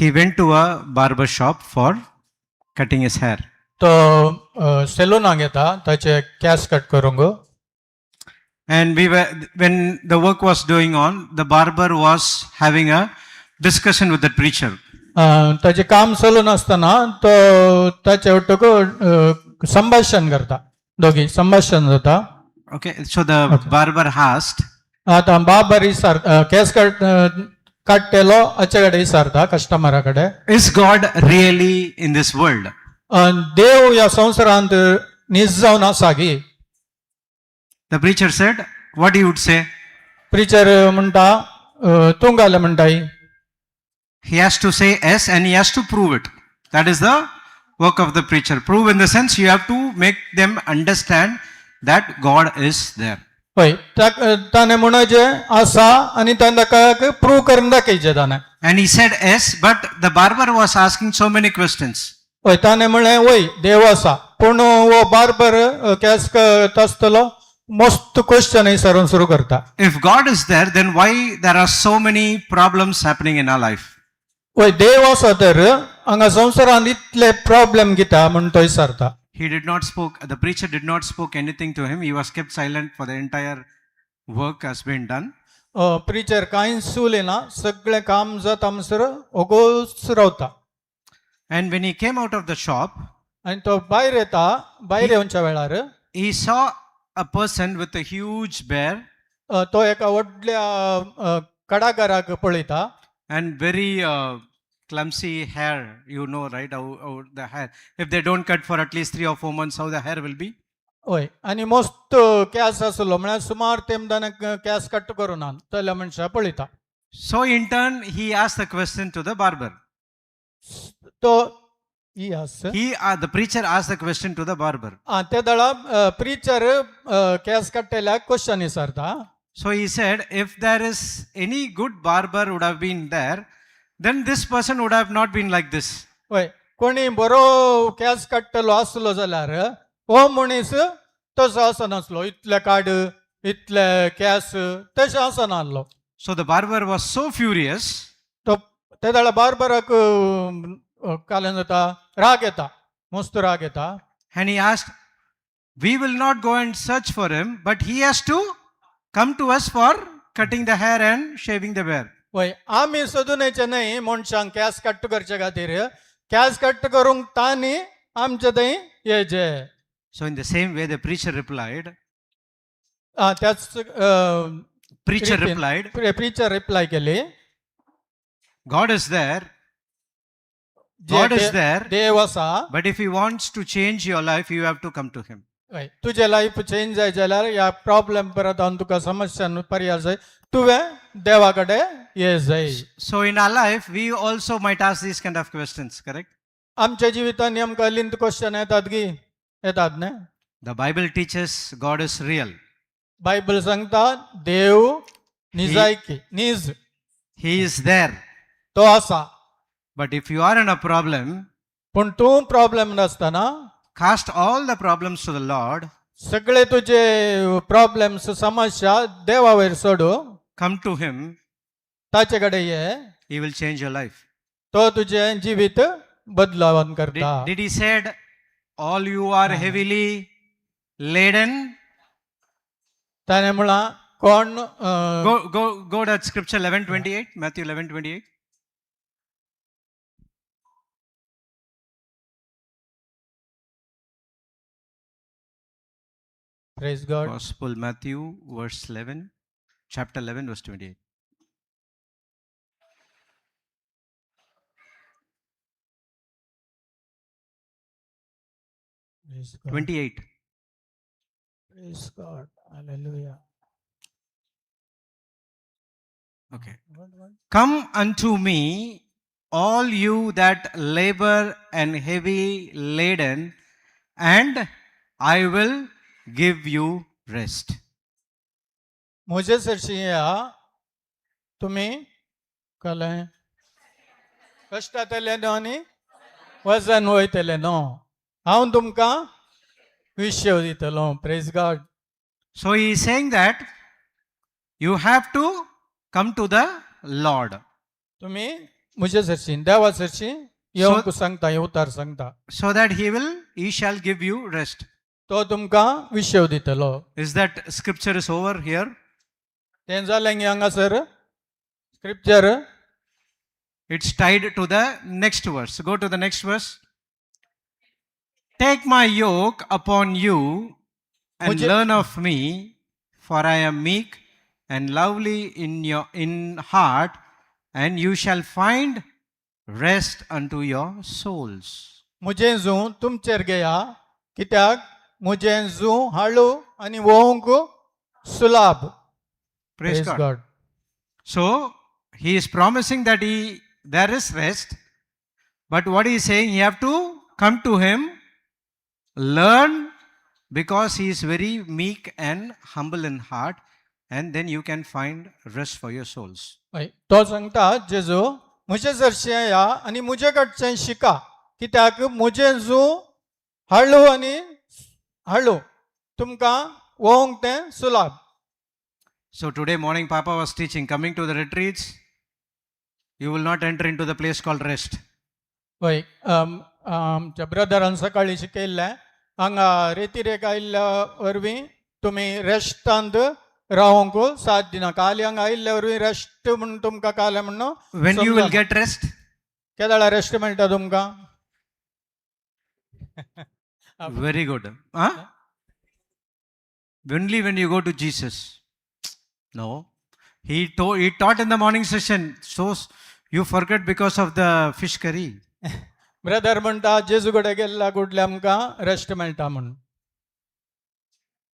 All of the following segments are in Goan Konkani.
He went to a barber shop for cutting his hair. तो सेलुनाक येता ताचे केंस कट करूंक. And we were, when the work was going on, the barber was having a discussion with the preacher. ताचें काम चलून आसतना तो ताचे वटूक संभाशण करता, दोगी संभाशण जाता. Okay, so the barber asked, आतां बाबर विचार केंस कट काडटेलो हाचे कडेन विचारता कस्टमरा कडेन, "Is God really in this world?" देव ह्या संवसारांत नीज जावन आसा की? The preacher said, "What you would say?" Preacher म्हणटा, तूं घालें म्हणटाय? He has to say yes and he has to prove it. That is the work of the preacher. Prove in the sense you have to make them understand that God is there. हय, ताणें म्हणचें आसा आनी ताणें ताका प्रूव करून दाखयचें ताणें. And he said yes, but the barber was asking so many questions. हय, ताणें म्हणलें वय देव आसा, पूण हो बार्बर केंस तासतलो मस्त क्वेश्चन विचारून सुरू करता. If God is there, then why there are so many problems happening in our life? वय, देव आसा तर हांगा संवसारांत इतले प्रॉब्लेम कित्या म्हूण तो विचारता. He did not spoke, the preacher did not spoke anything to him. He was kept silent for the entire work has been done. Preacher कांयच उलयना, सगळें काम जाता म्हणसर ओगोच रावता. And when he came out of the shop, आनी तो भायर येता, भायर येवच्या वेळार he saw a person with a huge bear तो एका व्हडल्या कडाकाराक पळयता. And very clumsy hair. You know, right? How the hair, if they don't cut for at least 3 or 4 months, how the hair will be. हय, आनी मस्त केंस आसलो, म्हळ्यार सुमार तेंप ताणें केंस कट करुना तल्या मनशाक पळयता. So in turn, he asked the question to the barber. तो ही आस The preacher asked the question to the barber. आं, ते दळा प्रिचर केंस काडटेल्याक क्वेश्चन विचारता. So he said, if there is any good barber would have been there, then this person would have not been like this. हय, कोणी बरो केंस काडटलो आसलो जाल्यार हो मनीस तसो आसनासलो, इतले काड इतले केंस तशें आसनासलो. So the barber was so furious. तो ते वेळार बार्बराक काल्यान जाता, राग येता, मस्त राग येता. And he asked, "We will not go and search for him, but he has to come to us for cutting the hair and shaving the beard." वय, आमी सोदून येचे न्हय मनशांक केंस कट्ट करचे खातीर, केंस कट्ट करूंक तांणी आमचे थंय येचे. So, in the same way, the preacher replied, आं, त्याच preacher रितीन replied, preacher reply केली, "God is there, J God is there, देव आसा, but if he wants to change your life, you have to come to him." हय, तुजें लायफ चेंज जाय जाल्यार ह्या प्रॉब्लेम परत हांव तुका समस्या पर्याय जाय, तुवें देवा कडेन ये जाय. So, in our life, we also might ask these kind of questions, correct? आमच्या जिवितांत आमकां लिंत क्वेश्चन येतात की येतात न्ही? The Bible teaches God is real. Bible सांगता देव निजायकी नीज. He is there. तो आसा. But if you are in a problem, पूण तूं प्रॉब्लेम नासतना cast all the problems to the Lord, सगळे तुजे प्रॉब्लेम्स समस्या देवा वयर सोडू, come to him, ताचे कडेन ये, he will change your life. तो तुजें जिवीत बदलावन करता. Did he said, "All you are heavily laden"? ताणें म्हळां कोण Go, go, go to scripture 11:28, Matthew 11:28. Praise God. Gospel Matthew, verse 11, chapter 11, verse 28. Praise God. 28. Praise God. Hallelujah. Okay. "Come unto me, all you that labor and heavy laden, and I will give you rest." म्हजे सरशी या तुमी कळ्ळें कश्टांतले न्हू आनी वजन वयतले न्हू, हांव तुमकां विशय दितलो. Praise God. So he is saying that you have to come to the Lord. तुमी म्हजे सरशी देवा सरशी येवंक सांगता, हें उतार सांगता. So that he shall give you rest. तो तुमकां विशेव दितलो. Is that scripture is over here? तें जालें गे हांगासर scripture. It's tied to the next verse. Go to the next verse. Take my yoke upon you and learn of me, for I am meek and lovely in heart, and you shall find rest unto your souls. म्हजें जूं तुमचेर घेया, कित्याक म्हजें जूं हाळू आनी वोवंक सुलाभ. Praise God. So he is promising that he there is rest, but what he is saying, you have to come to him, learn, because he is very meek and humble in heart, and then you can find rest for your souls. हय, तो सांगता जेजू, म्हजे सरशें या आनी म्हजे कडचें शिका, कित्याक म्हजें जूं हाळू आनी हाळू, तुमकां वोवंक तें सुलाभ. So today morning, Papa was teaching, coming to the retreats, you will not enter into the place called rest. हय, आमच्या ब्रदरान सकाळीं शिकयल्लें, हांगा रेतिरेक आयिल्ल्या वरवीं तुमी रेस्टांत रावंक साथ दिना. काल हांगा आयिल्ल्या वरवीं रेस्ट म्हूण तुमकां काल म्हणून When you will समजना. Get rest? केदाळा rest मेळटा तुमकां? Very good. Huh? Only when you go to Jesus. No. He taught in the morning session. So you forget because of the fish curry. Brother म्हणटा, जेजू कडेन गेल्ल्या कुडले आमकां रेस्ट मेळटा म्हूण.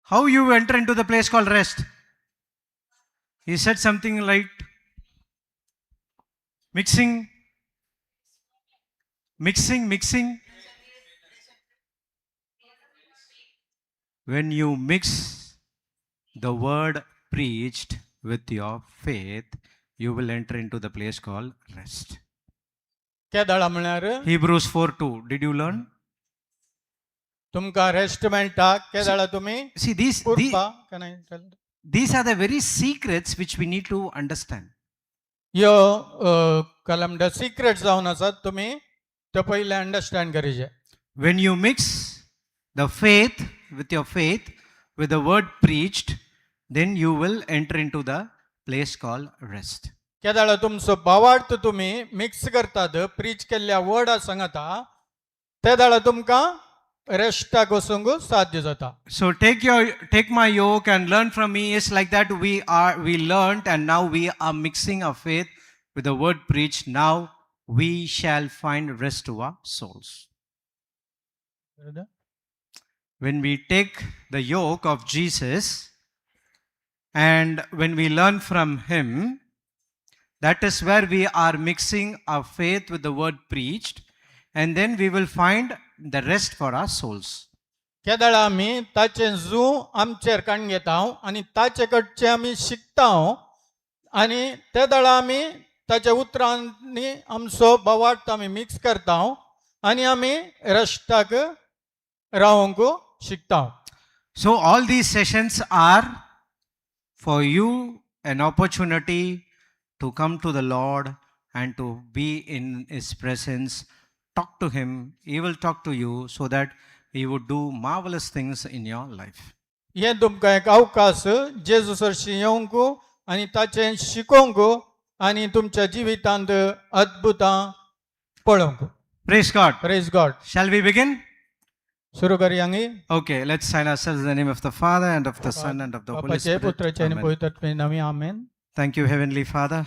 How you enter into the place called rest? He said something like mixing, mixing, mixing. When you mix the word preached with your faith, you will enter into the place called rest. केदाळा म्हळ्यार Hebrews 4:2. Did you learn? तुमकां रेस्ट मेळटा केदाळा तुमी See, Kurpa can I tell? These are the very secrets which we need to understand. ह्यो कलम सिक्रेट जावन आसात, तुमी त्यो पयलें understand करीचे. When you mix the faith with your faith with the word preached, then you will enter into the place called rest. केदाळा तुमचो भावार्थ तुमी मिक्स करतात प्रीच केल्ल्या वर्डा सांगता, ते दाळा तुमकां रेस्टाक वचूंक साध्य जाता. So take my yoke and learn from me is like that we learned, and now we are mixing our faith with the word preached. Now we shall find rest to our souls. When we take the yoke of Jesus and when we learn from him, that is where we are mixing our faith with the word preached, and then we will find the rest for our souls. केदाळा आमी ताचें जूं आमचेर काडून घेता आनी ताचे कडचें आमी शिकता आनी ते दाळा आमी ताच्या उतरांनी आमचो भावार्थ आमी मिक्स करता आनी आमी रेस्टाक रावंक शिकता. So, all these sessions are for you an opportunity to come to the Lord and to be in His presence, talk to Him. He will talk to you so that He would do marvelous things in your life. हें तुमकां एक अवकाश जेजू सरशी येवंक आनी ताचें शिकोवंक आनी तुमच्या जिवितांत अद्भुतां पळोवंक. Praise God. Praise God. Shall we begin? सुरू करया गी. Okay, let's sign ourselves in the name of the Father and of the Son and of the Holy बापाचे Spirit. पुत्राचे आनी Amen. पवित्र नामी आमेन. Thank you, Heavenly Father.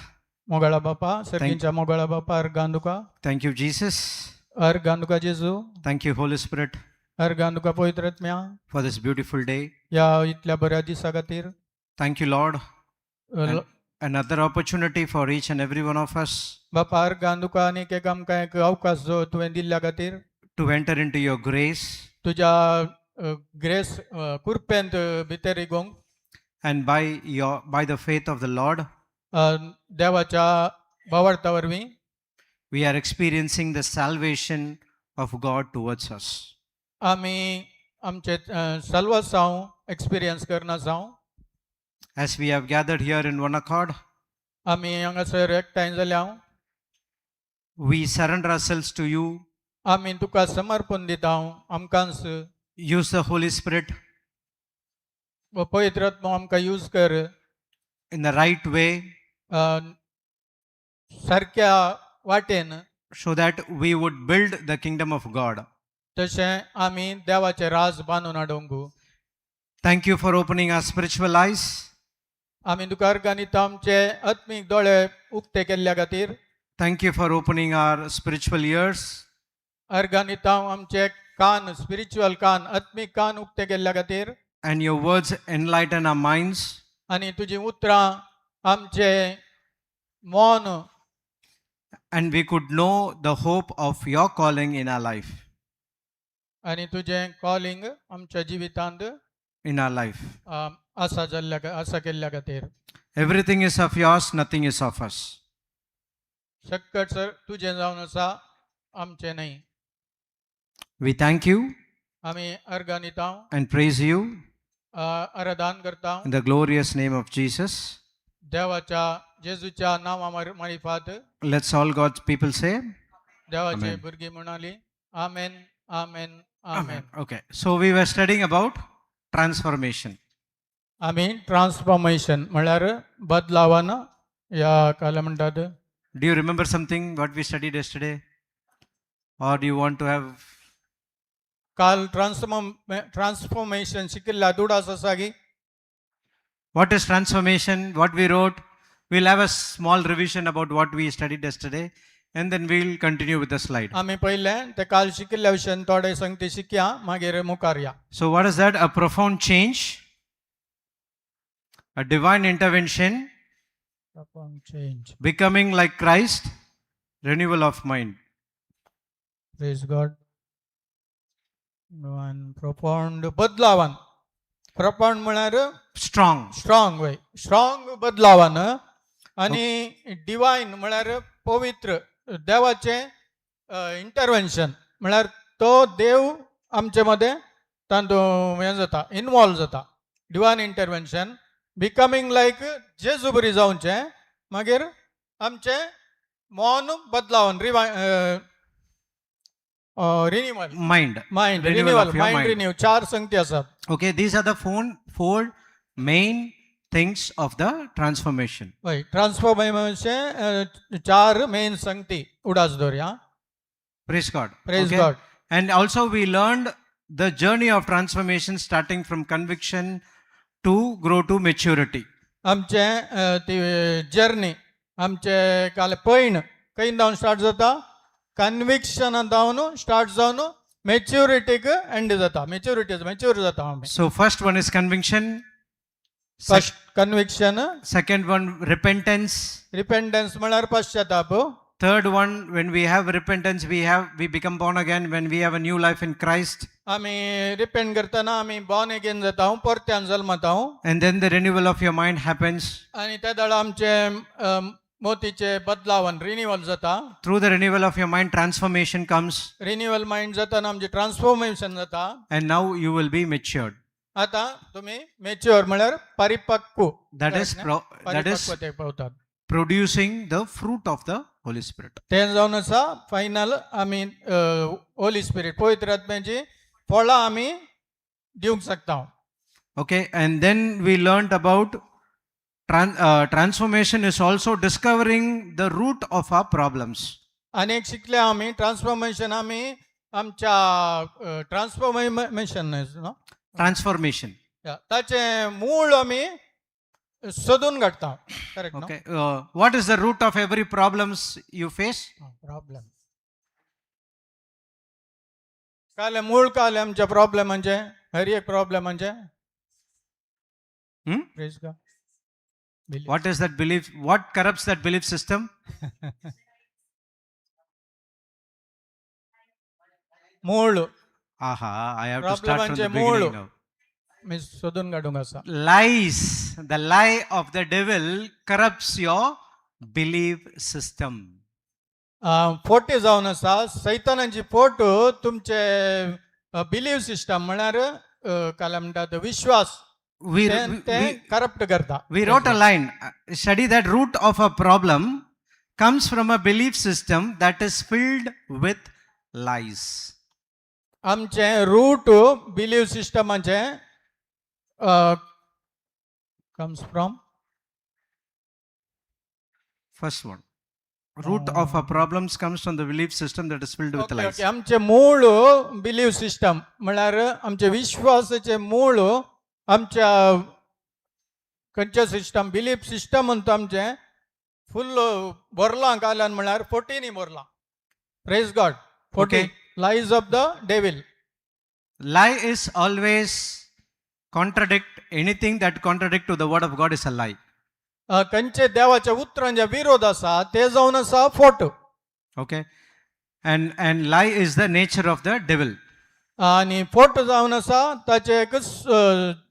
मोगाळा बापा, सर्गींच्या मोगाळा बापा, अर्गां तुका. Thank you, Jesus. अर्गां तुका जेजू. Thank you, Holy Spirit, अर्गां तुका पवित्र आत्म्या for this beautiful day. ह्या इतल्या बऱ्या दिसा खातीर. Thank you, Lord. Another opportunity for each and every one of us बापा, अर्गां तुका आनीक एक आमकां एक अवकाश जो तुवें दिल्ल्या खातीर to enter into your grace तुज्या ग्रेस कुरपेंत भितर रिगोवंक and by the faith of the Lord, देवाच्या भावार्था वरवीं we are experiencing the salvation of God towards us. आमी आमचे साल्वासांव एक्सपिरियन्स करना जावं. As we have gathered here in one accord, आमी हांगासर एकठांय जाल्या. We surrender ourselves to you. आमी तुका समर्पण दिता आमकांच. Use the Holy Spirit पवित्र आत्मो आमकां यूज कर in the right way सारक्या वाटेन so that we would build the kingdom of God. तशें आमी देवाचें राज बांदून हाडूंक. Thank you for opening our spiritual eyes. आमी तुका अर्गां दिता आमचे आत्मीक दोळे उक्ते केल्ल्या खातीर. Thank you for opening our spiritual ears. अर्गां दिता आमचे कान स्पिरिच्युअल कान आत्मीक कान उक्ते केल्ल्या खातीर. And your words enlighten our minds. आनी तुजी उतरां आमचे मन And we could know the hope of your calling in our life. आनी तुजें कॉलिंग आमच्या जिवितांत In our life. आसा जाल्ल्या आसा केल्ल्या खातीर. Everything is of yours, nothing is of us. सक्कट सर तुजें जावन आसा आमचें न्हय. We thank you आमी अर्गां दिता and praise you आराधन करता in the glorious name of Jesus. देवाच्या जेजूच्या नांवा मारिफात. Let's all God's people say, देवाची Amen. भुरगीं म्हणाली आमेन आमेन आमेन. Okay, so we were studying about transformation. आमी ट्रान्सफॉर्मेशन म्हळ्यार बदलावान ह्या काल म्हणटात. Do you remember something what we studied yesterday? Or do you want to have? काल ट्रान्सफॉर्मेशन शिकिल्ल्या दुडास आसा की? What is transformation? What we wrote? We'll have a small revision about what we studied yesterday and then we'll continue with the slide. आमी पयलें ते काल शिकिल्ल्या विशयान थोडे संगती शिकया मागीर मुखार या. So, what is that? A profound change, a divine intervention, change, becoming like Christ, renewal of mind. Praise God. Profound बदलावान प्रोफाउंड म्हळ्यार Strong. Strong वय स्ट्रॉंग बदलावान आनी डिवायन म्हळ्यार पवित्र देवाचें इंटरवेन्शन म्हळ्यार तो देव आमचे मदें तातूंत हें जाता इनवॉल्व जाता डिवायन इंटरवेन्शन बिकमींग लायक जेजू बरी जावचें मागीर आमचें मन बदलावन रिवाय renewal Mind. Mind Renewal renewal of your mind mind. Renew चार संगती आसात. Okay, these are the four main things of the transformation. हय ट्रान्सफॉर्मेशनचे चार मेन संगती उडास दवरया. Praise God. Praise Okay? God. And also, we learned the journey of transformation starting from conviction to grow to maturity. आमचे ती जर्नी आमचे काल पयण खंय जावन स्टार्ट जाता कन्विक्शनान जावन स्टार्ट जावन मॅच्युरिटीक एंड जाता मॅच्युरिटी मॅच्युर जाता आमी. So, first one is conviction, first conviction. Second one, repentance. Repentance म्हळ्यार पश्चाताप. Third one, when we have repentance, we become born again. When we have a new life in Christ, आमी रिपेंट करतना आमी बॉर्न अगेन जाता परत्यान जल्मता. And then the renewal of your mind happens. आनी त्या वेळार आमचे मोतीचे बदलावन रिन्युअल जाता. Through the renewal of your mind, transformation comes, renewal mind जाताना आमचें ट्रान्सफॉर्मेशन जाता. And now you will be matured. आता तुम्ही मॅच्युअर म्हळ्यार परिपक्व. That is Correct, न्ही? That is परिपक्वतेक पावतात. Producing the fruit of the Holy Spirit. तें जावन आसा फायनल आमी होली स्पिरीट पवित्र आत्म्याची फळां आमी दिवंक शकता. Okay, and then we learned about transformation is also discovering the root of our problems. आनी एक शिकले आमी ट्रान्सफॉर्मेशन आमी आमच्या ट्रान्सफॉर्मेशन न्हू Transformation. ताचें मूळ आमी सोदून काडटा correct? Okay, what is the root of every problems you face? Problem काल मूळ काल आमच्या प्रॉब्लेमांचे हर एक प्रॉब्लेमांचे. Hmm? Praise God. Belief. What is that belief? What corrupts that belief system? मूळ. Aha, I have to Problem start from the म्हणजे मूळ. Beginning now. मी सोदून काडूंक आसा. Lies, the lie of the devil corrupts your belief system. फोटे जावन आसा सैतानाची फोट तुमचे बिलीव सिस्टम म्हळ्यार काल म्हणटात विश्वास ते करप्ट करता. We wrote a line, study that root of a problem. comes from a belief system that is filled with lies. आमचें रूट बिलीव सिस्टमाचें comes from First one. Root of our problems comes from the belief system that is filled with lies. आमचें मूळ बिलीव सिस्टम म्हळ्यार आमचे विश्वासाचें मूळ आमच्या खंयचें सिस्टम बिलीफ सिस्टम म्हणटा आमचें फुल्ल भरलां काल्यान म्हळ्यार फोटीनी भरलां. Praise God. Forty. Okay. Lies of the devil. Lie is always contradict anything that contradict to the word of God is a lie. खंयचे देवाच्या उतरांचे विरोध आसा ते जावन आसा फोट. Okay. And lie is the nature of the devil. आणि फोट जावन आसा ताचे एक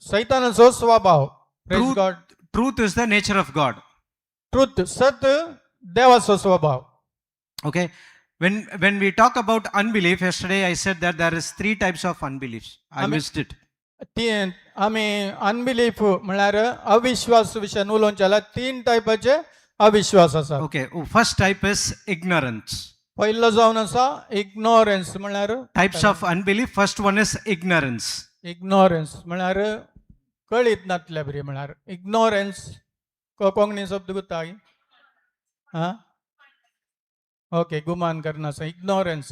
सैतानाचो स्वभाव. Praise God. Truth is the nature of God. Truth सत देवाचो स्वभाव. Okay. When we talk about unbelief, yesterday I said that there is three types of unbeliefs. I Amen. Missed it. ती आमी अनबिलीफ म्हळ्यार अविश्वास विशयान उलोवचें जाल्यार तीन टायपाचे अविश्वास आसा. Okay. Oh, first type is ignorance. पयलो जावन आसा इग्नोरन्स म्हळ्यार Types of unbelief. First one is ignorance. Ignorance म्हळ्यार कळीत नातले बरी म्हळ्यार इग्नोरन्स कोंकणी शब्द गुता हा ओके गुमान करना इग्नोरन्स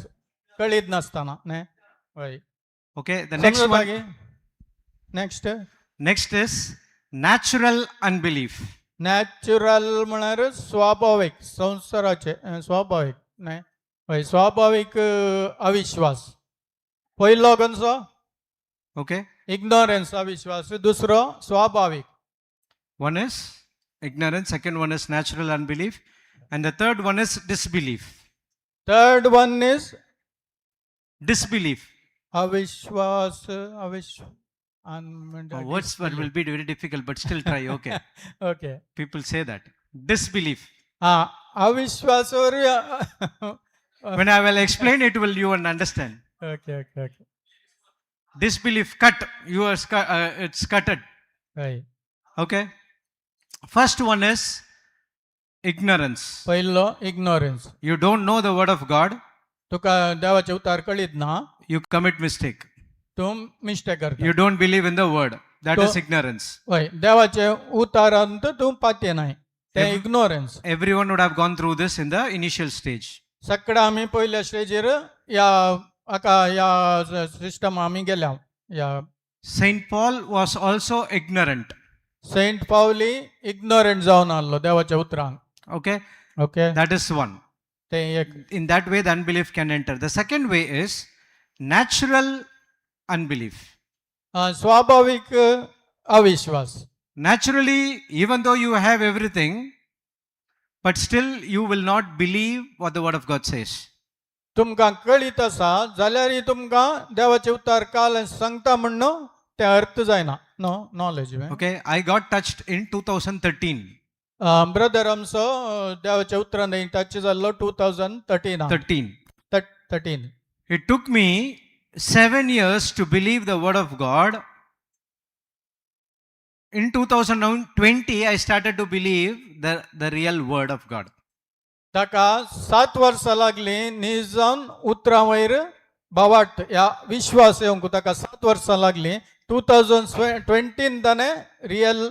कळीत नासतना न्ही हय. Okay. The next one. Next. Next is natural unbelief. Natural म्हळ्यार स्वाभावीक संवसाराचे स्वाभावीक न्ही हय स्वाभावीक अविश्वास पयलो खंयचो? Okay. इग्नोरन्स अविश्वास दुसरो स्वाभावीक. One is ignorance. Second one is natural unbelief, and the third one is disbelief. Third one is Disbelief. अविश्वास अविश्व Oh, words will be very difficult, but still try. Okay. Okay. People say that disbelief. हा अविश्वास. When I will explain it, will you understand? Okay okay okay. Disbelief cut. You are it's cutted. हय. Okay. First one is ignorance. पयलो ignorance. You don't know the word of God. तुका देवाचे उतार कळीत ना. You commit mistake. तूं मिस्टेक करता. You don't believe in the word. That is ignorance. हय देवाचे उतारांत तूं पातये नाय तें ignorance. Everyone would have gone through this in the initial stage. सगळं आमी पयल्या स्टेजीर ह्या हाका ह्या सिस्टम आमी गेल्या ह्या. Saint Paul was also ignorant. Saint Pauli ignorant जावन आहलो देवाच्या उतरांक. Okay. Okay. That is one. तें एक. In that way, the unbelief can enter. The second way is natural unbelief. स्वाभावीक अविश्वास. Naturally, even though you have everything, but still you will not believe what the word of God says. तुमकां कळीत आसा जाल्यारय तुमकां देवाचे उतार काल सांगता म्हण तें अर्थ जायना no knowledge. Okay, I got touched in 2013. Brother आमचो देवाच्या उतरान टच जाल्लो 2013. 13. 13. It took me 7 years to believe the word of God. In 2020, I started to believe the real word of God. ताका सात वर्सां लागलीं नीज जावन उतरां वयर भावार्थ ह्या विश्वास येवंक ताका सात वर्सां लागलीं 2020 ताणें रियल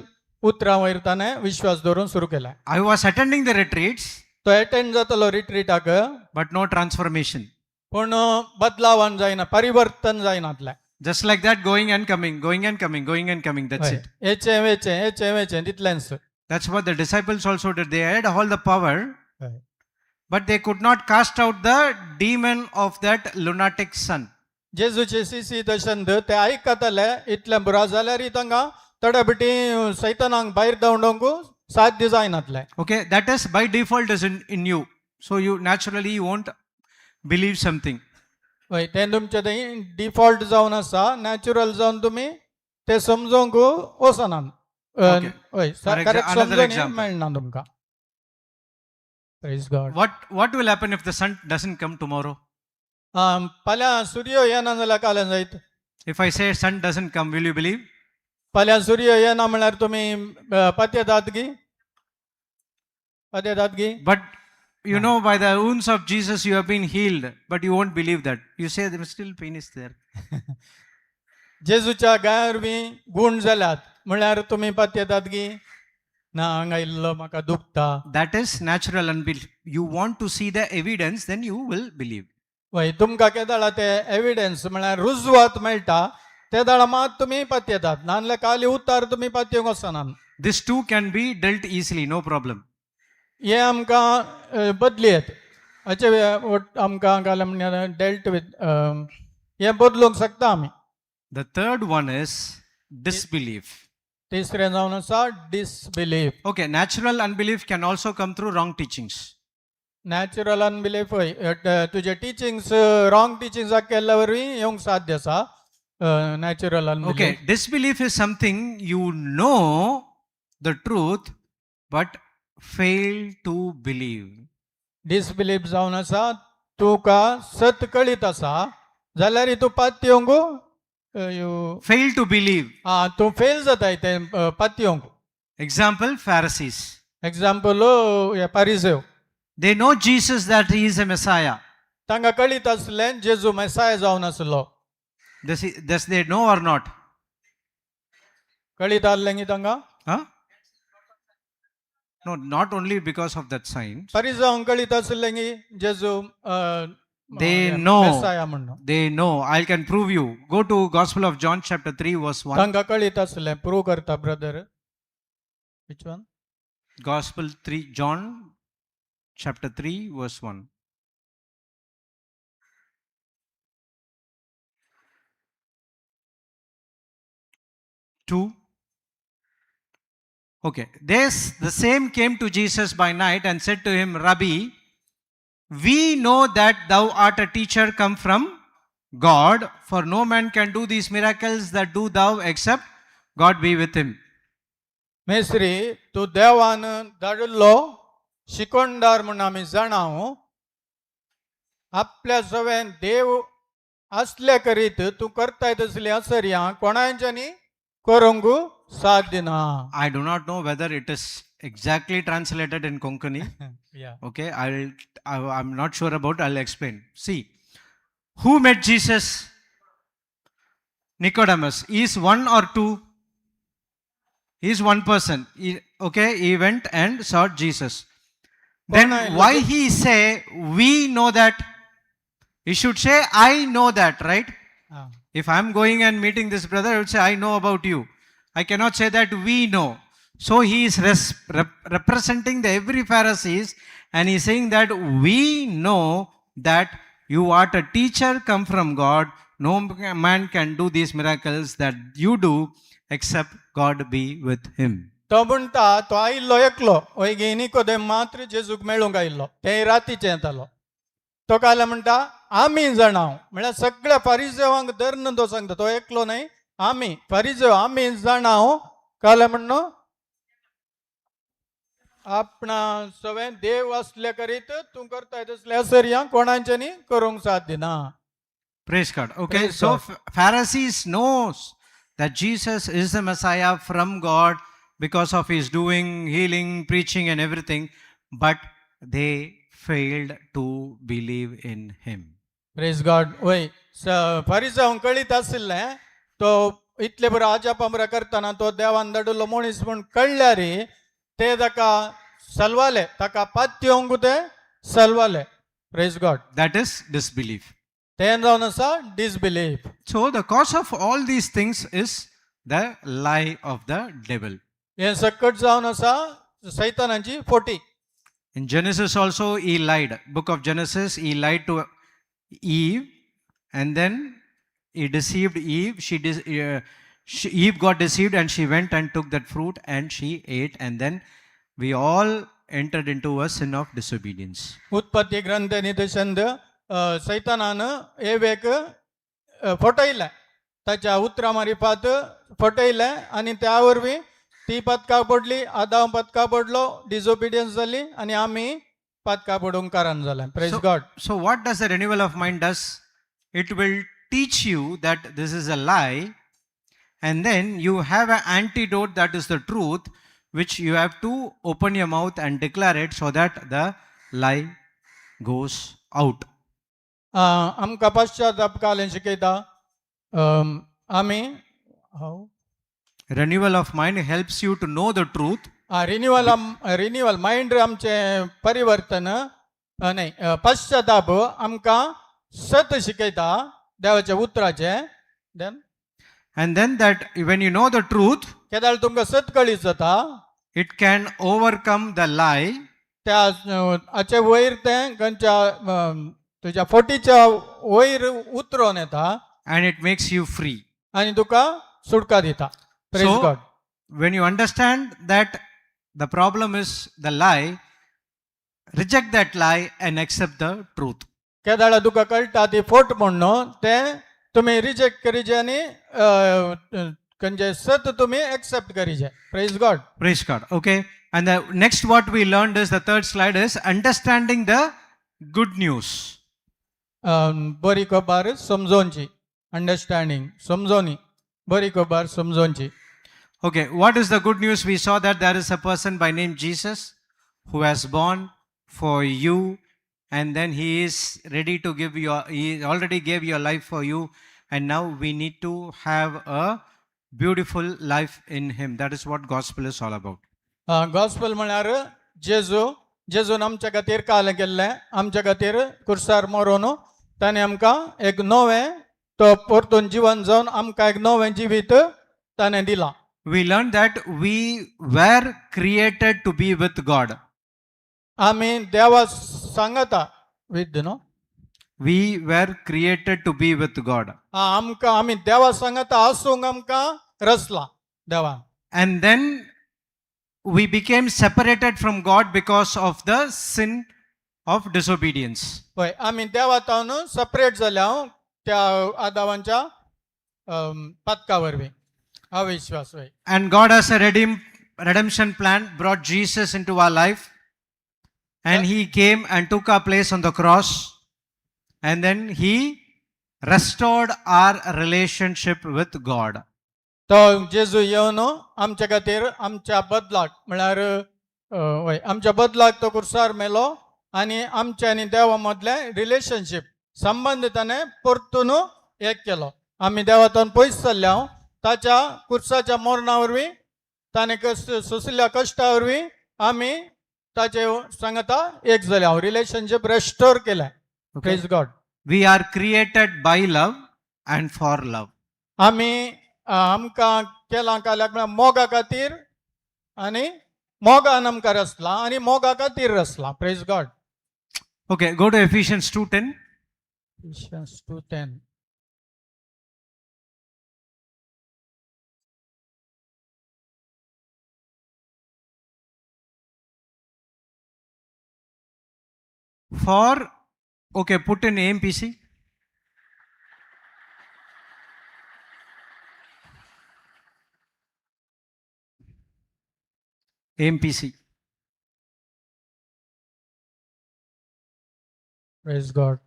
उतरां वयर ताणें विश्वास दवरून सुरू केला. I was attending the retreats, तो एटेंड जातालो रिट्रीटाक, but no transformation. पूण बदलावान जायना परिवर्तन जायनातलें. Just like that, going and coming, going and coming, going and coming. That's it. येचें वेचें येचें वेचें तितलेंच. That's what the disciples also did. They had all the power, हय. But they could not cast out the demon of that lunatic son. जेजूचे CC दर्शन ते आयकताले इतलें बुरा जाल्यारय तांकां थोड्या बिटी सैतानाक भायर धांवडोवंक साध्य जायनातलें. Okay, that is by default is in you. So you naturally you won't believe something. हय तें तुमचें थंय डिफॉल्ट जावन आसा नॅचरल जावन तुमी तें समजोवंक वचनात. Okay. हय. For correct another समजून example. मेळना तुमकां. Praise God. What will happen if the sun doesn't come tomorrow? फाल्यां सूर्य येना जाल्यार काल्यां जायत? If I say sun doesn't come, will you believe? फाल्यां सूर्य येना म्हणल्यार तुमी पातयेतात गी पातयेतात गी? But You know, by the wounds of Jesus you have been healed, but you won't believe that. You say there still pain is there. जेजूच्या गाया वरवीं गूण जाल्यात म्हळ्यार तुमी पातयेतात की ना हांगा इल्लो म्हाका दुखता. That is natural unbelief. You want to see the evidence, then you will believe. वय तुमकां केदाळा ते एविडन्स म्हळ्यार रुजवात मेळटा ते दाळा मात तुमी पातयेतात नाजाल्यार खाली उतार तुमी पातयेवंक वचनात. This too can be dealt easily, no problem. हे आमकां बदली येत हाचे आमकां घालें म्हणल्यार डेल्ट विथ हे बदलूंक शकता आमी. The third one is disbelief. तिसरें जावन आसा disbelief. Okay, natural unbelief can also come through wrong teachings. Natural unbelief हय तुजे टिचिंग्स रॉंग टिचिंग्साक केल्ल्या वरवीं येवंक साध्य आसा natural Okay, unbelief. Disbelief is something you know the truth but fail to believe. Disbelief जावन आसा तुका सत कळीत आसा जाल्यार तूं पातयेवंक you Fail to believe. आं तूं फेल जाताय तें पातयेवंक. Example, Pharisees. Example हे पारिसेव. They know Jesus, that he is a Messiah. तांकां कळीत आसलें जेजू मेसाय जावन आसलो. Does they know or not? कळीत आसलें की तांकां? Huh? No, not only because of that sign. परिजावंक कळीत आसलें की जेजू They know. मेसाया म्हणून. They know. I can prove you. Go to Gospel of John chapter 3 verse 1. तांकां कळीत आसलें प्रूव करता brother. Which one? Gospel 3, John chapter 3 verse 1. Two. Okay. This the same came to Jesus by night and said to him, "Rabbi, we know that thou art a teacher come from God, for no man can do these miracles that do thou except God be with him." Mestri तूं देवान धाडिल्लो शिकोणदार म्हूण आमी जाणा. आपल्या सवें देव आसले करीत तूं करताय तसली असर्या कोणाच्यानी करूंक साध्य ना. I do not know whether it is exactly translated in Konkani. Okay, I'm not sure about. I'll explain. See, who met Jesus? Nicodemus. Is one or two? He is one person. Okay, he went and saw Jesus. Then कोण why he say we know that? He should say I know that, right? Ah. If I'm going and meeting this brother, I would say, I know about you. I cannot say that we know. So he is representing the every Pharisees, and he's saying that we know that you are a teacher come from God. No man can do these miracles that you do except God be with him. तो म्हणटा तो आयिल्लो एकलो वयगी निकोदेम मात्र जेजूक मेळूंक आयिल्लो तेय रातीचें येतालो. तो काल म्हणटा आमी जाणा म्हळ्यार सगळ्या फारिजेवांक धरून तो सांगता तो एकलो न्हय आमी फारिजेव आमी जाणा काल म्हण्ण आपणा सवें देव आसले करीत तूं करताय तसले असर्या कोणाच्यानी करूंक साध्य ना. Praise God. Okay, Praise so God. Pharisees knows that Jesus is the Messiah from God because of his doing, healing, preaching and everything, but they failed to believe in him. Praise God. वय फारिजांक कळीत आशिल्लें तो इतले बरो आजापां बरो करतना तो देवान धाडिल्लो मनीस म्हूण कळ्ळ्यार ते ताका सलवाले ताका पातयेवंक ते सलवाले. Praise God. That is disbelief. तें जावन आसा disbelief. So the cause of all these things is the lie of the devil. हें सकट जावन आसा सैतानाची forty. In Genesis also he lied. Book of Genesis, he lied to Eve and then he deceived Eve. Eve got deceived and she went and took that fruit and she ate, and then we all entered into a sin of disobedience. उत्पत्ती ग्रंथ निदर्शन सैतानान एवेक फटयलें ताच्या उतरां मारिफात फटयलें आनी त्या वरवीं ती पदकां पडली आदांव पदकां पडलो डिसोबिडियन्स जाली आनी आमी पदकां पडूंक कारण जालें. Praise God. So what does the renewal of mind does? It will teach you that this is a lie, and then you have an antidote, that is the truth, which you have to open your mouth and declare it so that the lie goes out. आमकां पश्चाताप कालें शिकयता आमी हांव Renewal of mind helps you to know the truth. Renewal renewal mind आमचें परिवर्तन न्हय पश्चाताप आमकां सत शिकयता देवाच्या उतराचें then And then that when you know the truth, केदाळ तुमकां सत कळीत जाता it can overcome the lie त्या हाचे वयर तें खंयच्या तुज्या फोटीच्या वयर उतरोन येता and it makes you free. आनी तुका सुटका दिता. Praise So, God. When you understand that the problem is the lie, reject that lie and accept the truth. केदाळा तुका कळटा ती फोट म्हण न्हू तें तुमी रिजेक्ट करीजे आनी खंयचें सत तुमी accept करीजे. Praise God. Praise God. Okay. And the next what we learned is the third slide is understanding the good news. बरी खबर समजोवची अंडरस्टँडींग समजोनी बरी खबर समजोवची. Okay. What is the good news? We saw that there is a person by name Jesus who has born for you, and then he is ready to give your, he already gave your life for you, and now we need to have a beautiful life in him. That is what gospel is all about. Gospel म्हळ्यार जेजू जेजून आमच्या खातीर काल केल्लें आमच्या खातीर कुर्सार मरोन ताणें आमकां एक नवें तो परतून जिवन जावन आमकां एक नवें जिवीत ताणें दिलां. We learned that we were created to be with God. आमी देवा सांगता विद न्हू. We were created to be with God. आमकां आमी देवा सांगता आसूंक आमकां रचलां देवान. And then we became separated from God because of the sin of disobedience. पळय आमी देवा तावन सेपरेट जाल्या त्या आदावांच्या पातका वरवीं अविश्वास वय. And God has a redemption plan, brought Jesus into our life. And he came and took our place on the cross. And then he restored our relationship with God. तो जेजू येवन आमच्या खातीर आमच्या बदलाक म्हळ्यार वय आमच्या बदलाक तो कुर्सार मेलो आनी आमच्या आनी देवा मदलें रिलेशनशीप संबंद ताणें परतून एक केलो. आमी देवातून पयस चल्ल्या ताच्या कुर्साच्या मरणा वरवीं ताणें कश्ट सोंशिल्ल्या कश्टा वरवीं आमी ताचे सांगता एक जाले रिलेशनशीप रेस्टोर केलें. Okay. Praise God. We are created by love and for love. आमी आमकां केलां काल्याक म्हळ्यार मोगा खातीर आनी मोगान आमकां रचलां आनी मोगा खातीर रचलां. Praise God. Okay, go to Ephesians 2:10. 2:10. For, okay, put in AMPC. AMPC. Praise God.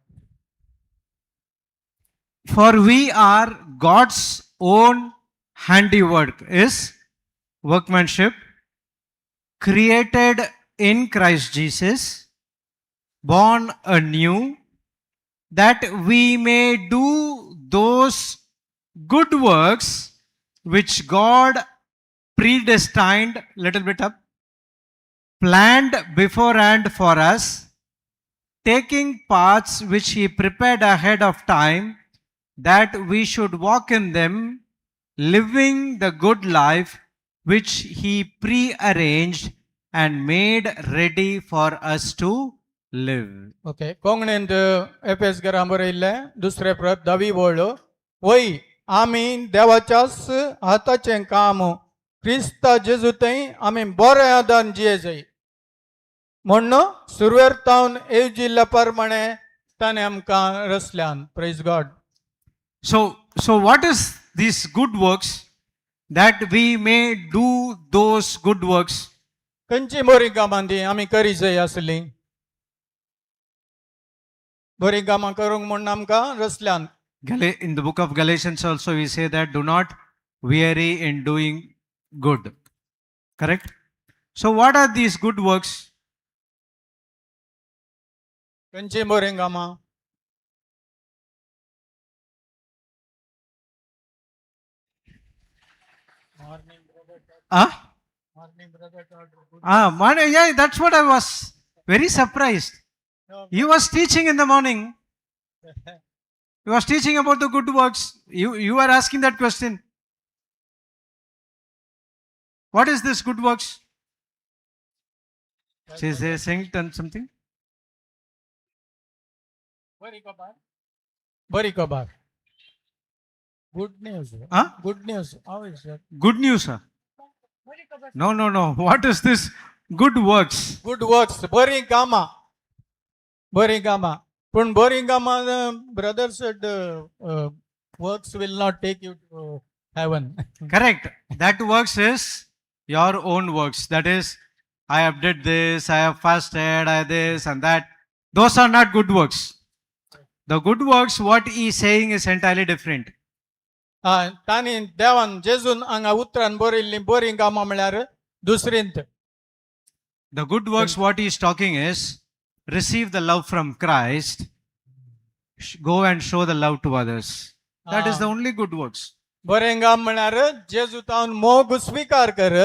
For we are God's own handiwork, is workmanship, created in Christ Jesus, born anew, that we may do those good works which God predestined, little bit up, planned beforehand for us, taking paths which He prepared ahead of time, that we should walk in them, living the good life which He prearranged and made ready for us to live. Okay कोंकणींत एफेसकरां बरयल्लें दुसरे प्रत धावी वळ वय आमी देवाच्याच हाताचें काम क्रिस्ता जेजू थंय आमी बरें आदान जिये जाय म्हण्ण सुरवेर तावन येवजिल्ल्या प्रमाणे ताणें आमकां रचल्यान. Praise God. So what is these good works that we may do those good works? खंयची बरीं कामां ती आमी करी जाय आसली बरीं कामां करूंक म्हूण आमकां रचल्यान. In the book of Galatians also we say that do not weary in doing good. Correct? So what are these good works? खंयची बरीं कामां? Morning brother. Huh? Morning brother. Ah, morning, yeah, that's what I was very surprised. He was teaching in the morning. He was teaching about the good works. You are asking that question. What is this good works? Say, saying something. बरी खबर, बरी खबर, good news. Huh? Good news, how is that? Good news, sir. No. What is this good works? Good works, बरीं कामां, बरीं कामां. पूण बरीं कामां, brother said, works will not take you to heaven. Correct. That works is your own works. That is, I have did this, I have fasted, I this and that. Those are not good works. The good works, what he is saying is entirely different. तांणी देवान जेजून हांगा उतरान बरयल्लीं बरीं कामां म्हळ्यार दुसरींत. The good works, what he is talking is, receive the love from Christ, go and show the love to others. That is the only good works. बरें काम म्हळ्यार जेजू तावन मोग स्विकार कर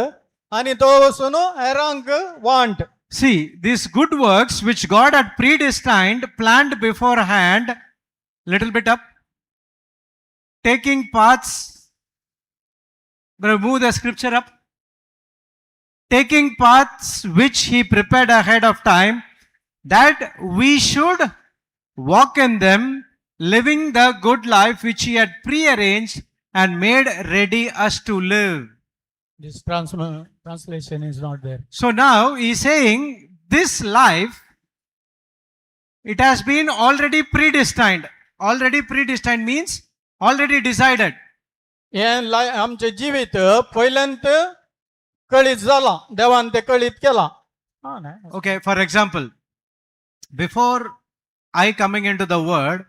आनी तो वचून हेरांक वांट. See, these good works which God had predestined, planned beforehand, little bit up, taking paths, move the scripture up, taking paths which he prepared ahead of time, that we should walk in them, living the good life which he had prearranged and made ready us to live. This translation is not there. So now he's saying this life, it has been already predestined. Already predestined means already decided. हें लाय आमचें जिवीत पयल्यांत कळीत जालां, देवान तें कळीत केलां. आं, न्हय? Okay, for example, before I coming into the world,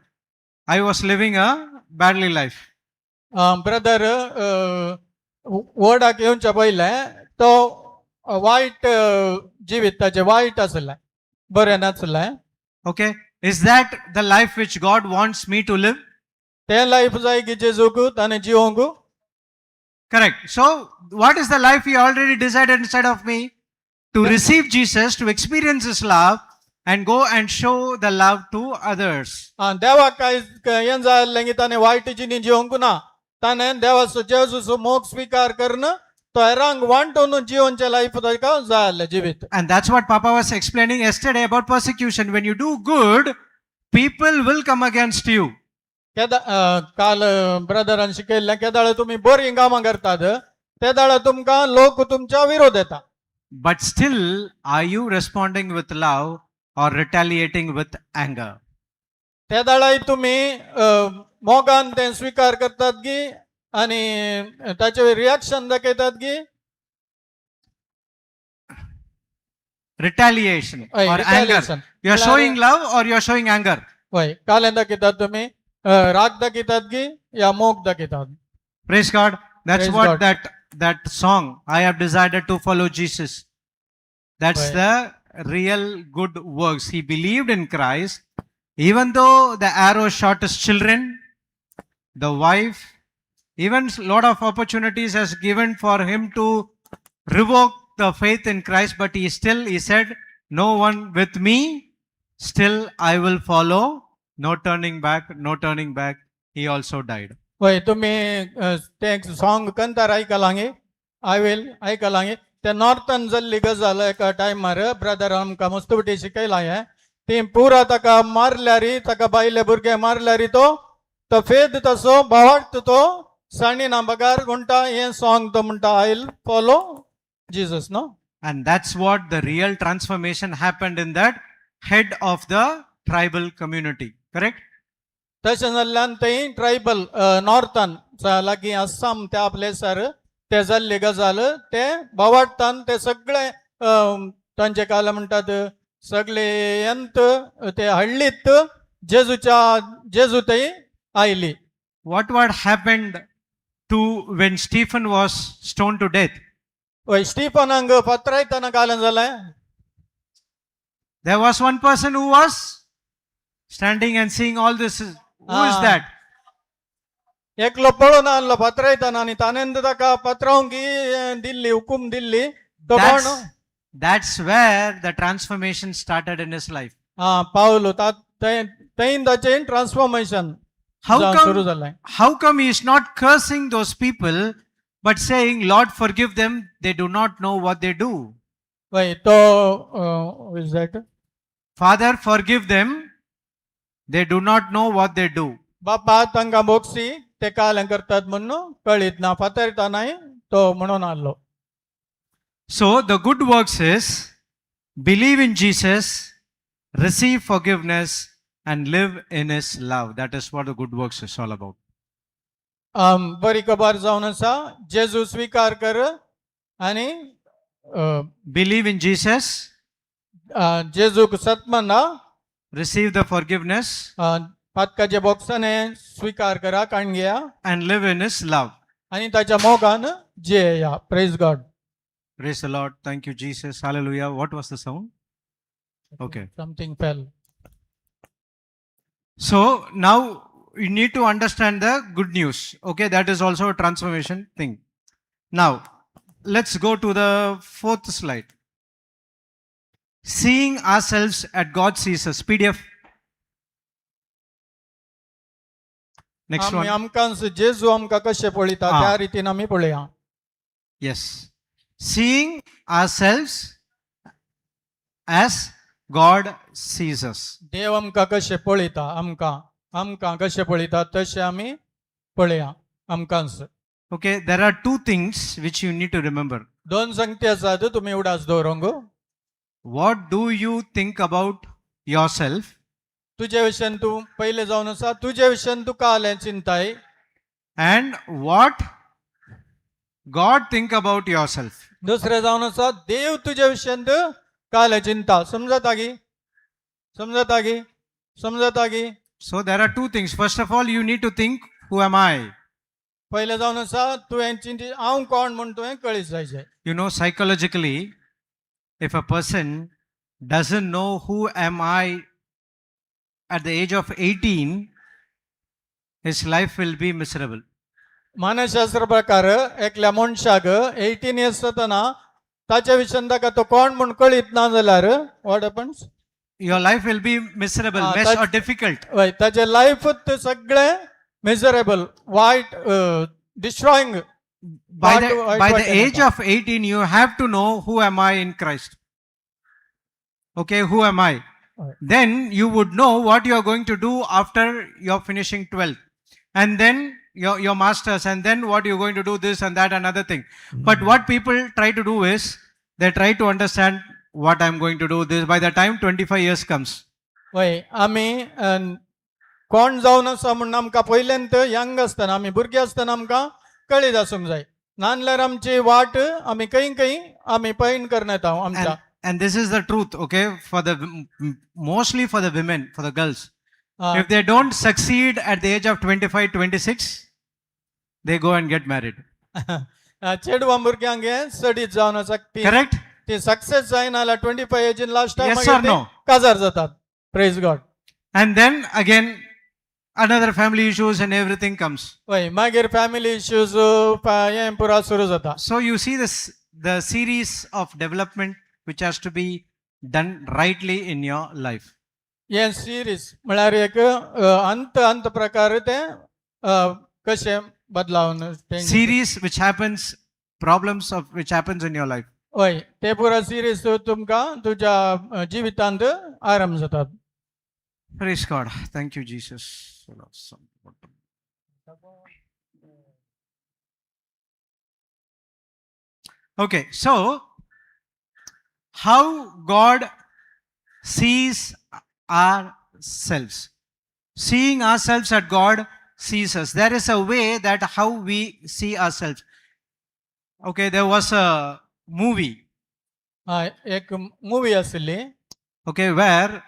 I was living a badly life. Brother वर्डाक येवच्या पयलें तो वायट जिवीत ताचें वायट आसलें, बरें नासलें. Okay, is that the life which God wants me to live? तें लायफ जाय की जेजूक ताणें जिवोंक? Correct. So, what is the life He already decided inside of me? To receive Jesus, to experience His love, and go and show the love to others. आं, देवाक कांय हें जाय आसलें की ताणें वायट जिणी जिवंक ना, ताणें देवाचो जेजूचो मोग स्विकार करून तो हेरांक वांटून जिवनचें लायफ ताका जाय आसलें जिवीत. And that's what Papa was explaining yesterday about persecution. When you do good, people will come against you. केदा काल ब्रदरान शिकयल्लें, केदाळ तुमी बरीं कामां करतात तेदाळ तुमकां लोक तुमच्या विरोध येता. But still, are you responding with love or retaliating with anger? तेदाळाय तुमी मोगान तें स्विकार करतात की आनी ताचे रिएक्शन दाखयतात की? Retaliation हय, or anger. Retaliation. You are showing love or you are showing anger. हय, कालें दाखयतात तुमी, राग दाखयतात की या मोग दाखयतात? Praise God. That's Praise what God. that song, I have decided to follow Jesus. That's Right. the real good works. He believed in Christ, even though the arrow shot his children, the wife, even lot of opportunities has given for him to revoke the faith in Christ, but he still he said, "No one with me, still I will follow. No turning back, no turning back." He also died. हय, तुमी तें सॉंग कंतार आयकलां गे? I will आयकलां गे? ते नॉर्थान जाल्ली गजाल एका टायमार ब्रदर आमकां मस्तपटी शिकयलां हें. ती पुरा ताका मारल्यारी, ताका बायले भुरगे मारल्यारी तो तो फेद तसो भावार्थ तो साणिना बगार म्हणटा हें सॉंग, तो म्हणटा, I will follow Jesus, no? And that's what the real transformation happened in that head of the tribal community. Correct? तशें जाल्ल्यान थंय ट्रायबल नॉर्थान लागीं आसाम त्या प्लेसार ते जाल्ली गजाल, ते भावार्थान ते सगळे तांचे काल म्हणटात सगळे यंत ते हळ्ळीत जेजूच्या जेजू थंय आयली. What happened to when Stephen was stoned to death? हय, स्टिफनांक पत्रायतना कालें जालें? There was one person who was standing and seeing all this. Who is Ah. that? एकलो पळोवन आहलो पत्रायताना आनी ताणें ताका पत्रावंक ही दिल्ली हुकूम दिल्ली तो कोण? That's where the transformation started in his life. हा पावलो थंय थंय ताचें ट्रान्सफॉर्मेशन How सुरू come, जालें. How come he is not cursing those people, but saying, "Lord, forgive them, they do not know what they do"? वय तो is that? Father, forgive them, they do not know what they do. बापा तांकां बोगसी ते काल करतात म्हणून कळीत ना फातरता नाही तो म्हणून आहलो. So the good works is believe in Jesus, receive forgiveness, and live in his love. That is what the good works is all about. बरी खबर जावन आसा जेजू स्विकार कर आनी Believe in Jesus, जेजूक सत म्हणा, receive the forgiveness, पातकाच्या बॉक्साने स्विकार करा काण घेया and live in his love. आनी ताच्या मोगान जियेया. Praise God. Praise the Lord. Thank you, Jesus. Hallelujah. What was the sound? Okay. Something fell. So now you need to understand the good news. Okay, that is also a transformation thing. Now, let's go to the fourth slide. Seeing ourselves at God sees us. PDF. Next आमी one. आमकां जेजू आमकां कशें पळयता आं. त्या रितीन आमी पळया. Yes. Seeing ourselves as God sees us. देव आमकां कशें पळयता आमकां आमकां कशें पळयता तशें आमी पळया आमकांच. Okay, there are two things which you need to remember. दोन संगती आसात तुमी उडास दवरूंक. What do you think about yourself? तुजे विशयन तूं पयलें जावन आसा तुजे विशयन तुका आलें चिंताय And what God think about yourself? दुसरें जावन आसा देव तुजे विशयन कालें चिंता. समजता गी? समजता गी? समजता गी? So there are two things. First of all, you need to think, who am I? पयलें जावन आसा तुवें चिंती हांव कोण म्हूण तुवें कळीत जायचें. Psychologically, if a person doesn't know who am I at the age of 18, his life will be miserable. मानसशास्त्र प्रकार एकल्या मनशाक 18 इयर्स जातना ताच्या विशयान ताका तो कोण म्हूण कळीत ना जाल्यार what happens? Your life will be miserable, Ah, mess or difficult. हय ताचें लायफूच सगळें मिजरेबल वायट destroying. By What the, by what the can age of 18, you have to know who am I in Christ. Okay, who am I? Right. Then you would know what you are going to do after you're finishing 12th. And then your masters, and then what you're going to do, this and that, another thing. But what people try to do is they try to understand what I'm going to do this by the time 25 years comes. वय आमी कोण जावन आसा म्हूण आमकां पयल्यान यंग आसतना आमी भुरगीं आसतना आमकां कळीत आसूंक जाय नाजाल्यार आमची वाट आमी खंय खंय आमी पैण करून येता आमच्या. And this is the truth, okay, for the mostly for the women, for the girls. Ah. If they don't succeed at the age of 25, 26, they go and get married. चेडवां भुरग्यांक हें चडीत जावन आसा ती Correct? ती सक्सेस जायना जाल्यार 25 एजीन लास्टाक Yes or मागीर ती no? काजार जातात. Praise God. And then again, another family issues and everything comes. वय मागीर फॅमिली इश्यूज हें पुरा सुरू जाता. So you see this the series of development which has to be done rightly in your life. हें सिरीज म्हळ्यार एक अंत अंत प्रकार तें कशें बदलावन तें Series which happens, problems of which happens in your life. हय ते पुरा सिरीज तुमकां तुज्या जिवितांत आराम जातात. Praise God. Thank you, Jesus. Okay, so how God sees ourselves. Seeing ourselves at God sees us. There is a way that how we see ourselves. Okay, there was a movie, हय एक मुवी आशिल्ली. Okay, where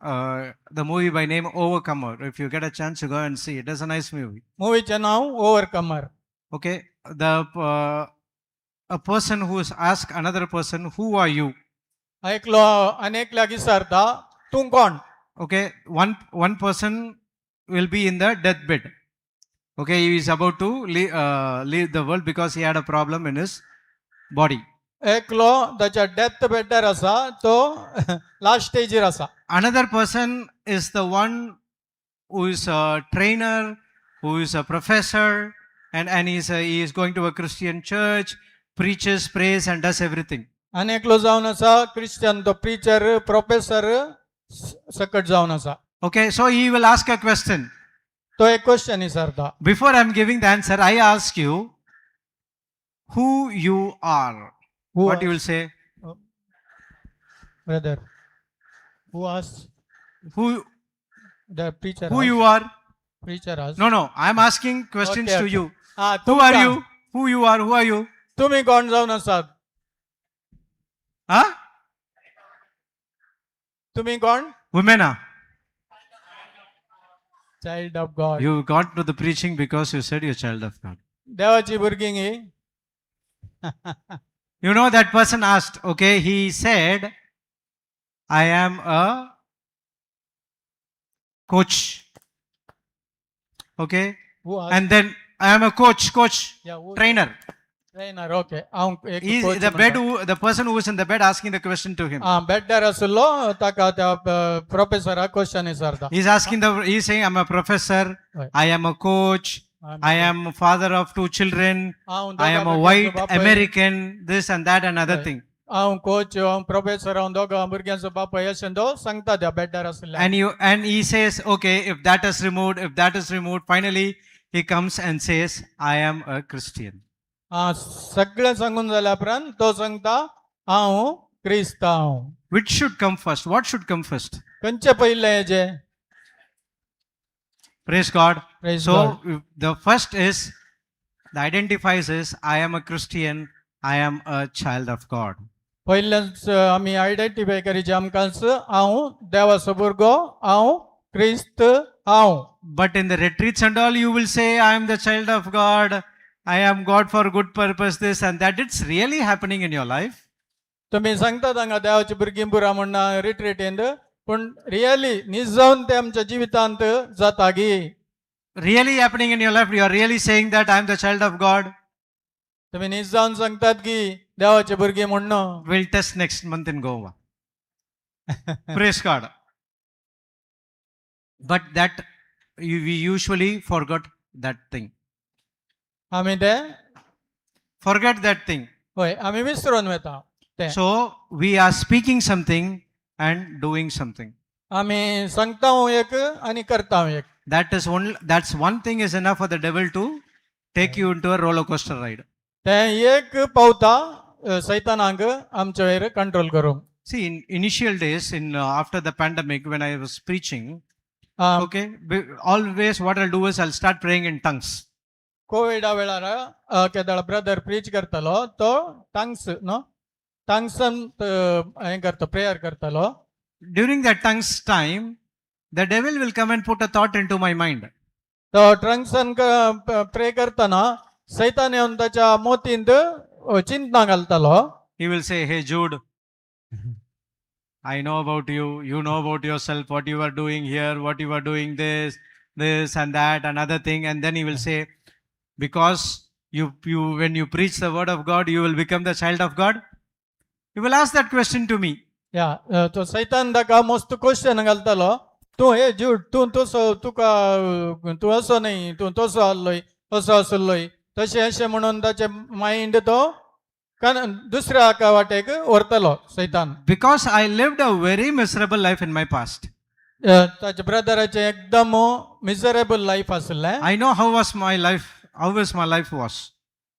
the movie by name Overcomer. If you get a chance to go and see it, it's a nice movie. मुवीचें नांव Overcomer. Okay, the a person who is asked another person, "Who are you?" एकलो आनी एकल्याक विचारता तूं कोण? Okay, one person will be in the deathbed. Okay, he is about to leave the world because he had a problem in his body. एकलो ताच्या डेथ बेडार आसा, तो लास्ट स्टेजीर आसा. Another person is the one who is a trainer, who is a professor, and he is going to a Christian church, preaches, prays, and does everything. आनी एकलो जावन आसा क्रिश्चन, तो प्रिचर, प्रोफेसर सकट जावन आसा. Okay, so he will ask a question. तो एक क्वेश्चन विचारता. Before I am giving the answer, I ask you who you are. Who What you will say? Brother, who ask? Who the preacher? Who you are? Preacher ask? No. I am asking questions Okay, to okay. you. Ah, Who are you? Who you are? Who are you? तुमी कोण जावन आसात? Huh? तुमी कोण? Women are. Child of God. You got to the preaching because you said you're child of God. देवाची भुरगीं ही. You know, that person asked, okay, he said, "I am a coach." Okay. Who asked? And then I am a coach, Yeah, who- trainer. Trainer, okay. हांव एक He's coach the bed म्हणटा. who, the person who is in the bed asking the question to him. आं, बेड्डार आशिल्लो ताका त्या प्रोफेसराक क्वेश्चन विचारता. He's saying, "I'm a professor, Right. I am a coach, I am father of two children, हांव I am a दोगां white भुरग्यांचो बापूय. American," this and that and other Right. thing. हांव कोच, हांव प्रोफेसर, हांव दोगां भुरग्यांचो बापूय अशें तो सांगता त्या बेड्डार आशिल्ल्या. And he says, okay, if that is removed, if that is removed, finally he comes and says, "I am a Christian." आं, सगळें सांगून जाल्या उपरांत तो सांगता, हांव क्रिस्तांव. Which should come first? What should come first? खंयचे पयलें हेजें? Praise God. Praise So God. If the first is the identifies is I am a Christian, I am a child of God. पयलेंच आमी आयडेंटिफाय करीचे आमकांच, हांव देवाचो भुरगो, हांव क्रिस्त हांव. But in the retreats and all, you will say, "I am the child of God, I am God for good purpose," this and that. It's really happening in your life. तुमी सांगतात हांगा देवाची भुरगीं पुरा म्हण रिट्रीटींत, पूण रियली नीज जावन ते आमच्या जिवितांत जाता गी? Really happening in your life. You are really saying that I am the child of God. तुमी नीज जावन सांगतात की देवाची भुरगीं म्हण? We'll test next month in Goa. Praise God. But that we usually forgot that thing. आमी ते Forget that thing. हय, आमी विसरून वता ते. So we are speaking something and doing something. आमी सांगता एक आनी करता एक. That is one. That's one thing is enough for the devil to take you into a roller coaster ride. ते एक पावता सैतानांक आमचे वयर कंट्रोल करूंक. See, in initial days, in after the pandemic, when I was preaching, okay, always what I'll do is I'll start praying in tongues. कोविडा वेळार केदळ ब्रदर प्रीच करतालो, तो टंग्स न्हू, टंग्सान हें करता, प्रेयर करतालो. During that tongues time, the devil will come and put a thought into my mind. तो ट्रंक्सान प्रे करतना सैतान येवन ताच्या मोतींत चिंतना घालतालो. He will say, "Hey, Jude, I know about you. You know about yourself, what you are doing here, what you are doing this, this, and that, another thing." And then he will say, "Because you, when you preach the word of God, you will become the child of God." He will ask that question to me. या, तो सैतान ताका मस्त क्वेश्चन घालतालो, तूं हे ज्यूड, तूं तसो, तुका तूं असो न्हय, तूं तसो आहलोय, असो आसलोय, तशें अशें म्हणून ताचे मायंड तो दुसऱ्या एका वाटेक व्हरतलो सैतान. Because I lived a very miserable life in my past. ताच्या ब्रदराचें एकदम मिजरेबल लायफ आसलें. I know how was my life, how was my life was.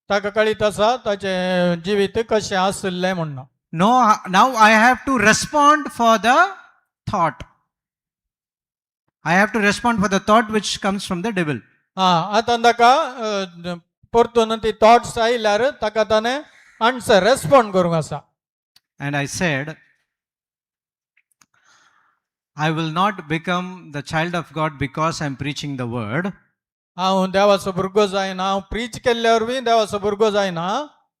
ताका कळीत आसा ताचें जिवीत कशें आशिल्लें म्हणून. No, now I have to respond for the thought. I have to respond for the thought which comes from the devil. आं, आतां ताका परतून ती थॉट्स आयल्यार ताका ताणें आन्सर रेस्पोंड करूंक आसा. And I said, "I will not become the child of God because I'm preaching the word." हांव देवाचो भुरगो जायना, हांव प्रीच केल्ल्या वरवीं देवाचो भुरगो जायना.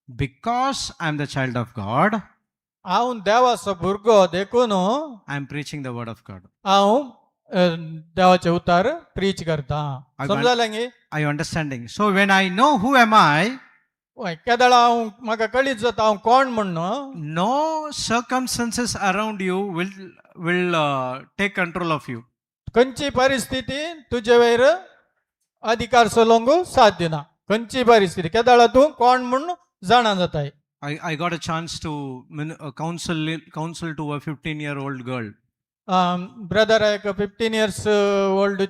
Because I'm the child of God, हांव देवाचो भुरगो देखून I am preaching the word of God. हांव देवाचें उतार प्रीच करता. समजलें गी? Are you understanding? So when I know who am I, वय केदळा हांव म्हाका कळीत जाता हांव कोण म्हण. No circumstances around you will take control of you. खंयची परिस्थिती तुजे वयर अधिकार चलोवंक साथ दिना. खंयची परिस्थिती केदळा तूं कोण म्हूण जाणा जाताय. I got a chance to counsel to a 15-year-old girl. Brother एक 15 इयर्स ओल्ड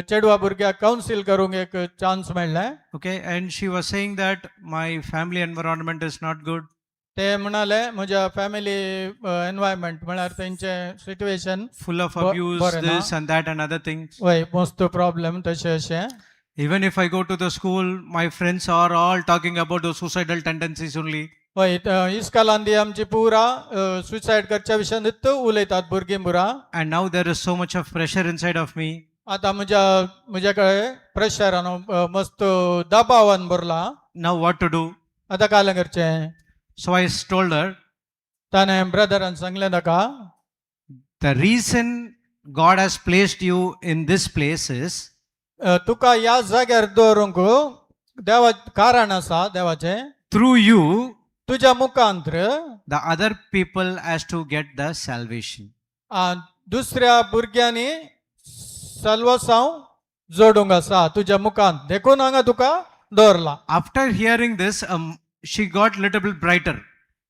चेडवा भुरग्याक कावन्सील करूंक एक चान्स मेळ्ळें. Okay, and she was saying that my family environment is not good. ते म्हणाले म्हज्या फॅमिली एनवायरमेंट म्हळ्यार तेंचे सिट्युएशन full of abuse, बरें ना? This and that and other things. वय मस्त प्रॉब्लेम तशें अशें. Even if I go to the school, my friends are all talking about the suicidal tendencies only. वय इस्कॉलान दी आमची पुरा सुसायड करच्या विशयान उलयतात भुरगीं पुरा. And now there is so much of pressure inside of me. आता म्हज्या म्हज्या कडेन प्रेशरान मस्त दबावान भरला. Now what to do? आतां काय करचें? So I told her, ताणें ब्रदरान सांगलें ताका, the reason God has placed you in this place is तुका ह्या जाग्यार दवरूंक देवा कारण आसा देवाचें. Through you, तुज्या मुखांत्र the other people has to get the salvation. दुसऱ्या भुरग्यांनी सल्वसांव जोडूंक आसा तुज्या मुखांत देखून हांगा तुका दवरला. After hearing this, she got little bit brighter.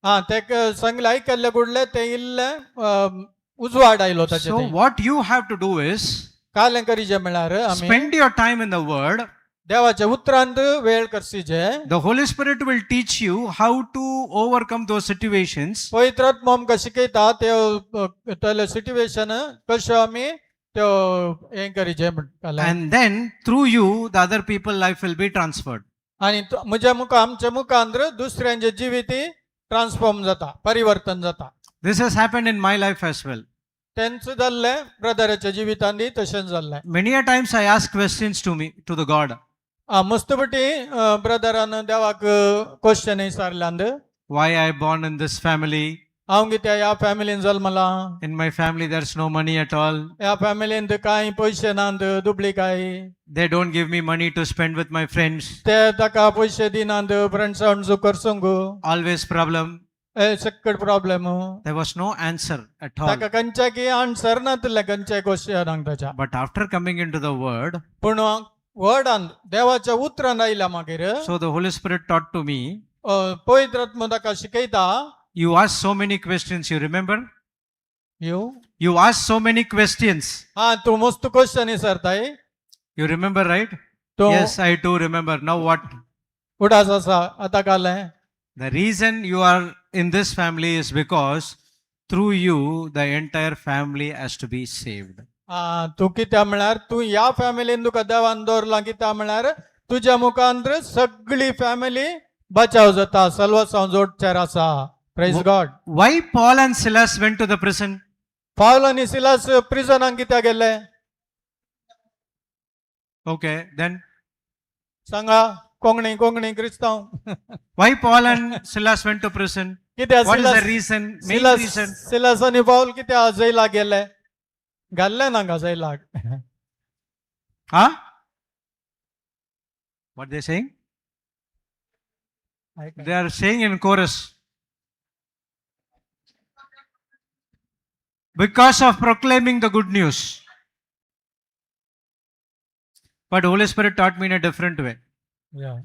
हा तेका सांगलें आयकल्लें कुडलें तें इल्लें उजवाड आयलो ताचे. So थंय. What you have to do is कालें करीजे म्हळ्यार आमी spend your time in the Word. देवाच्या उतरांत वेळ करसीजे. The Holy Spirit will teach you how to overcome those situations. पवित्र आत्मो आमकां शिकयता त्यो तले सिट्युएशन कश्यो आमी त्यो हें करीजे म्हणटाले. And then through you, the other people life will be transferred. आनी म्हज्या मुखार आमच्या मुखांत दुसऱ्यांचे जिवीत ट्रान्सफॉर्म जाता, परिवर्तन जाता. This has happened in my life as well. तेंच जाल्लें ब्रदराच्या जिवितांत तशेंच जाल्लें. Many a times I ask questions to me, to the God. मस्तपटी brethren देवाक question विचारल्यांत. Why I born in this family? हांव कित्याक ह्या फॅमिलीन जल्मला? In my family, there's no money at all. ह्या फॅमिलींत कांय पयशे नात, दुबळी काय. They don't give me money to spend with my friends. ते ताका पयशे दिनात फ्रेंड्सां करसूंक. Always problem. सकट problem. There was no answer at all. ताका खंयच्या आन्सर नातलें खंयच्या क्वेश्चनाक ताच्या. But after coming into the Word, पूण वर्डान देवाच्या उतरान आयल्या मागीर so the Holy Spirit taught to me, पवित्र आत्मो ताका शिकयता. You ask so many questions, you remember? You You ask so many questions. हा तूं मस्त क्वेश्चन विचारताय. You remember, right? तूं Yes, I do remember. Now what? उडास आसा आतां कालें. The reason you are in this family is because through you, the entire family has to be saved. आ, तूं कित्या म्हळ्यार तूं ह्या फॅमिलीन तुका देवान दवरलां कित्या म्हळ्यार तुज्या मुखांत सगळी फॅमिली बचाव जाता, सल्वसांव जोडचेर आसा. Praise God. Why Paul and Silas went to the prison? पावल आनी सिलास प्रिजनाक कित्याक गेले? Okay, then सांगा कोंकणी कोंकणी क्रिस्तांव. Why Paul and Silas went to prison? कित्याक What is the Silas reason? Main Silas reason. Silas आनी पावल कित्याक जैलाक गेले, घाल्ले ना हांगा जैलाक? Huh? What they saying? They are saying in chorus. Because of proclaiming the good news. But Holy Spirit taught me in a different way. Yeah.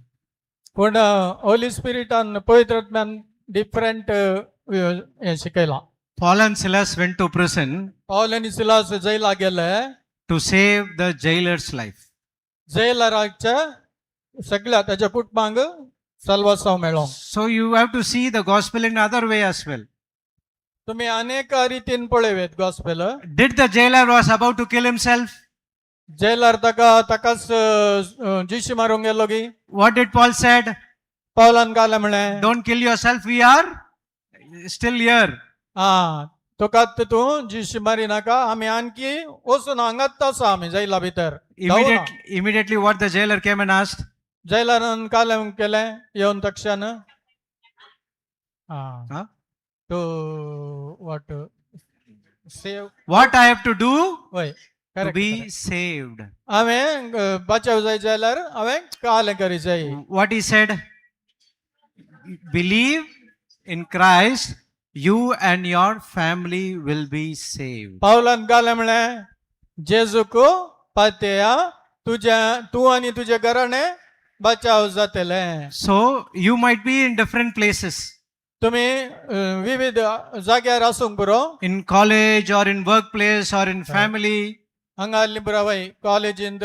पूण होली स्पिरिटान पवित्र आत्म्यान डिफरंट हें शिकयलां. Paul and Silas went to prison पावल आनी सिलास जैलाक गेले to save the jailer's life. जेलराच्या सगळ्या ताच्या कुटुंबांक सल्वासांव मेळोंक. So you have to see the gospel in other way as well. तुमी अनेक रितीन पळयत gospel. Did the jailer was about to kill himself? Jailer ताका ताकाच जिशी मारूंक गेलो की? What did Paul said? पावलान कालें म्हणलें? Don't kill yourself. We are still here. आ तुका तूं जिशी मारी नाका, आमी आणखी वचून हांगाच आसा आमी जैला भितर धांवना. Immediately, what the jailer came and asked? जैलरान कालें केलें येवन तक्षण. Huh? To what save? What I have to do वय. To correct. Be saved? हांवें बचाव जाय जाल्यार हांवें कालें करी जाय. What he said? Believe in Christ, you and your family will be saved. पावलान गालें म्हणलें जेजूक पातया तुज्या तूं आनी तुजें घराणें बचाव जातलें. So you might be in different places, तुमी विविध जाग्यार आसूंक पुरो, in college or in workplace or in family. हांगा आसली पुरो वय कॉलेजींत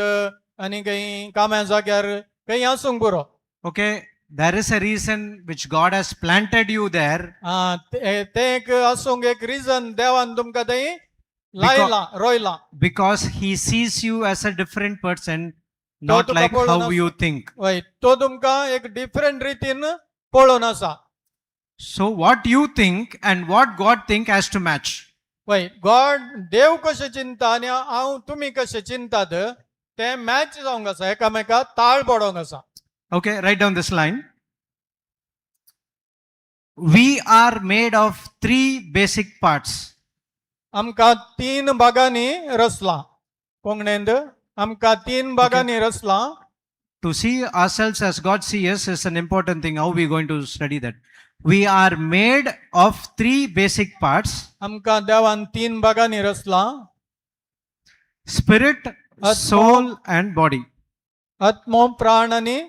आनी खंय कामा जाग्यार खंय आसूंक पुरो. Okay, there is a reason which God has planted you there. आं, ते तें एक आसूंक एक रिजन देवान तुमकां थंय लायलां रोयलां. Because he sees you as a different person, not तुका like पळोवन how आसा. You think. वय तो तुमकां एक डिफरंट रितीन पळोवन आसा. So what you think and what God think has to match. वय गॉड देव कशें चिंता आनी हांव तुमी कशें चिंतात तें मॅच जावंक आसा एकामेका ताळ पडोवंक आसा. Okay, write down this line. We are made of three basic parts. आमकां तीन भागांनी रचलां कोंकणींत आमकां तीन भागांनी रचलां. To see ourselves as God sees us is an important thing. How we going to study that? We are made of three basic parts: आमकां देवान तीन भागांनी रचलां. Spirit, आत्मो, soul, and body. आत्मो प्राण आनी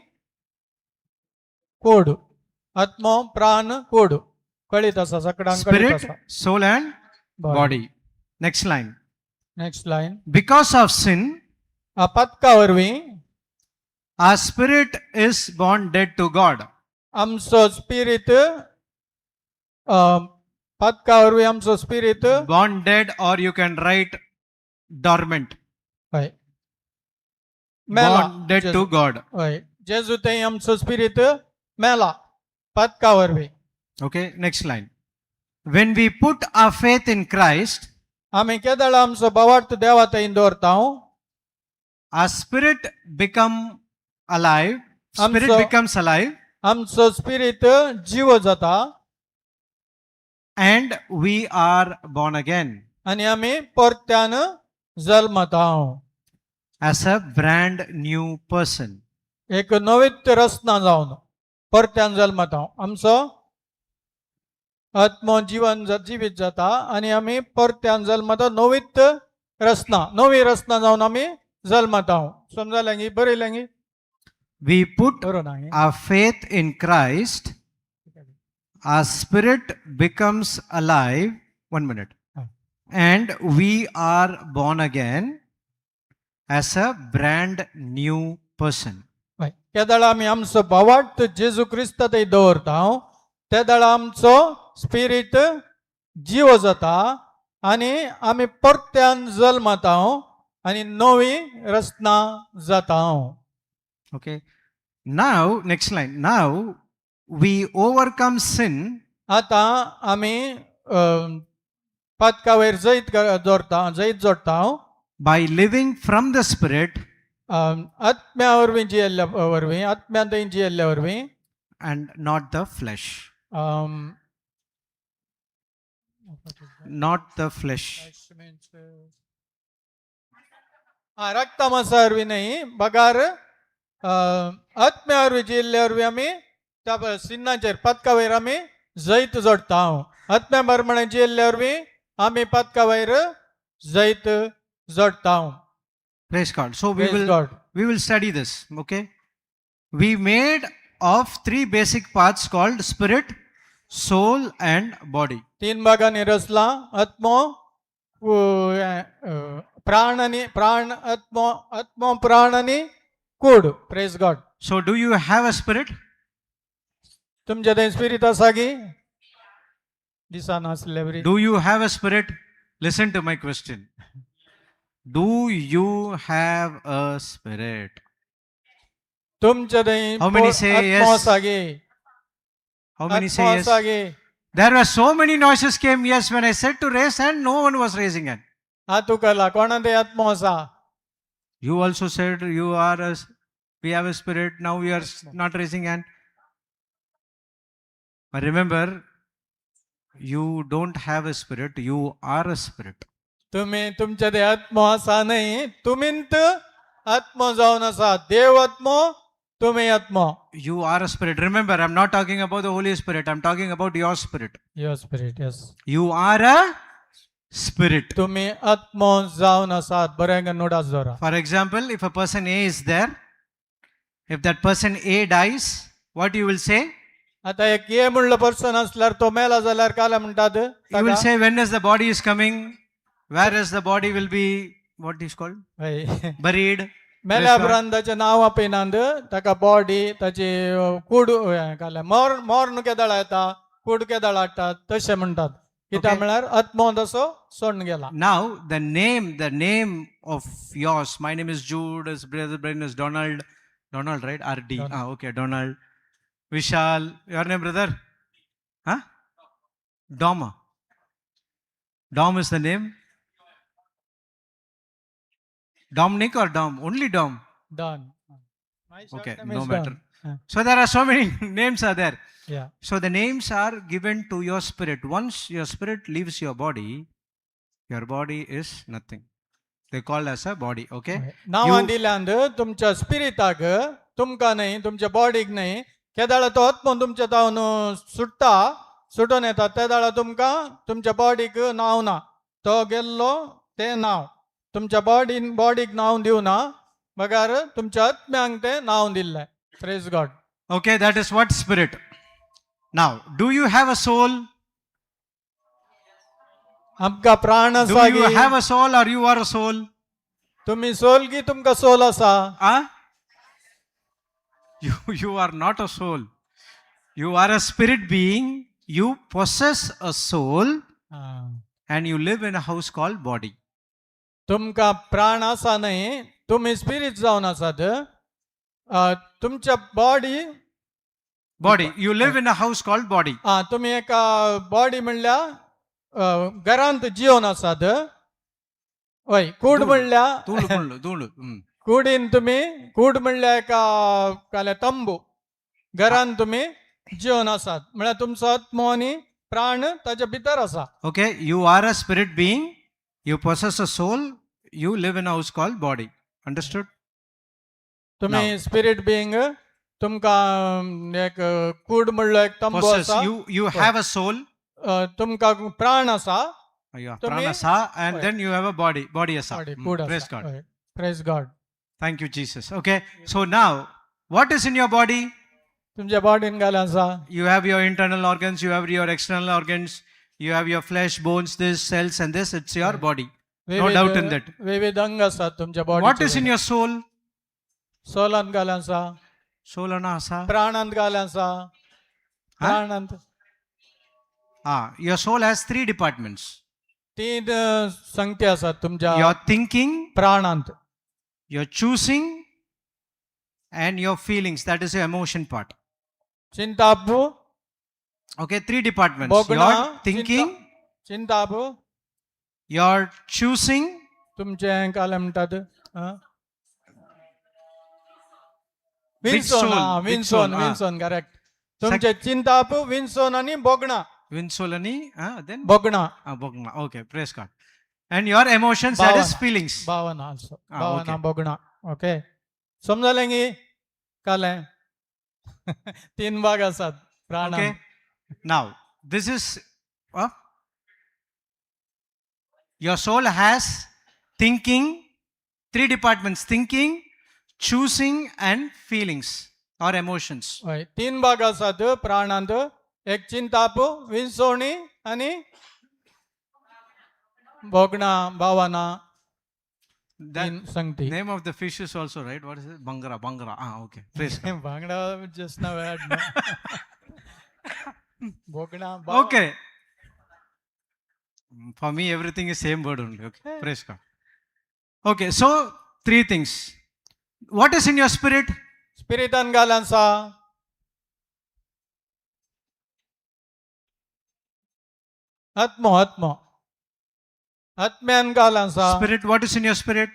कोड. आत्मो प्राण कोड कळीत आसा सगळ्यांक कळीत Spirit, आसा. Soul, and body. Next line. Next line. Because of sin, Patkai वरवीं our spirit is born dead to God. आमचो स्पिरीत पातका वरवीं आमचो स्पिरीत Born dead, or you can write dormant. हय मेला. Born dead to God. हय जेजू थंय आमचो स्पिरीत मेला पातका वरवीं. Okay, next line. When we put our faith in Christ, आमी केदळा आमचो भावार्थ देवा थंय दवरता, our spirit become alive. Spirit becomes alive, आमचो स्पिरीत जिवो जाता and we are born again आनी आमी परत्यान जल्मता as a brand new person. एक नवीत रचना जावन परत्यान जल्मता. आमचो आत्मो जिवन जिवीत जाता आनी आमी परत्यान जल्मता नवीत रचना नवी रचना जावन आमी जल्मता. समजलें गी बरयलें गी? We put बरोबर ना गी? Our faith in Christ, our spirit becomes alive. One minute. Ah. And we are born again as a brand new person. हय तेदळा आमी आमचो भावार्थ जेजू क्रिस्त थंय दवरता तेदळा आमचो स्पिरीट जिवो जाता आनी आमी परत्यान जल्मता आनी नवी रचना जाता. Okay. Now, next line. Now we overcome sin आतां आमी पातका वयर जैत दवरता जैत जोडटा by living from the Spirit आत्म्या वरवीं जियेल्ल्या वरवीं आत्म्यान थंय जियेल्ल्या वरवीं and not the flesh. Not the flesh. हा रक्ता मांसा वरवीं न्हय बगार आत्म्या वरवीं जियेल्ल्या वरवीं आमी त्या सिन्नाचेर पातका वयर आमी जैत जोडटा. आत्म्या प्रमाणे जियेल्ल्या वरवीं आमी पातका वयर जैत जोडटा. Praise God. So we Praise will God. We will study this. Okay. We made of three basic parts called spirit, soul, and body. तीन भागांनी रचला आत्मो प्राण आनी प्राण आत्मो आत्मो प्राण आनी कूड. Praise God. So do you have a spirit? तुमच्या थंय स्पिरीत आसा की दिसाना आसले बरी. Do you have a spirit? Listen to my question. Do you have a spirit? तुमच्या थंय How many say आत्मो yes? आसा की? How many say आत्मो yes? आसा की? There were so many noises came yes when I said to raise hand, no one was raising hand. हा तुका कोणा थंय आत्मो आसा? You also said you are a, we have a spirit, now we are not raising hand. But remember, You don't have a spirit, you are a spirit. तुम्ही तुमच्या ते आत्मो आसा न्हय, तुमींत आत्मो जावन आसा. देव आत्मो, तुमी आत्मो. You are a spirit. Remember, I'm not talking about the Holy Spirit, I'm talking about your spirit. Your spirit, yes. You are a spirit. तुमी आत्मो जावन आसात. बरें नोडास दवरा. For example, if a person A is there, if that person A dies, what you will say? आता एक ए म्हणलो पर्सन असल्यार, तो मेला जाल्यार काय म्हणटात? You will say, when is the body is coming? Where is the body will be, what is called? हय. Buried. मेल्या Praise God. उपरांत ताचें नांव आपयनात, ताका बॉडी ताची कूड हें घाल्या, मोर मोर्न केदळ येता, कूड केदळ हाडटात तशें म्हणटात. कित्याक Okay. म्हळ्यार आत्मो तसो सोडून गेला. Now, the name of yours, my name is Jude, his brother brain is Donald. Donald, right? RD. Donald. Ah, okay, Donald. Vishal. Your name, brother? Huh? Dom. Dom is the name. Dominic or Dom? Only Dom. Don. Okay, no matter. So there are so many names are there. Yeah. So the names are given to your spirit. Once your spirit leaves your body is nothing. They call as a body. Okay. नांवां You- दिल्यांत तुमच्या स्पिरिटाक, तुमकां न्हय, तुमच्या बॉडीक न्हय. केदाळा तो आत्मो तुमच्या तावन सुट्टा, सुटून येता, तेदाळा तुमकां तुमच्या बॉडीक नांव ना. तो गेल्लो तें नांव तुमच्या बॉडीन, बॉडीक नांव दिवना बगार तुमच्या आत्म्यांक तें नांव दिल्लें. Praise God. Okay, that is what spirit. Now, do you have a soul? आमकां प्राण Do आसा you की? Have a soul or you are a soul? तुमी सोल की तुमकां सोल आसा? Huh? You are not a soul. You are a spirit being. You possess a soul ah. And you live in a house called body. तुमकां प्राण आसा न्हय, तुमी स्पिरीट जावन आसात. तुमच्या body Body. You live in a house called body. आ तुमी एका बॉडी म्हणल्यार घरांत जिवन आसात. हय, कूड धूळ. म्हणल्यार धूळ, धूळ, धूळ. कुडीन तुमी, कूड म्हणल्यार एका काल्या तंबू घरान तुमी जिवन आसात. म्हळ्यार तुमचो आत्मो आनी प्राण ताच्या भितर आसा. Okay, you are a spirit being. You possess a soul. You live in a house called body. Understood? तुमी स्पिरीट बिंग, तुमकां एक कूड म्हणलो एक तंबू Possess. आसा. You have a soul. तुमकां प्राण आसा. Yeah, तुम्ही- pranasa, and Right. then you have a body. Body asa. Body, could Praise आसा. God. Praise God. Thank you, Jesus. Okay, so now, what is in your body? तुमच्या बॉडीन घाल आसा. You have your internal organs, you have your external organs, you have your flesh, bones, this, cells, and this. It's your body. No doubt in that. विविध अंग आसात तुमच्या What is in body. Your soul? सोलांत घाल आसा. Soul ana asa. प्राणांत घाल आसा. प्राणांत. Ah, your soul has three departments. तीन संगती आसात तुमच्या Your thinking, प्राणांत. Your choosing, and your feelings. That is your emotion part. चिंताप. Okay, three departments. भोगणा. Your thinking, चिंताप. Your choosing, तुमचें काय म्हणटात? Big विन्सोन. Soul, big विन्सोन. Soul, ah. विन्सोन, करेक्ट. तुमचे चिंताप, विन्सोन आनी भोगणा. Vinsolani, ah, then भोगणा. Ah, Bhogna. Okay, praise God. And your emotions, that is Bhavana. Feelings. भावना also. Ah, भावना. Okay. भोगणा. ओके, समजलें की कळ्ळें? तीन भाग आसात प्राणांत. Okay. Now, this is your soul has thinking, three departments: thinking, choosing, and feelings or emotions. हय, तीन भाग आसात प्राणांत. एक चिंताप, विनसोणी आनी भोगणा, भावना. That तीन संगती. Name of the fish is also right. What is it? Bangra, Bangra. Ah, okay. Praise God. Bhangra just now add. भोगणा. Okay. For me, everything is same word only. Okay. Praise God. Okay, so three things. What is in your spirit? स्पिरिटान घाल आसा. आत्मो, आत्मो, आत्म्यान घाल आसा. Spirit, what is in your spirit?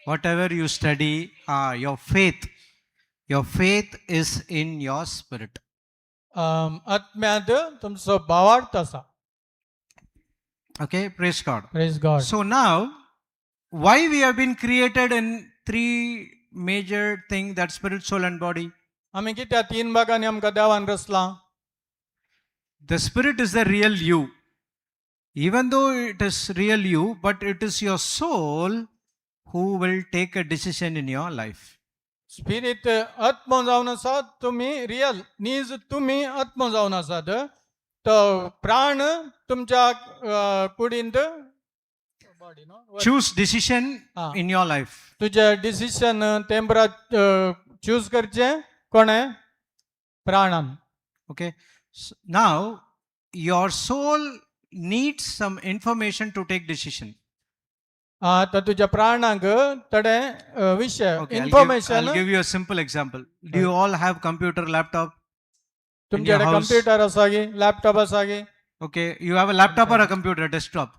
Whatever you study, ah, your faith. Your faith is in your spirit. आत्म्यांत तुमचो भावार्थ आसा. Okay, praise God. Praise God. So now, why we have been created in three major thing, that spirit, soul, and body? आमी कित्याक तीन भागांनी आमकां देवान रचलां? The spirit is the real you. Even though it is real you, but it is your soul who will take a decision in your life. Spirit आत्मो जावन आसा तुमी रियल नीज तुमी आत्मो जावन आसात तो प्राण तुमच्या कुडींत body न्हू? Choose decision Ah. in your life. तुजें डिसिशन तेंबरा चूज करचें कोणें प्राणान. Okay. So now, your soul needs some information to take decision. आतां तुज्या प्राणाक थोडे विशय Okay, I'll give, information. I'll give you a simple example. Do you all have computer, laptop? तुमचे कडेन house. Computer आसा गी लॅपटॉप आसा गी? Okay, you have a laptop or a computer, desktop?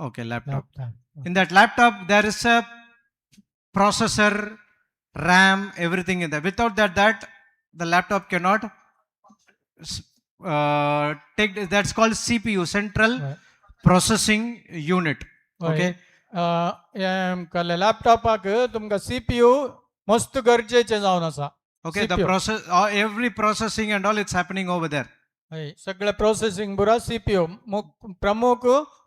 Okay, laptop. In that laptop, there is a processor, RAM, everything in there. Without that the laptop cannot take. That's called CPU, Central Right. Processing Unit. Okay. हें लॅपटॉपाक तुमकां सीपीयू मस्त गरजेचें जावन आसा. Okay, the CPU. Process, every processing and all, it's happening over there. हय सगळें प्रोसेसींग पुरा सीपीयू प्रमुख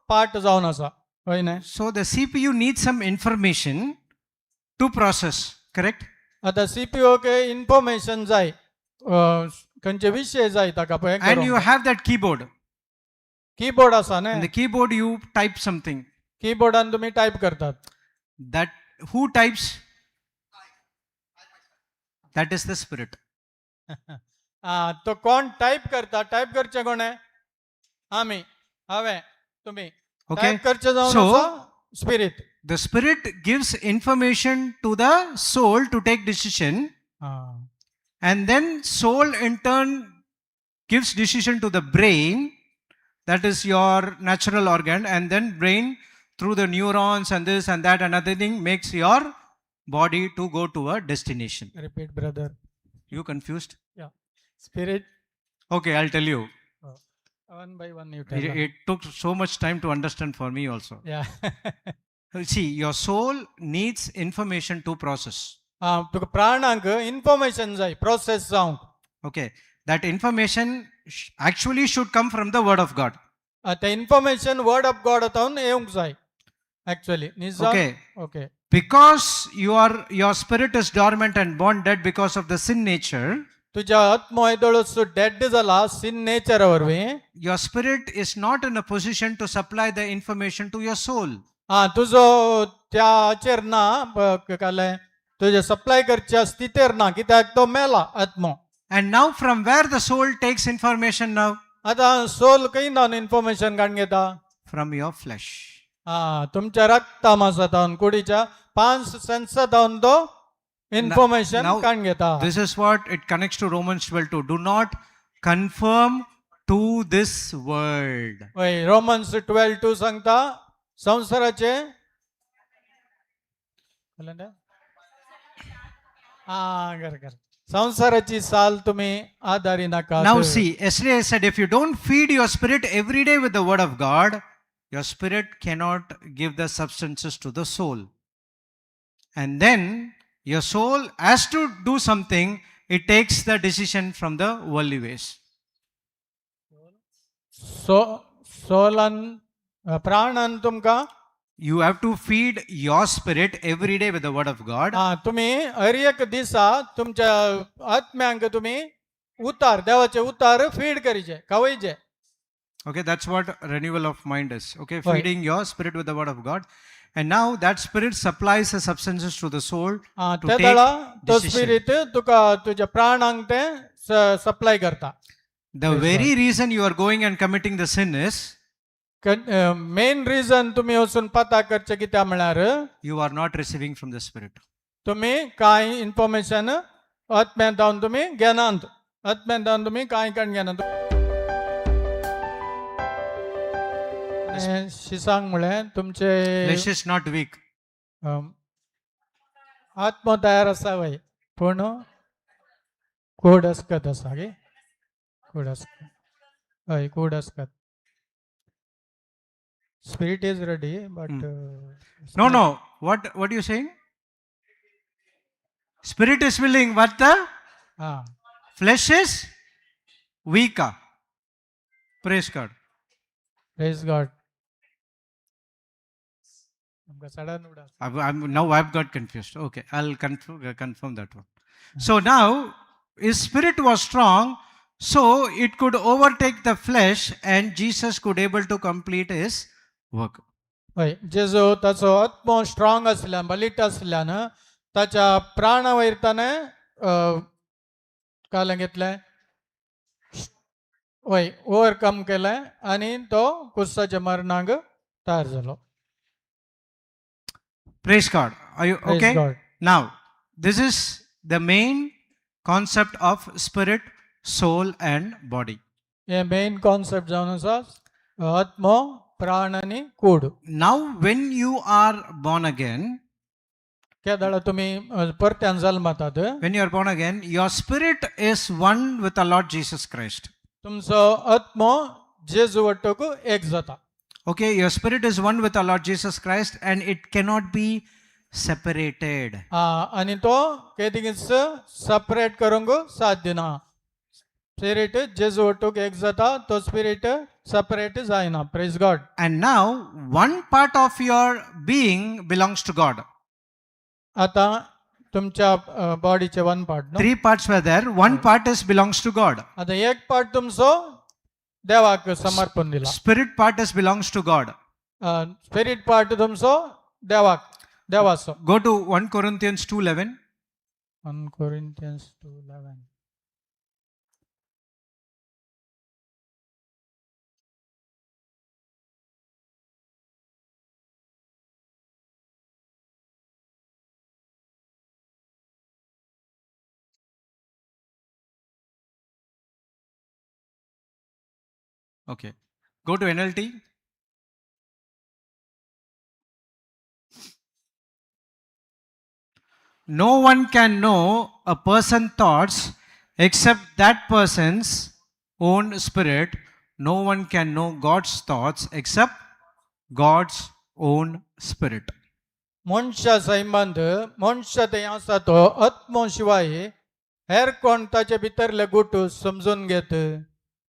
पार्ट जावन आसा हय न्हय? So the CPU needs some information to process, correct? आतां सीपीयूक इन्फॉर्मेशन जाय खंयचे विशय जाय ताका पळय. And you have that keyboard. Keyboard आसा In न्हय? The keyboard, you type something. कीबोर्डान तुमी टायप करतात. That who types? That is the spirit. आं तो कोण टायप करता? टायप करचें कोणें? आमी हांवें तुमी Okay. Type करचें जावन So- spirit. The spirit gives information to the soul to take decision, and then soul in turn gives decision to the brain, that is your natural organ, and then brain through the neurons and this and that and other thing makes your body to go to a destination. Repeat, brother. You confused? Spirit. Okay, I'll tell you. One by one you It took so much time to understand for me also. Yeah. See, your soul needs information to process. आं तुका प्राणांक इन्फॉर्मेशन जाय प्रोसेस जावंक. Okay, that information actually should come from the word of God. तें इन्फॉर्मेशन वर्ड ऑफ गॉड जावन येवंक जाय एक्चुअली निज. Okay, okay. Because your spirit is dormant and born dead because of the sin nature, तुज्या आत्मो येदोळो डेड जाला सिन नेचरा वरवीं. Your spirit is not in a position to supply the information to your soul. आं तुजो त्या हाचेर ना कालें तुजें सप्लाय करच्या स्थितेर ना कित्याक तो मेला आत्मो. And now, from where the soul takes information now? आतां सोल खंय जावन इन्फॉर्मेशन काडून घेता? From your flesh. आं तुमच्या रक्ता मासा जावन कुडीच्या पांच सेन्सा जावन तो इन्फॉर्मेशन now, काडून घेता. This is what it connects to Romans 12:2. Do not conform to this world. हय रोमन्स 12:2 सांगता संवसाराचे कळ्ळें तें? आं कर कर संवसाराची साल तुमी आदारी नाका. Now see, yesterday I said if you don't feed your spirit every day with the word of God, your spirit cannot give the substances to the soul. And then your soul has to do something, it takes the decision from the worldly ways. So Solan प्राणान तुमकां You have to feed your spirit every day with the word of God. आं तुमी हर एक दिसा तुमच्या आत्म्यांक तुमी उतार देवाचे उतार feed करीचे खावयचे. Okay, that's what renewal of mind is. Okay, Right. Feeding your spirit with the word of God. And now that spirit supplies the substances to the soul आं to ते take दळा तो decision. Spirit तुका तुज्या प्राणांक तें सप्लाय करता. The Praise very reason you are going and committing the sin is main reason तुमी वचून पता करचें कित्याक म्हळ्यार you are not receiving from the spirit. तुमी कांय इन्फॉर्मेशन आत्म्यान जावन तुमी घेनात आत्म्यान जावन तुमी कांय काण घेनात. आनी शिसांक म्हळें तुमचे Flesh is not weak. आत्मो तयार आसा वय पूण कोड अस्कत आसा गे. कूड आसता हय कूड आसतात. Spirit is ready but No. What are you saying? Spirit is willing, but the ah flesh is weaker. Praise God. Praise God. आमकां सडन उडास. Now I've got confused. Okay, I'll confirm that one. So now his spirit was strong, so it could overtake the flesh, and Jesus could able to complete his work. हय जेजू ताचो आत्मो स्ट्रॉंग आसल्यान बलिट आसल्यान ताच्या प्राणा वयर ताणें कालें घेतलें हय ओवरकम केलें आनी तो कुस्साच्या मरणाक तयार जालो. Praise God. Are you Praise okay? God. Now, this is the main concept of spirit, soul, and body. हे मेन कॉन्सेप्ट जावन आसा आत्मो प्राण आनी कूड. Now, when you are born again, त्या दाडा तुमी परत्यान जल्मतात when you are born again, your spirit is one with the Lord Jesus Christ. तुमचो आत्मो जेजू वट्टूक एक जाता. Okay, your spirit is one with the Lord Jesus Christ and it cannot be separated. आनी तो केदीच सेपरेट करूंक साध्य ना. स्पिरीट जेजू वट्टूक एक जाता तो स्पिरीट सेपरेट जायना. Praise God. And now, one part of your being belongs to God. आतां तुमच्या बॉडीचे one part न्हू Three parts were there, one part is belongs to God. आतां एक पार्ट तुमचो देवाक समर्पण दिला. Spirit part is belongs to God. Spirit part तुमचो देवाक देवाचो. Go to 1 Corinthians 2:11. 1 Corinthians 2:11. Okay. Go to NLT. No one can know a person's thoughts except that person's own spirit. No one can know God's thoughts except God's own spirit. मनशा संबंद मनशा थंय आसा तो आत्मो शिवाय हेर कोण ताचे भितरले गुट समजून घेत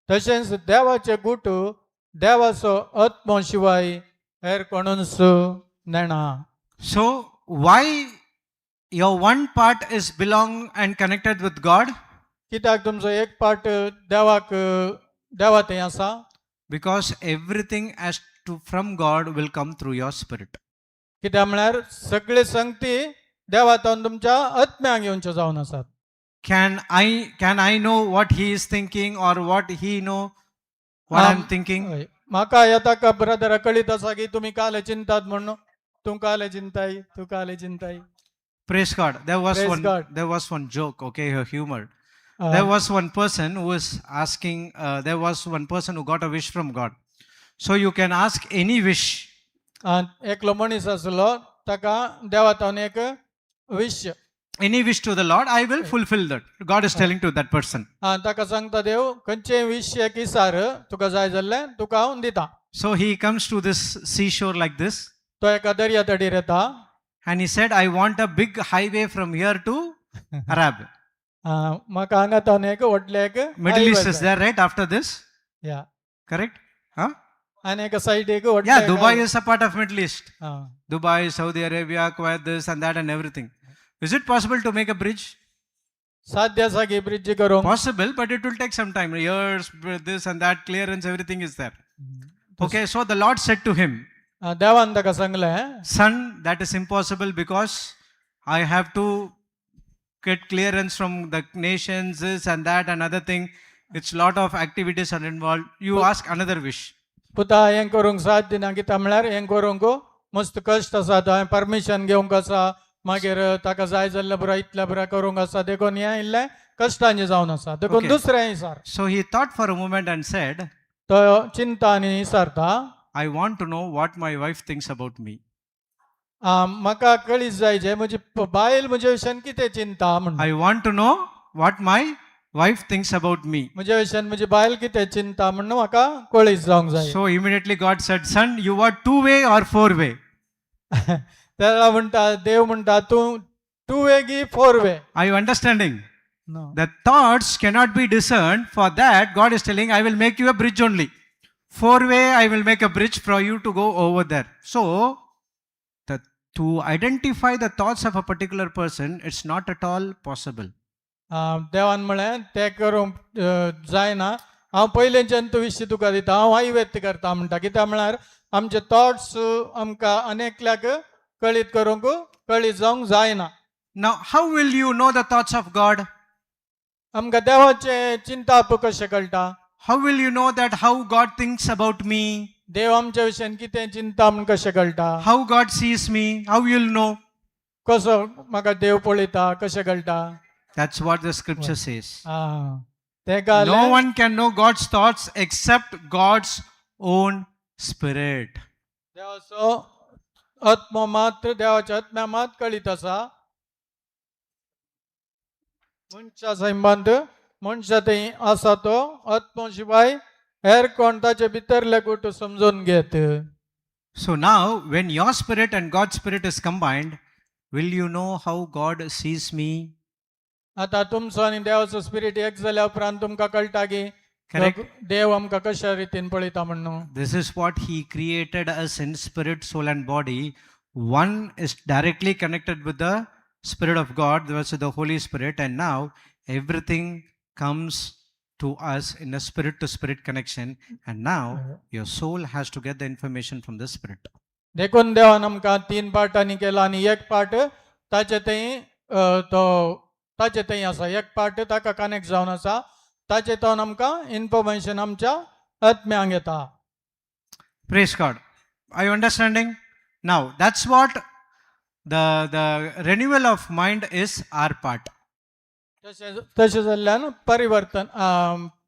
तशेंच देवाचे गुट देवाचो आत्मो शिवाय हेर कोणूच नेणा. So, why your one part is belong and connected with God? कित्याक तुमचो एक पार्ट देवाक देवा थंय आसा. Because everything as to from God will come through your spirit. कित्याक म्हळ्यार सगळे संगती देवा तावन तुमच्या आत्म्याक येवच्यो जावन आसात. Can I know what he is thinking or what he know what I'm thinking? हय. म्हाका येता का ब्रदरा कळीत आसा की तुमी काले चिंतात म्हणून तूं काले चिंताय तूं काले चिंताय. Praise God. There was Praise one God. there was one joke, okay, a humor. There was one person who was asking, there was one person who got a wish from God. So you can ask any wish. एकलो मनीस आसलो ताका देवा तावन एक wish Any wish to the Lord, I will fulfill that. God is telling to that person. ताका सांगता देव खंयचेय विश एक इसार तुका जाय जाल्लें तुका हांव दिता. So he comes to this seashore like this तो एका दर्या तडीर येता and he said, I want a big highway from here to Arab. म्हाका हांगा तावन एक व्हडलें एक Middle East highway is जाय. there, right? After this, या correct? Huh? आनी एका सायडीक व्हडलें Yeah, एक Dubai highway. is a part of Middle East. Ah. Dubai, Saudi Arabia, Kuwait, this and that and everything. Is it possible to make a bridge? साध्य आसा की ब्रिज करूंक. Possible, but it will take some time. Years, this and that, clearance, everything is there. Okay, so the Lord said to him, देवान ताका सांगलें Son, that is impossible because I have to get clearance from the nations, this and that and other thing. It's lot of activities are involved. You ask another wish. पुता हें करूंक साध्य ना कित्याक म्हळ्यार हें करूंक मस्त कश्ट आसा हांवें परमिशन घेवंक आसा मागीर ताका जाय जाल्ल्या पुराय इतल्या पुराय करूंक आसा देखून हें इल्लें कश्टांचें जावन आसा देखून Okay. दुसरें विचार. So he thought for a moment and said, तो चिंता आनी विचारता I want to know what my wife thinks about me. म्हाका कळीत जाय जे म्हजी बायल म्हजे विशयान कितें चिंता म्हण. I want to know what my wife thinks about me. म्हज्या विशयान म्हजी बायल कितें चिंता म्हणून म्हाका कळीत जावंक जाय. So immediately God said, "Son, you are two way or four way?" तेन्ना म्हणटा देव म्हणटा तूं टू वे की four way? Are you understanding? The thoughts cannot be discerned. For that, God is telling, "I will make you a bridge only. Four way, I will make a bridge for you to go over there." So, to identify the thoughts of a particular person, it's not at all possible. देवान म्हळें तें करूंक जायना हांव पयलींच्यान तूं विशीं तुका दिता हांव आयवेत्त करता म्हणटा कित्याक म्हळ्यार आमचे थॉट्स आमकां अनेकल्याक कळीत करूंक कळीत जावंक जायना. Now, how will you know the thoughts of God? आमकां देवाचें चिंताप कशें कळटा? How will you know that how God thinks about me? देव आमच्या विशयान कितें चिंता म्हूण कशें कळटा? How God sees me? How you'll know? कसो म्हाका देव पळयता कशें कळटा? That's what the scripture says. आं, तेका No one can know God's thoughts except God's own spirit. देवाचो आत्मो मात्र देवाच्या आत्म्या मात कळीत आसा मनशा संबंद मनशा थंय आसा तो आत्मो शिवाय हेर कोण ताचे भितरले गुट समजून घेत. So now, when your spirit and God's spirit is combined, will you know how God sees me? आतां तुमचो आनी देवाचो स्पिरीट एक जाल्या उपरांत तुमकां कळटा की Correct? देव आमकां कशा रितीन पळयता म्हणून. This is what He created us in spirit, soul, and body. One is directly connected with the Spirit of God, that's the Holy Spirit, and now everything comes to us in a spirit to spirit connection. And now your soul has to get the information from the spirit. देखून देवान आमकां तीन पार्टांनी केला आनी एक पार्ट ताचे थंय तो ताचे थंय आसा एक पार्ट ताका कनेक्ट जावन आसा ताचे थंय आमकां इन्फॉर्मेशन आमच्या आत्म्यांक येता. Praise God. Are you understanding? Now, that's what the renewal of mind is our part. तशें तशें जाल्ल्यान परिवर्तन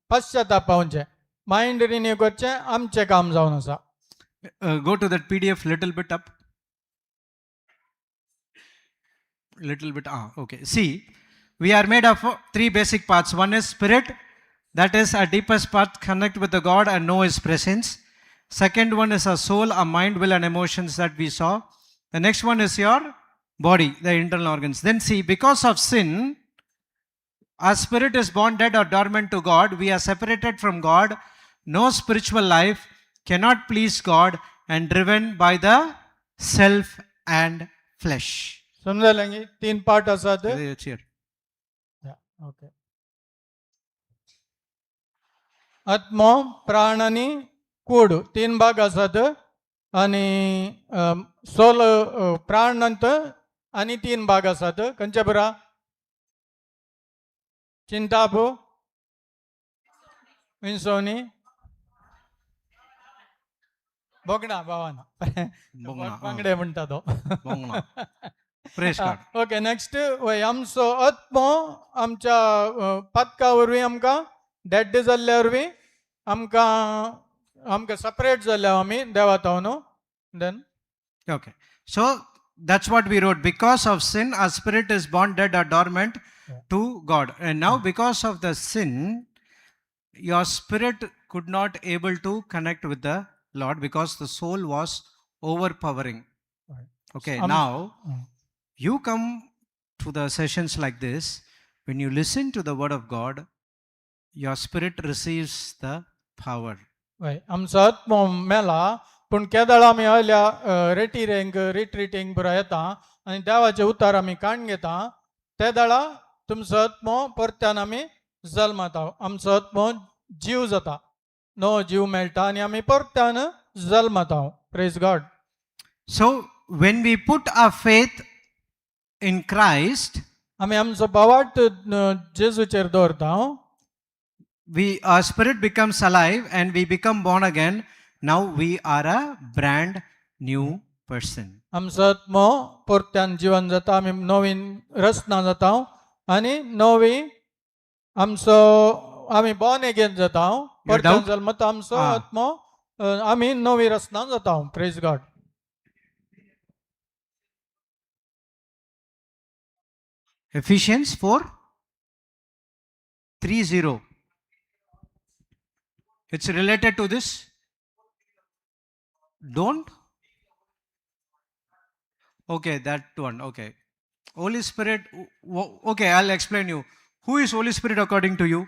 पश्चाताप पावचें मायंड रिन्यू करचें आमचें काम जावन आसा. Go to that PDF little bit up. Little bit, ah, okay. See, we are made of three basic parts. One is spirit, that is our deepest part, connect with the God and know His presence. Second one is our soul, our mind, will, and emotions that we saw. The next one is your body, the internal organs. Then see, because of sin, our spirit is born dead or dormant to God. We are separated from God, no spiritual life, cannot please God, and driven by the self and flesh. समजलें की तीन पार्ट आसात. It's here. Okay आत्मो प्राण आनी कूड तीन भाग आसात आनी सोल प्राण नंतर आनी तीन भाग आसात खंयचे बरा चिंताप विंसवणी भोगणा भावाना. Bongna, ah, बांगडे म्हणटा तो. Bongna. Praise God. Okay next वय आमचो आत्मो आमच्या पातका वरवीं आमकां डेड जाल्ल्या वरवीं आमकां आमकां सेपरेट जाल्ल्या आमी देवा न्हू then. Okay. So that's what we wrote. Because of sin, our spirit is born dead or dormant Yeah. to God. And now, because of the sin, your spirit could not able to connect with the Lord because the soul was overpowering. Right. Okay. Now Now you come to the sessions like this. When you listen to the word of God, your spirit receives the power. वय आमचो आत्मो मेला पूण केदळ आमी हयल्या रेटिरेंक रिट्रिटींक पुरो येता आनी देवाचे उतार आमी काण घेता ते दळा तुमचो आत्मो परत्यान आमी जल्मता आमचो आत्मो जीव जाता नवो जीव मेळटा आनी आमी परत्यान जल्मता. Praise God. So when we put our faith in Christ, आमी आमचो भावार्थ जेजूचेर दवरता we our spirit becomes alive and we become born again. Now we are a brand new person. आमचो आत्मो परत्यान जिवन जाता आमी नवीन रचना जाता आनी नवी आमचो आमी बॉर्न एगेन जाता परत्यान doubt? जल्मता आमचो आं. आत्मो आमी नवी रचना जाता. Praise God. Ephesians 4. 30. It's related to this. Don't? Okay, that one. Okay. Holy Spirit. Okay, I'll explain you. Who is Holy Spirit according to you?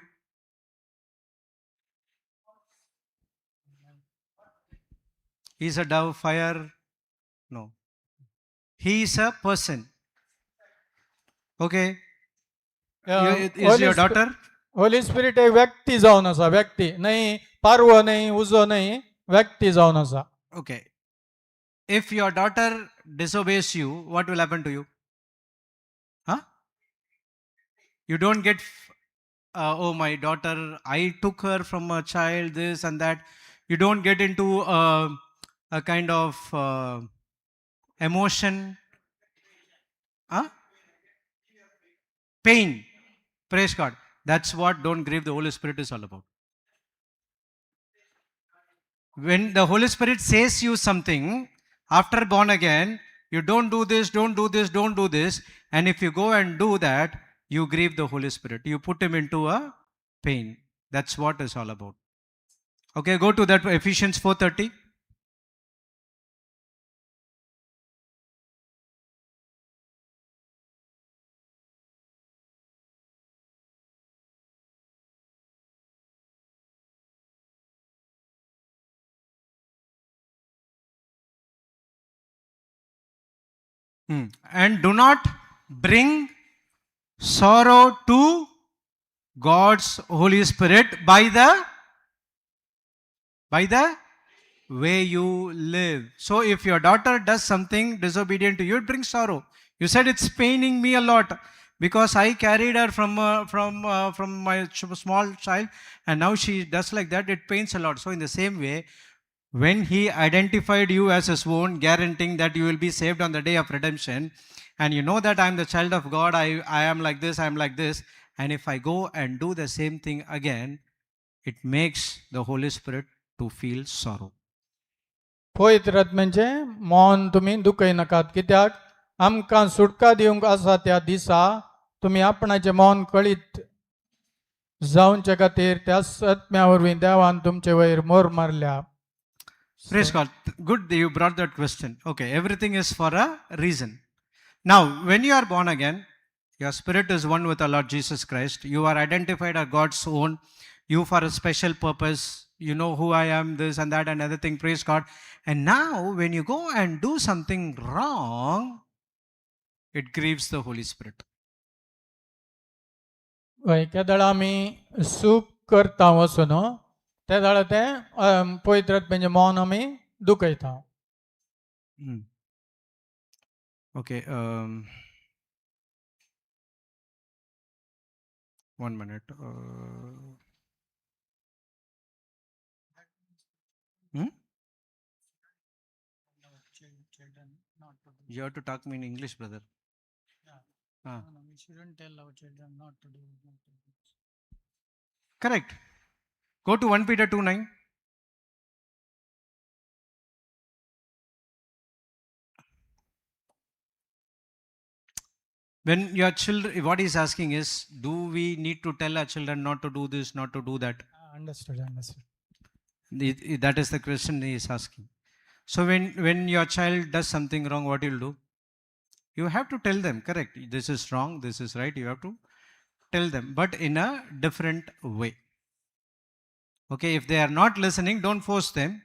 He's a dove, fire. No. He is a person. Okay. Is your daughter? Holy Spirit एक व्यक्ती जावन आसा व्यक्ती न्हय पारवो न्हय उजो न्हय व्यक्ती जावन आसा. Okay. If your daughter disobeys you, what will happen to you? Huh? You don't get, oh, my daughter, I took her from a child, this and that. You don't get into a kind of emotion. Huh? Pain. Praise God. That's what don't grieve the Holy Spirit is all about. When the Holy Spirit says you something after born again, you don't do this, don't do this, don't do this. And if you go and do that, you grieve the Holy Spirit. You put him into a pain. That's what it's all about. Okay, go to that Ephesians 4:30. And do not bring sorrow to God's Holy Spirit by the way you live. So if your daughter does something disobedient to you, it brings sorrow. You said it's paining me a lot because I carried her from my small child, and now she does like that. It pains a lot. So in the same way, when he identified you as his own, guaranteeing that you will be saved on the day of redemption, and you know that I am the child of God, I am like this, I am like this, and if I go and do the same thing again, it makes the Holy Spirit to feel sorrow. पवित्र आत्म्याचें मौन तुमी दुखयनाकात कित्याक आमकां सुटका दिवंक आसा त्या दिसा तुमी आपणाचें मौन कळीत जावचे खातीर त्या आत्म्या वरवीं देवान तुमचे वयर मोर मारल्या. Praise God. Good that you brought that question. Okay, everything is for a reason. Now, when you are born again, your spirit is one with our Lord Jesus Christ. You are identified as God's own. You for a special purpose. You know who I am, this and that and other thing. Praise God. And now, when you go and do something wrong, it grieves the Holy Spirit. हय केदळा आमी चूक करता वचून ते वेळार तें पवित्र आत्म्याचें मौन आमी दुखयता. Okay. One minute. Hmm? You have to talk me in English, brother. Ah. Correct. Go to 1 Peter 2:9. When your children, what he's asking is, do we need to tell our children not to do this, not to do that? Understood, understood. That is the question he is asking. So when your child does something wrong, what you'll do? You have to tell them, correct? This is wrong, this is right. You have to tell them, but in a different way. Okay, if they are not listening, don't force them.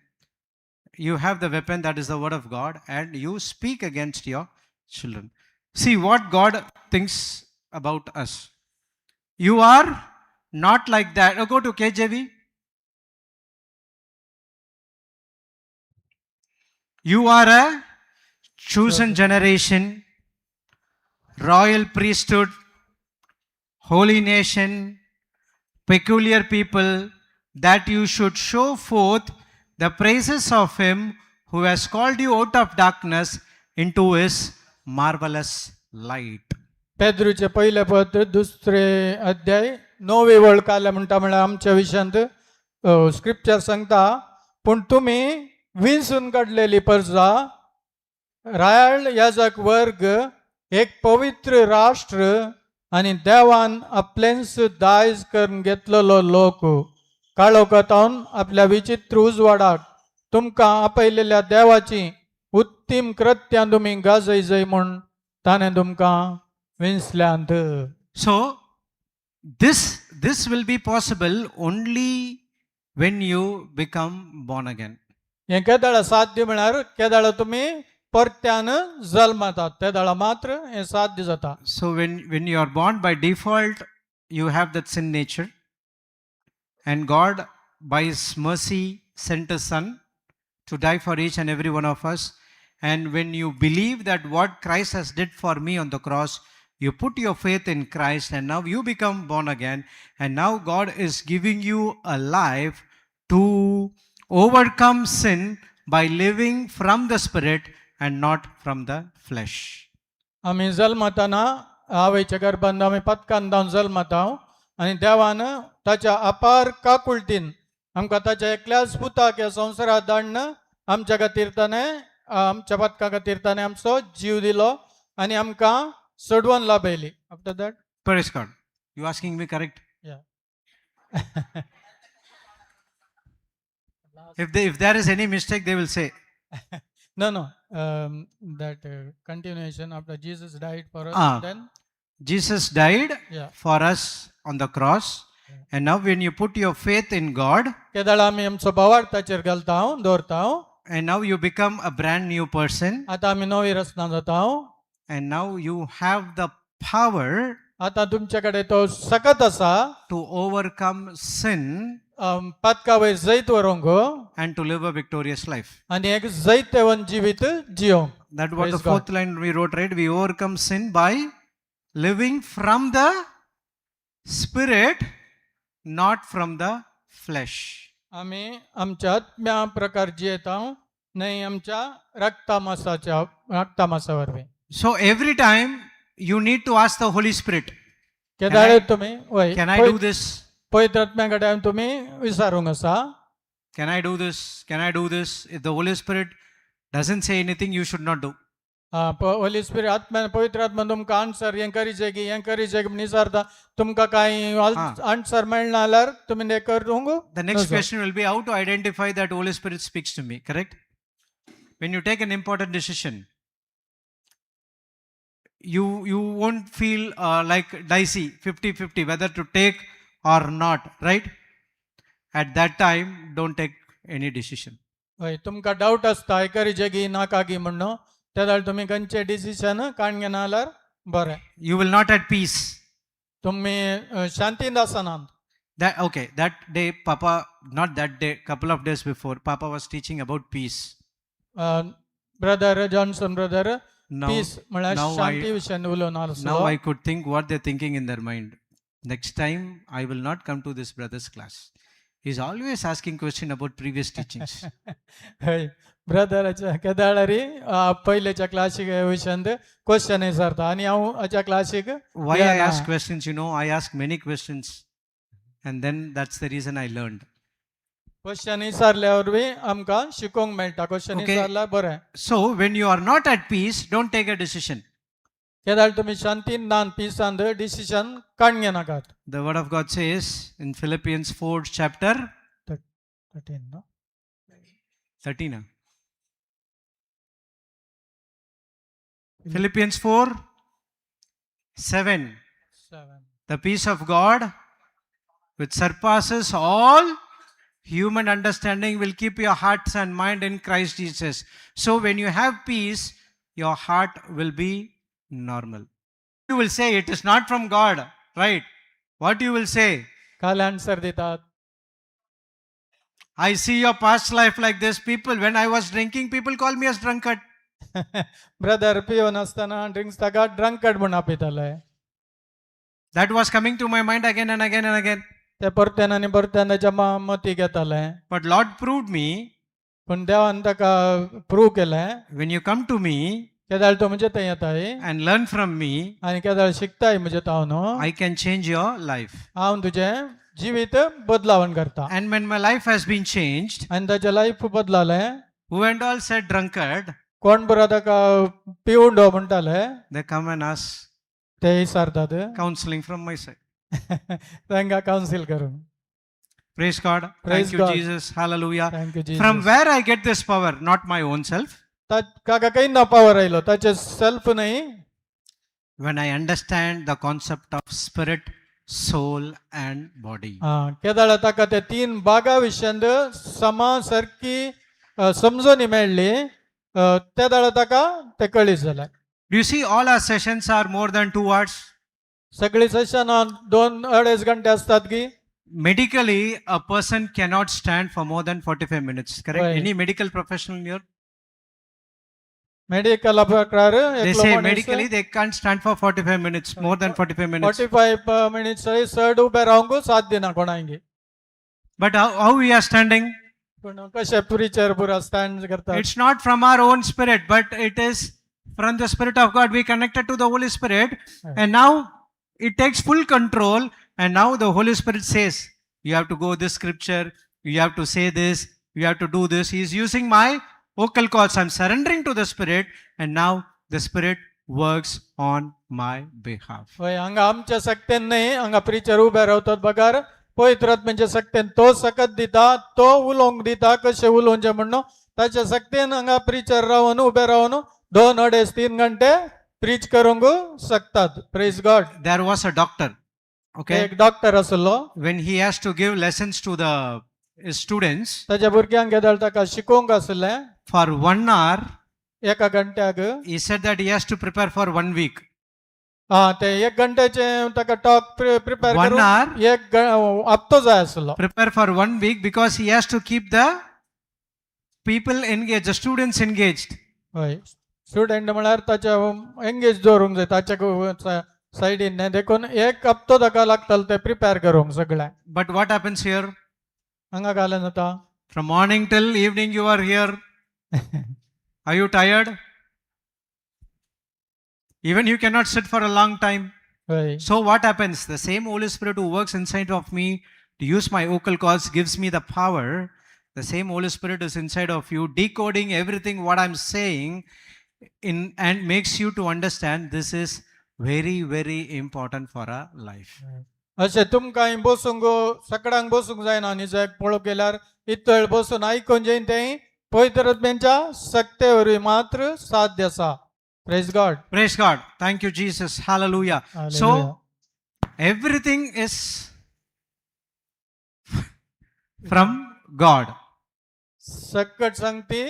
You have the weapon that is the word of God, and you speak against your children. See what God thinks about us. You are not like that. Oh, go to KJV. You are a chosen generation, royal priesthood, holy nation, peculiar people, that you should show forth the praises of him who has called you out of darkness into his marvelous light. पेद्रूचें पयलें पत्र दुसरे अध्याय णवी वळ काडल्या म्हणटा म्हळ्यार आमच्या विशयांत स्क्रिप्चर सांगता पूण तुमी विंचून काडलेली परजा रायाळ याजक वर्ग एक पवित्र राष्ट्र. आनी देवान आपलेंच दायज करून घेतलेलो लोक काळोखांत आपल्या विचित्र उजवाडाक तुमकां आपयलेल्या देवाची उत्तीम कृत्यां तुमी गाजय जय म्हूण ताणें तुमकां विंचल्यांत. So this will be possible only when you become born again. हें केदळा साध्य म्हळ्यार केदळा तुमी परत्यान जल्मतात तेदळा मात्र हें साध्य जाता. So when you are born, by default you have that sin nature. And God, by His mercy, sent His Son to die for each and every one of us. And when you believe that what Christ has did for me on the cross, you put your faith in Christ and now you become born again. And now God is giving you a life to overcome sin by living from the Spirit and not from the flesh. आमी जल्मतना आवयच्या गर्भांत आमी पत्कान जावन जल्मता आनी देवान ताच्या अपार काकुळटीन आमकां ताच्या एकल्याच पुताक ह्या संवसारात धाडून आमच्या खातीर ताणें आमच्या पत्का खातीर ताणें आमचो जीव दिलो आनी आमकां सोडवून लाभयली. After that. Praise God. You asking me, correct? Yeah. If there is any mistake, they will say. No, that continuation after Jesus died for us, Ah. then Jesus died for us on the cross. And now when you put your faith in God, केदळ आमी आमचो भावार्थ ताचेर घालता दवरता and now you become a brand new person, आतां आमी नवी रचना जाता and now you have the power आतां तुमचे कडेन तो सकत आसा to overcome sin पातका वयर जैत व्हरूंक and to live a victorious life. आनी एक जैतवंत जिवीत जियोंक. That what the Praise God. Fourth line we wrote, right? We overcome sin by living from the Spirit, not from the flesh. आमी आमच्या आत्म्या प्रकार जियेता न्हय आमच्या रक्ता मासाच्या रक्ता मासा वरवीं. So every time you need to ask the Holy Spirit, केदाळे तुमी वय can I do this? पवित्र आत्म्या कडेन तुमी विचारूंक आसा. Can I do this? Can I do this? If the Holy Spirit doesn't say anything, you should not do. Holy Spirit आत्म्यान पवित्र आत्मा तुमकां आन्सर हें करीचे की हें करीचे की म्हण विचारता तुमकां कांय हा. आन्सर मेळना जाल्यार तुमी तें करूंक The next sir. Question will be how to identify that Holy Spirit speaks to me, correct? When you take an important decision, you won't feel like dicey, 50-50, whether to take or not, right? At that time, don't take any decision. हय तुमकां डावट आसता हें करीचे की नाका की म्हणून ते जाल्यार तुमी खंयचें डिसिशन काडून घेना जाल्यार बरें. You will not at peace. तुमी शांतींत आसनात. That okay, that day, Papa, not that day, couple of days before, Papa was teaching about peace. Brother Johnson brother Now, peace म्हळ्यार now I- शांती विशयान उलोवन आसलो. Now I could think what they're thinking in their mind. Next time I will not come to this brother's class. He's always asking question about previous teachings. हय ब्रदराच्या केदाळारी पयलेच्या क्लासीक विशयांत क्वेश्चन विचारता आनी हांव हाच्या classic Why I Yeah, ask nah. questions, I ask many questions. And then that's the reason I learned. Question विचारल्या वरवीं आमकां शिकोवंक मेळटा क्वेश्चन Okay. विचारल्यार बरें. So when you are not at peace, don't take a decision. केदाळ तुमी शांतीन नान पिसान डिसिशन काडून घेनाकात. The word of God says in Philippians 4 chapter 13 न्हू? 13. Ah. Philippians 4:7. Seven. The peace of God, which surpasses all human understanding, will keep your hearts and mind in Christ Jesus. So, when you have peace, your heart will be normal. You will say, "It is not from God," right? What you will say? काल आन्सर दितात. I see your past life like this. People, when I was drinking, people call me as drunkard. Brother पिवन आसतना ड्रिंक्स ताका ड्रंकड म्हूण आपयताले. That was coming to my mind again and again and again. ते परत्यान आनी परत्यान ताच्या मतीक येतालें. But Lord proved me, पूण देवान ताका प्रूव केलें. when you come to me केदाळ तूं म्हजे थंय येताय and learn from me, आनी केदाळ शिकताय म्हजे ताव न्हू I can change your life. हांव तुजें जिवीत बदलावण करता. And when my life has been changed, आनी ताचें life बदलालें. who and all said drunkard, कोण बरो ताका पिवंडो म्हणटाले they come and ask, ते विचारतात. Counseling from my side. तांकां कावन्सील करूंक. Praise God. Praise Thank you, God. Jesus. Hallelujah. Thank you. From where I get this power? Not my own self. काका काही ना पावर आयलो ताचे सेल्फ न्हय. When I understand the concept of spirit, soul, and body. आं, केदाळा ताका ते तीन बागा विशयांत समा सारकी समजणी मेळ्ळी, ते दाळा ताका ते कळीत जालें. Do you see all our sessions are more than 2 hours? सगळीं सेशनां 2-2.5 घंटे असतात की. Medically, a person cannot stand for more than 45 minutes, correct? Right. Any medical professional here? Medical प्रकार. They say medically they can't stand for 45 minutes, more than 45 minutes. 45 minutes चड उबे रावंक साथ दिना कोणाक. But how we are standing? पूण कशें प्रिचर पुरा स्टँड करतात. It's not from our own spirit, but it is from the Spirit of God. We connected to the Holy Spirit, and now it takes full control. And now the Holy Spirit says, you have to go this scripture, you have to say this, you have to do this. He is using my vocal cords. I'm surrendering to the Spirit, and now the Spirit works on my behalf. हय, हांगा आमच्या सक्तेन न्हय, हांगा प्रिचर उबे रावतात बगर पवित्र आत्म्याच्या सक्तेन तो सकत दिता, तो उलोवंक दिता कशें उलोवचें म्हणून. ताच्या सक्तेन हांगा प्रिचर रावन उबे रावन 2-2.5-3 घंटे प्रीच करूंक शकतात. Praise God. There was a doctor, okay, एक डॉक्टर आसलो. When he has to give lessons to the his students ताच्या भुरग्यांक येदोळ ताका शिकोवंक आसलें. for 1 hour, एका घंट्याक. He said that he has to prepare for one week. हा, ते एक घंट्याचे ताका टॉक प्रिपेर One करून hour. एक हप्तो जाय आसलो. Prepare for one week because he has to keep the people engaged, the students engaged. हय, स्टुडंट म्हळ्यार ताच्या एंगेज दवरूंक जाय ताच्या सायडीन न्ही, देखून एक हप्तो ताका लागतालो ते प्रिपेर करूंक सगळें. But what happens here? हांगा घालें जाता. From morning till evening, you are here. Are you tired? Even you cannot sit for a long time. हय. So, what happens? The same Holy Spirit who works inside of me to use my vocal cords gives me the power. The same Holy Spirit is inside of you, decoding everything what I'm saying in and makes you to understand this is very, very important for our life. अशें तुमकां बसूंक सगळ्यांक बसूंक जायना न्ही, जग पळोवंक गेल्यार इतलो वेळ बसून आयकून जें तें पवित्र आत्म्याच्या सक्ते वरवीं मात्र साध्य आसा. Praise God. Praise God. Thank you, Jesus. Hallelujah. So, everything is from God. सकट सांगती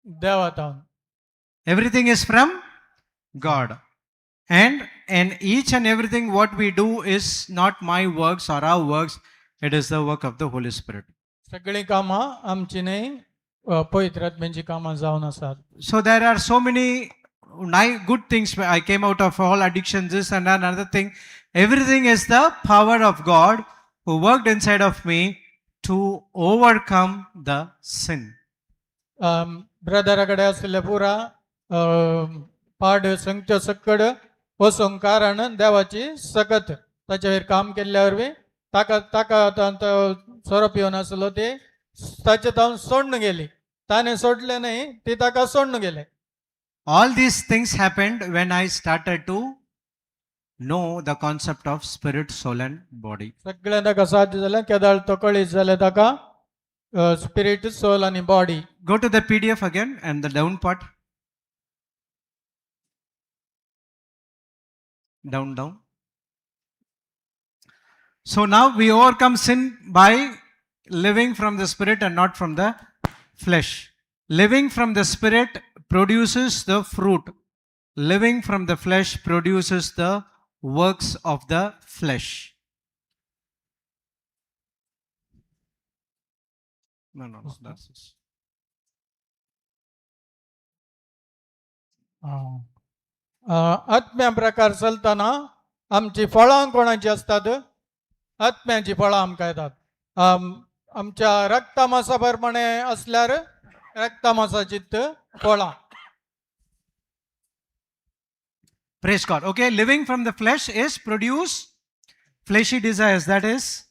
देवा तावन. Everything is from God. And each and everything what we do is not my works or our works, it is the work of the Holy Spirit. सगळीं कामां आमची न्ही, पवित्र आत्म्याची कामां जावन आसात. So there are so many good things. I came out of all addictions, this and another thing. Everything is the power of God who worked inside of me to overcome the sin. ब्रदरा कडेन आशिल्ले पुरा पाड संगच्यो सकड वचूंक कारण देवाची सकत ताचे वयर काम केल्ल्या वरवीं ताका ताका आतां तो सोरो पिवन आसलो, ती ताचे तावन सोडून गेली. ताणें सोडलें न्हय, ती ताका सोडून गेले. All these things happened when I started to know the concept of spirit, soul, and body. सगळें ताका साध्य जालें केदाळ तो कळीत जालें ताका स्पिरीट, सोल आनी body. Go to the PDF again and the down part. Down, down. So now we overcome sin by living from the Spirit and not from the flesh. Living from the Spirit produces the fruit. Living from the flesh produces the works of the flesh. No, that's it. आत्म्या प्रकार चलतना आमची फळां कोणाची आसतात? आत्म्याची फळां आमकां येतात. आमच्या रक्तमासा प्रमाणे असल्यार रक्तमासाची फळां. Praise God. Okay, living from the flesh is produce fleshy desires, that is,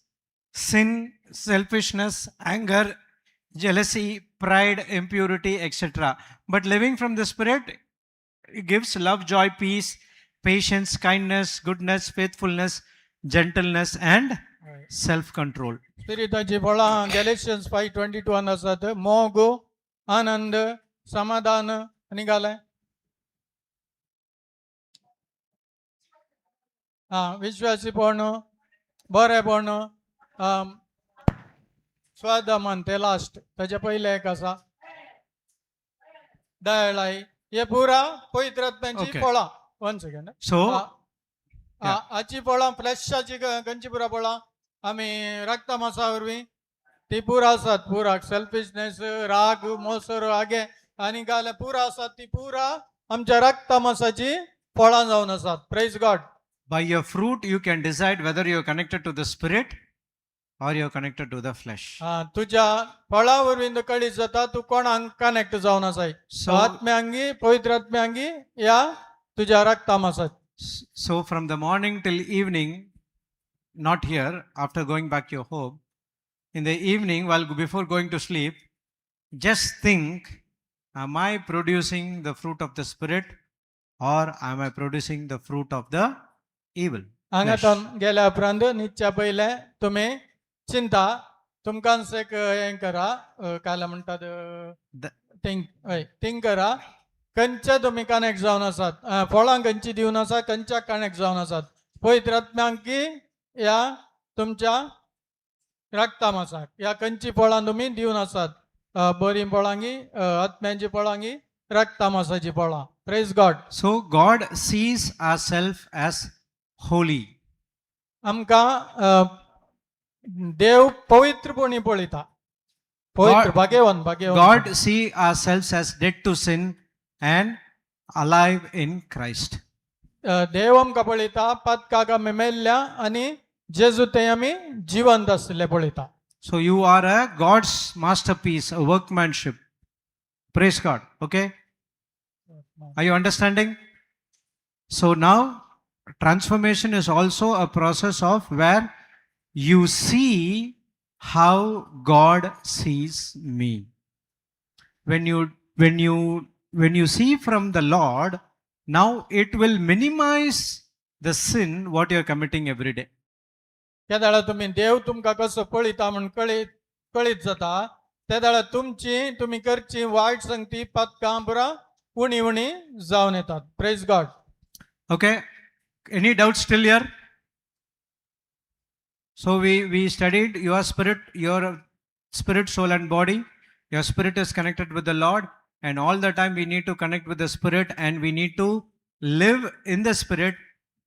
sin, selfishness, anger, jealousy, pride, impurity, etc. But living from the Spirit, it gives love, joy, peace, patience, kindness, goodness, faithfulness, gentleness, and self control. स्पिरिटाची फळां गॅलेशियन्स 5:22 आसात. मोग, आनंद, समाधान आनी घालें आं विश्वासीपण, बरेपण, स्वादमान ते लास्ट. ताचे पयलें एक आसा दयाळाई. हे पुरा पवित्र आत्म्याची फळां. One second. So, Yeah. हाची फळां फ्लॅशाची खंयची पुरा फळां आमी रक्ता मासा वरवीं ती पुरा आसात. पुरा सेल्फिशनेस, राग, मोसर, आगे आनी गाले पुरा आसात. ती पुरा आमच्या रक्ता मासाची फळां जावन आसात. Praise God. By your fruit, you can decide whether you are connected to the spirit or you are connected to the flesh. तुज्या फळां वरवीं तुका कळीत जाता तूं कोणाक कनेक्ट जावन आसाय, So, आत्म्यांगी, पवित्र आत्म्यांगी या तुज्या रक्ता मासात. So from the morning till evening, not here, after going back to your home, in the evening, while before going to sleep, just think, am I producing the fruit of the spirit or am I producing the fruit of the evil? हांगा Flesh. तावन गेल्या उपरांत न्हिदच्या पयलें तुमी चिंता तुमकांच एक हें करा, काय म्हणटात, थिंक, हय, थिंक करा खंयचे तुमी कनेक्ट जावन आसात, फळां खंयची दिवन आसा, खंयच्या कनेक्ट जावन आसात, पवित्र आत्म्यांक की ह्या तुमच्या रक्ता मासाक. ह्या खंयची फळां तुमी दिवन आसात, बरीं फळां की आत्म्यांची फळां की रक्ता मासाची फळां. Praise God. So God sees ourselves as holy. आमकां देव पवित्रपणी पळयता, पवित्र, भाग्यवान, भाग्यवान. God see ourselves as dead to sin and alive in Christ. देव आमकां पळयता पातकाक आमी मेल्ल्या आनी जेजू ते आमी जिवंत आसले पळयता. So you are a God's masterpiece, a workmanship. Praise God. Okay? Are you understanding? So now transformation is also a process of where you see how God sees me. When you see from the Lord, now it will minimize the sin what you are committing every day. त्या वेळार तुमी देव तुमकां कसो पळयता म्हण कळीत कळीत जाता. त्या वेळार तुमची तुमी करची वायट संगती पातकां पुरा उणी उणी जावन येतात. Praise God. Okay? Any doubts still here? So we studied your spirit, soul, and body. Your spirit is connected with the Lord, and all the time we need to connect with the spirit and we need to live in the spirit.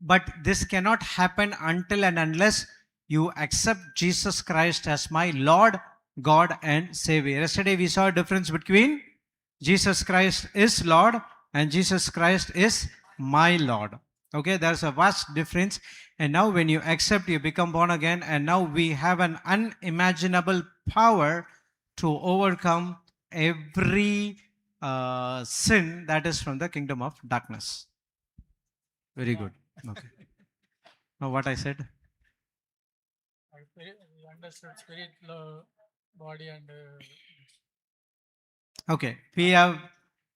But this cannot happen until and unless you accept Jesus Christ as my Lord, God, and Savior. Yesterday we saw a difference between Jesus Christ is Lord and Jesus Christ is my Lord. Okay, there's a vast difference. And now, when you accept, you become born again. And now we have an unimaginable power to overcome every sin that is from the kingdom of darkness. Very good. Okay. Now, what I said? Spirit, body and Okay. We have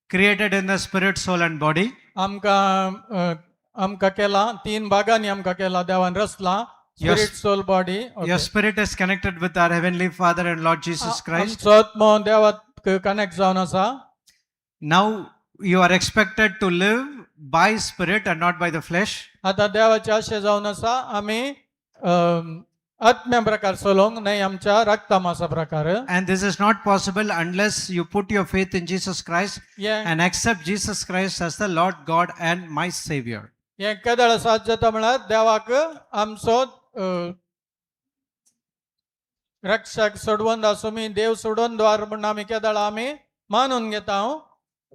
created in the spirit, soul, and body. आमकां आमकां केला तीन भागांनी आमकां केला देवान रचला. Spirit, soul, body. Your spirit is connected with our Heavenly Father and Lord Jesus Christ. आमचो आत्मो देवाक कनेक्ट जावन आसा. Now you are expected to live by spirit and not by the flesh. आतां देवाचे आशे जावन आसा आमी आत्म्या प्रकार चलोवंक न्हय आमच्या रक्ता मासा प्रकार. And this is not possible unless you put your faith in Jesus Christ हें and accept Jesus Christ as the Lord God and my Savior. हें केदळ साध्य जाता म्हळ्यार देवाक आमचो रक्षक सोडवंत आसूं, देव सोडून द्वार म्हूण आमी केदळ आमी मानून घेता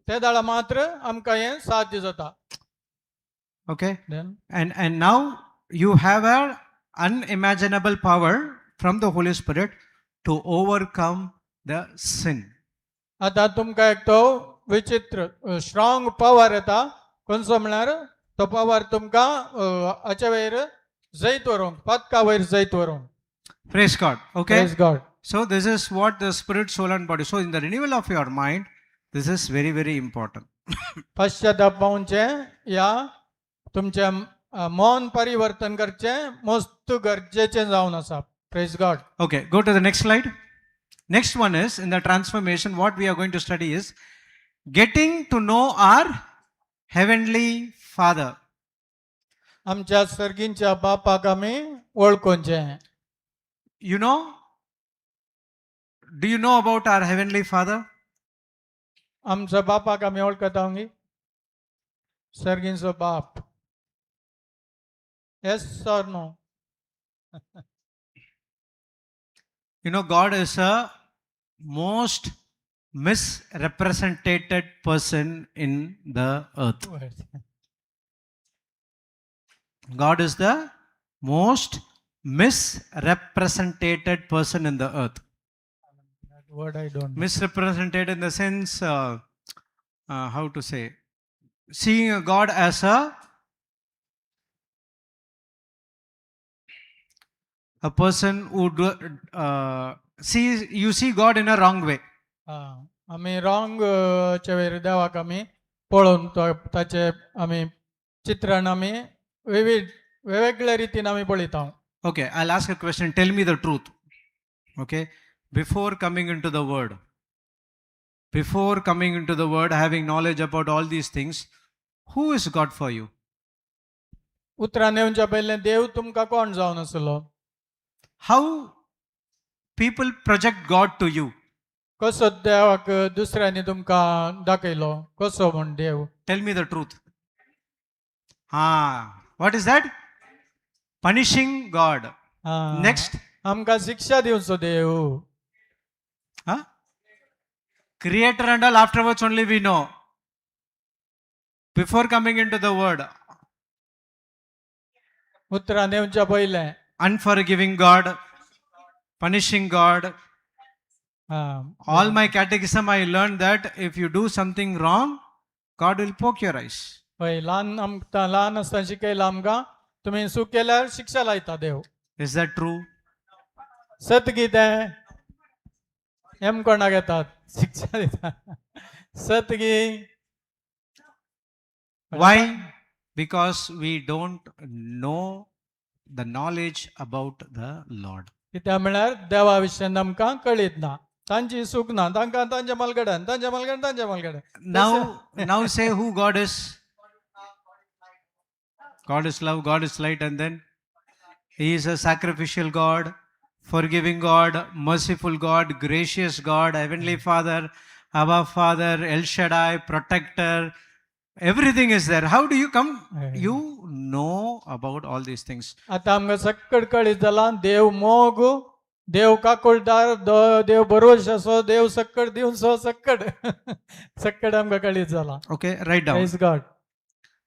ते वेळा मात्र आमकां हें साध्य जाता. Okay? Then, And now you have an unimaginable power from the Holy Spirit to overcome the sin. आतां तुमकां एक तो विचित्र स्ट्रॉंग पावर येता. खंयचो म्हळ्यार तो पावर तुमकां हाचे वयर जैत व्हरूंक, पातका वयर जैत व्हरूंक. Praise God. Okay? Praise God. So this is what the spirit, soul, and body. So in the renewal of your mind, this is very, very important. पश्चाताप पावचे ह्या तुमचें मन परिवर्तन करचें मस्त गरजेचें जावन आसा. Praise God. Okay, go to the next slide. Next one is, in the transformation, what we are going to study is getting to know our heavenly Father. आमच्या सर्गींच्या बापाक आमी वळखुचें. You know, do you know about our heavenly Father? आमचो बापाक आमी वळखता गी? सर्गींचो बाप, yes or no? You know, God is a most misrepresented person in the earth. God is the most misrepresented person in the earth. Word I don't. Misrepresented in the sense, how to say, seeing a God as a person who see, you see God in a wrong way. आमी रॉंग वयर देवाक आमी पळोवन तो ताचे आमी चित्रण आमी विविध वेगवेगळ्या रितीन आमी पळयता. Okay, I'll ask a question. Tell me the truth. Okay, before coming into the word, before coming into the word, having knowledge about all these things, who is God for you? उतरां येवच्या पयलें देव तुमकां कोण जावन आसलो? How people project God to you? कसो देवाक दुसऱ्यांनी तुमकां दाखयलो कसो म्हण देव? Tell me the truth. Ah, what is that? Punishing God. Ah. Next. आमकां शिक्षा दिवचो देव. Huh? Creator and all afterwards only we know. Before coming into the word, उतरां येवच्या पयलें. Unforgiving God, punishing God. Ah. All my catechism, I learned that if you do something wrong, God will poke your eyes. हय, ल्हान आमकां ल्हान आसतना शिकयलां आमकां तुमी चूक केल्यार शिक्षा लायता देव. Is that true? सत कितें एम कोणाक येतात शिक्षा दिता सत गी? Why? Because we don't know the knowledge about the Lord. कित्याक म्हळ्यार देवा विशयान आमकां कळीत ना, तांची चूक ना, तांकां तांच्या मालगड्यान तांच्या मालगड्यान तांच्या मालगड्यान. Now say who God is. God is love, God is light, and then He is a sacrificial God, forgiving God, merciful God, gracious God, Heavenly Father, Abba Father, El Shaddai, Protector. Everything is there. How do you come? You know about all these things. आतां आमकां सक्कड कळीत जालां देव मोग, देव काकुळदार, देव बरोश असो, देव सक्कड दिवचो, सक्कड सक्कड आमकां कळीत जालां. Okay, write down. Praise God.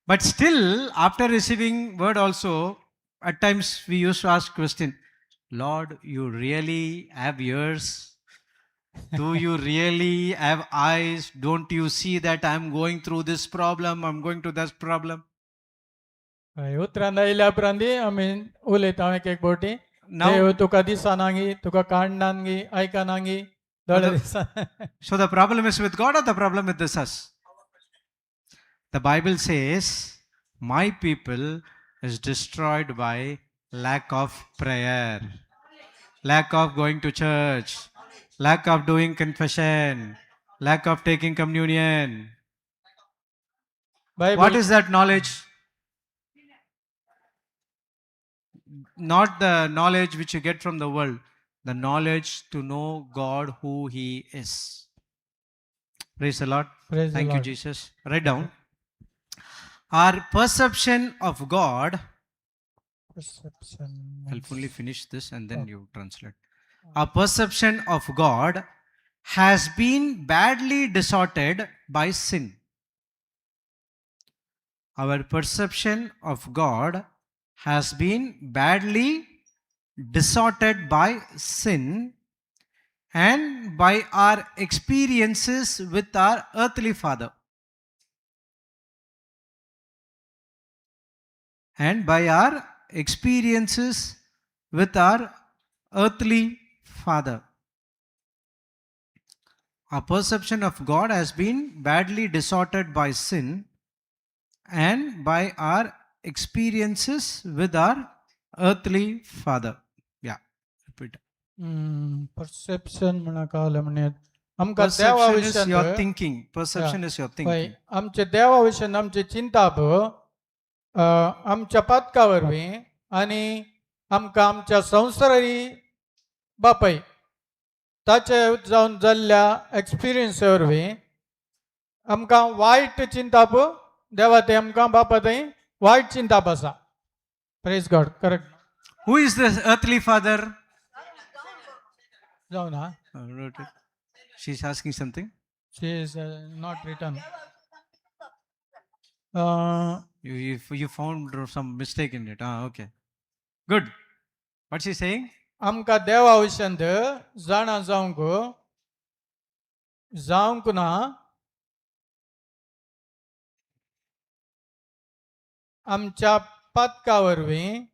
But still, after receiving word also, at times we used to ask question, "Lord, you really have ears? Do you really have eyes? Don't you see that I'm going through this problem? I'm going to that problem?" हय, उतरां आयल्या उपरांत आमी उलयता एक एक फावटी, Now, देव तुका दिसना गी, तुका काडना गी, आयकना गी, दोळे दिसना? So the problem is with God or the problem with this us? The Bible says, "My people is destroyed by lack of prayer, lack of going to church, lack of doing confession, lack of taking communion." What Bible is that knowledge? Not the knowledge which you get from the world, the knowledge to know God, who He is. Praise the Lord. Praise the Thank you, Lord. Jesus. Write down. Our perception of God, Perception. I'll fully finish this and then you translate. Our perception of God has been badly distorted by sin. Our perception of God has been badly distorted by sin and by our experiences with our earthly father. And by our experiences with our earthly father. Our perception of God has been badly distorted by sin and by our experiences with our earthly father. Yeah, repeat. Perception म्हणा कळलें म्हणजे आमकां देवा Perception is your विशयांत thinking. Perception is your हय thinking. आमचे देवा विशयान आमचें चिंताप आमच्या पातका वरवीं आनी आमकां आमच्या संवसारी बापाय ताचे जावन जाल्ल्या एक्सपिरियन्सा वरवीं आमकां वायट चिंताप देवा थंय आमकां बापा थंय वायट चिंताप आसा. Praise God. Correct. Who is the earthly father? जावन हा. Oh, wrote it. She's asking something. She is not written. You found some mistake in it. Ah, okay. Good. What's she saying? आमकां देवा विशयांत जाणा जावंक जावंक ना आमच्या पातका वरवीं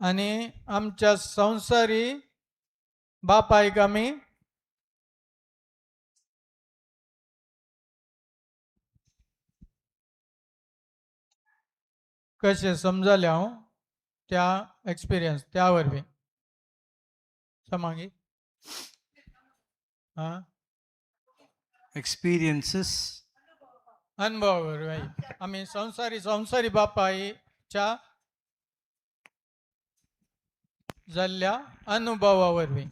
आनी आमच्या संवसारी बापायक आमी कशें समजलें हांव त्या एक्सपिरियन्स त्या वरवीं समागी आं Experiences. अनुभवा वरवीं आमी संवसारी संवसारी बापायच्या जाल्ल्या अनुभवा वरवीं.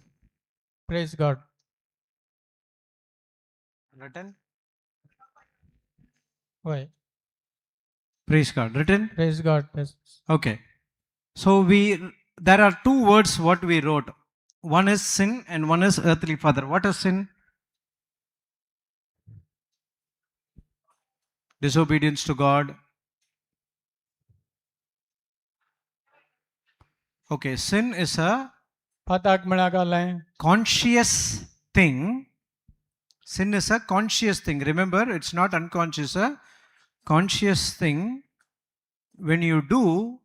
Praise God. Written. वय. Praise God. Written. Praise God. Okay. So we there are two words what we wrote. One is sin and one is earthly father. What is sin? Disobedience to God. Okay, sin is a पाताक म्हळ्यार घालें conscious thing. Sin is a conscious thing. Remember, it's not unconscious, a conscious thing. When you do,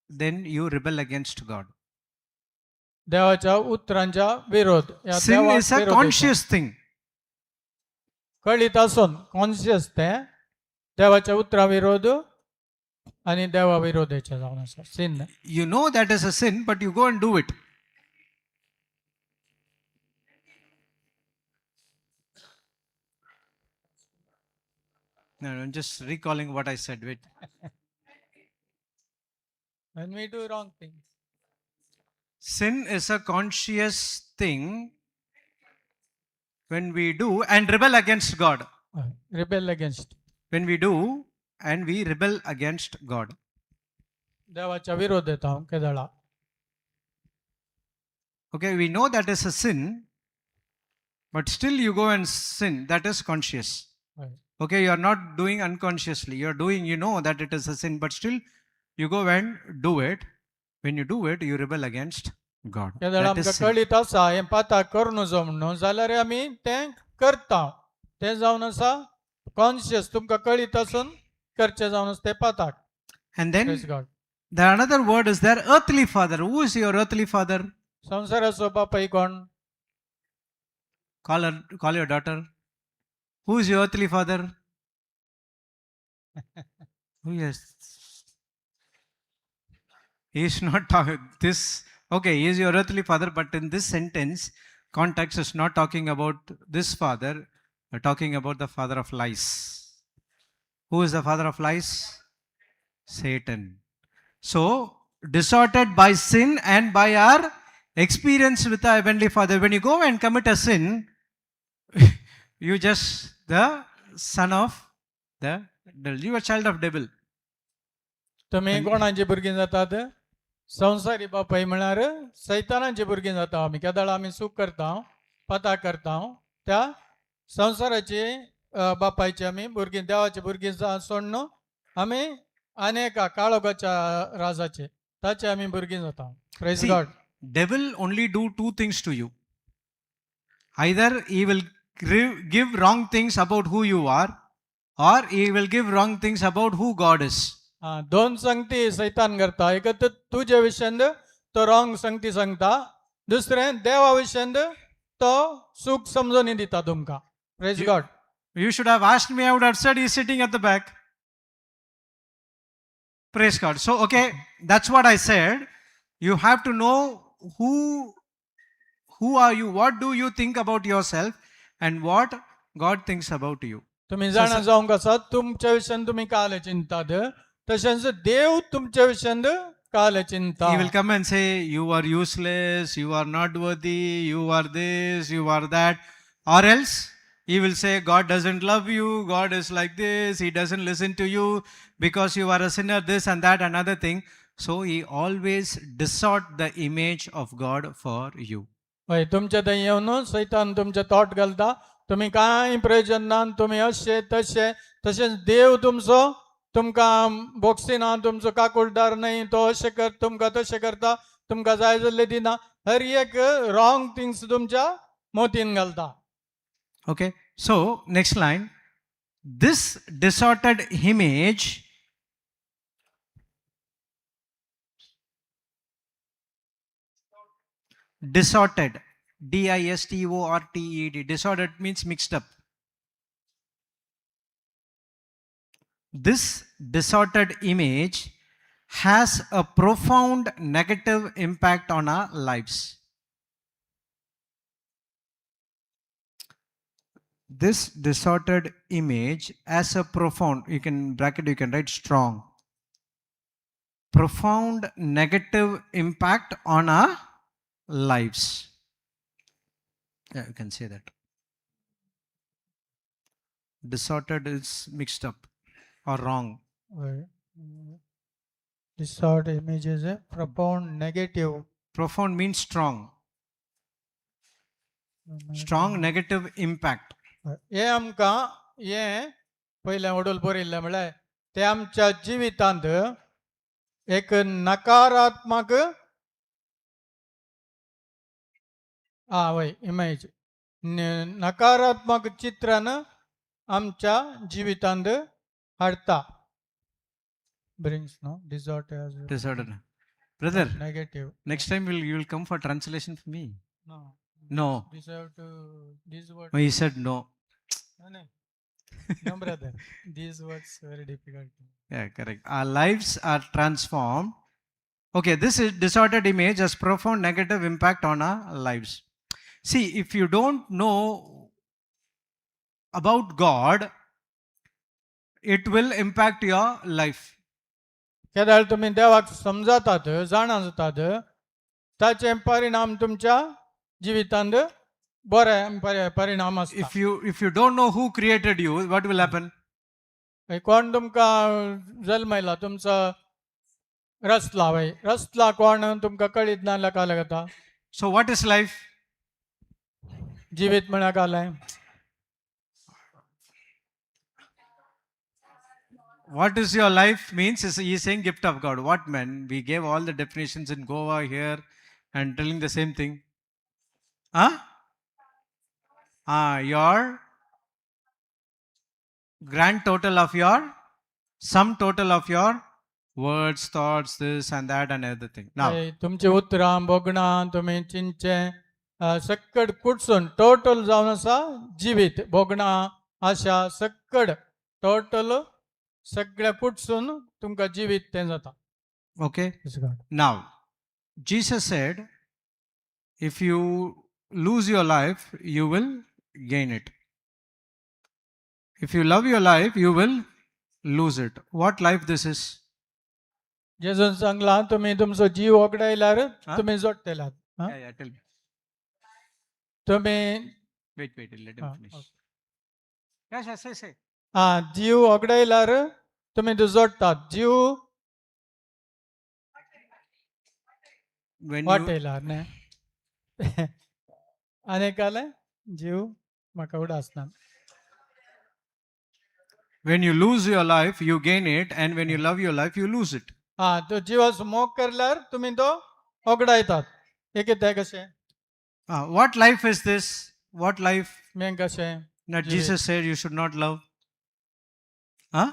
then you rebel against God. देवाच्या उतरांच्या विरोध ह्या Sin देवाक is a विरोध येता. Conscious thing. कळीत आसून कॉन्शियस तें देवाच्या उतरा विरोध आनी देवा विरोधाचे जावन आसा sin. You know that is a sin, but you go and do it. No, I'm just recalling what I said. Wait. When we do wrong thing. Sin is a conscious thing when we do and rebel against God. Rebel against. When we do and we rebel against God. देवाच्या विरोध येता हांव केदळा. Okay, we know that is a sin, but still you go and sin. That is conscious. हय. Okay, you are not doing unconsciously. You are doing, you know that it is a sin, but still you go and do it. When you do it, you rebel against God. केदळा That is आमकां sin. कळीत आसा हें पाताक करूं नजो म्हणून जाल्यार आमी तें करता. तें जावन आसा कॉन्शियस तुमकां कळीत आसून करचें जावन आसा तें पाताक. And then praise God. the another word is there, earthly father. Who is your earthly father? संवसाराचो बापाय कोण? Call her, call your daughter. Who is your earthly father? Who is? He is not talking this. Okay, he is your earthly father, but in this sentence, context is not talking about this father, but talking about the father of lies. Who is the father of lies? Satan. So, distorted by sin and by our experience with our heavenly Father. When you go and commit a sin, you just the son of the devil. You are child of devil. तुमी कोणाची भुरगीं जातात? संवसारी बापाय म्हळ्यार सैतानाची भुरगीं जाता आमी. केदळा आमी चूक करता पता करता त्या संवसाराची बापायची आमी भुरगीं देवाची भुरगीं सोडून आमी अनेका काळोगाच्या राजाचे ताचे आमी भुरगीं जाता. Praise See, God. Devil only do two things to you. Either he will give wrong things about who you are, or he will give wrong things about who God is. दोन संगती सैतान करता. एक तर तुजे विशयांत तो रॉंग संगती सांगता, दुसरें देवा विशयांत तो सूख समजून दिता तुमकां. Praise God. You should have asked me, I would have said he's sitting at the back. Praise God. So, okay, that's what I said. You have to know who are you, what do you think about yourself, and what God thinks about you. तुम्ही जाणा जावंक आसा तुमच्या विशयान तुमी काल चिंतात, तशेंच देव तुमच्या विशयान काल चिंता. He will come and say, "You are useless, you are not worthy, you are this, you are that." Or else he will say, "God doesn't love you, God is like this, He doesn't listen to you because you are a sinner," this and that, another thing. So he always distort the image of God for you. हय, तुमच्या थंय येवन सैतान तुमचे थोट घालता, तुमी कांय प्रयोजन ना, तुमी अशे तशे, तशेंच देव तुमचो तुमकां बोगसिना, तुमचो काकुळदार न्हय, तो अशें कर तुमकां तशें करता, तुमकां जाय जाल्लें दिना, हर एक रॉंग थिंग्स तुमच्या मोतीन घालता. Okay, so next line. This distorted image distorted, D I S T O R T E D, disordered means mixed up. This distorted image has a profound negative impact on our lives. This distorted image has a profound, you can bracket, you can write strong, profound negative impact on our lives. Yeah, you can say that. Distorted is mixed up or wrong. हय. Distort image is a profound negative. Profound means strong, strong negative impact. हें आमकां हें पयलें वडूल बरयल्लें म्हळ्यार तें आमच्या जिवितांत एक नकारात्मक आं वय इमेज, नकारात्मक चित्रण आमच्या जिवितांत हाडटा. Brings no disorder. Disorder. Brother, negative. Next time will you will come for translation for me? No. No. This have to this word. He said no. No, no, brother, these words very difficult. Yeah, correct. Our lives are transformed. Okay, this is distorted image has profound negative impact on our lives. See, if you don't know about God, it will impact your life. केदाळ तुमी देवाक समजतात, जाणा जातात, ताचे परिणाम तुमच्या जिवितांत बरे परिणाम आसता. If you don't know who created you, what will happen? कोण तुमकां जल्मयला, तुमचो रचला, वय रचला कोण तुमकां कळीत ना जाल्यार काय जाता? So what is life? जिवीत म्हळ्यार काय? What is your life means is he is saying gift of God. What, man? We gave all the definitions in Goa here and telling the same thing. Huh? Ah, your grand total of your sum total of your words, thoughts, this and that and everything. Now, हय, तुमची उतरां भोगणां तुमी चिंतचें सक्कड कुटसून टोटल जावन आसा जिवीत, भोगणां आशा सक्कड टोटल सगळें कुटसून तुमकां जिवीत तें जाता. Okay. Now, Jesus said, if you lose your life, you will gain it. If you love your life, you will lose it. What life this is? जेजून सांगलां तुमी तुमचो जीव वगडायल्यार हा? तुमी जोडटेलात. हा? Yeah, tell me. तुमी Wait, wait, let him Ah, finish. Okay. Yes, yes, say, say. आं जीव वगडायल्यार तुमी तो जोडटात, जीव When you, वाटयल्यार न्ही. आनी कालें जीव म्हाका उडास ना. When you lose your life, you gain it, and when you love your life, you lose it. आं तो जिवाचो मोग करल्यार तुमी तो वगडायतात. एक तें कशें? Ah, what life is this? What life मेंग कशें? that Jivet. Jesus said you should not love? Huh?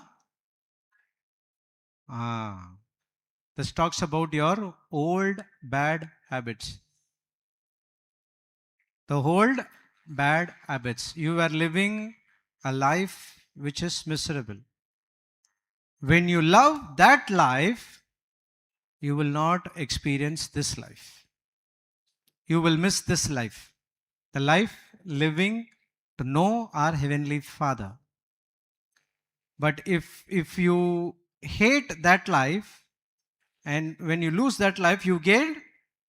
Ah, this talks about your old bad habits. The old bad habits. You were living a life which is miserable. When you love that life, you will not experience this life. You will miss this life. The life living to know our Heavenly Father. But if you hate that life, and when you lose that life, you gain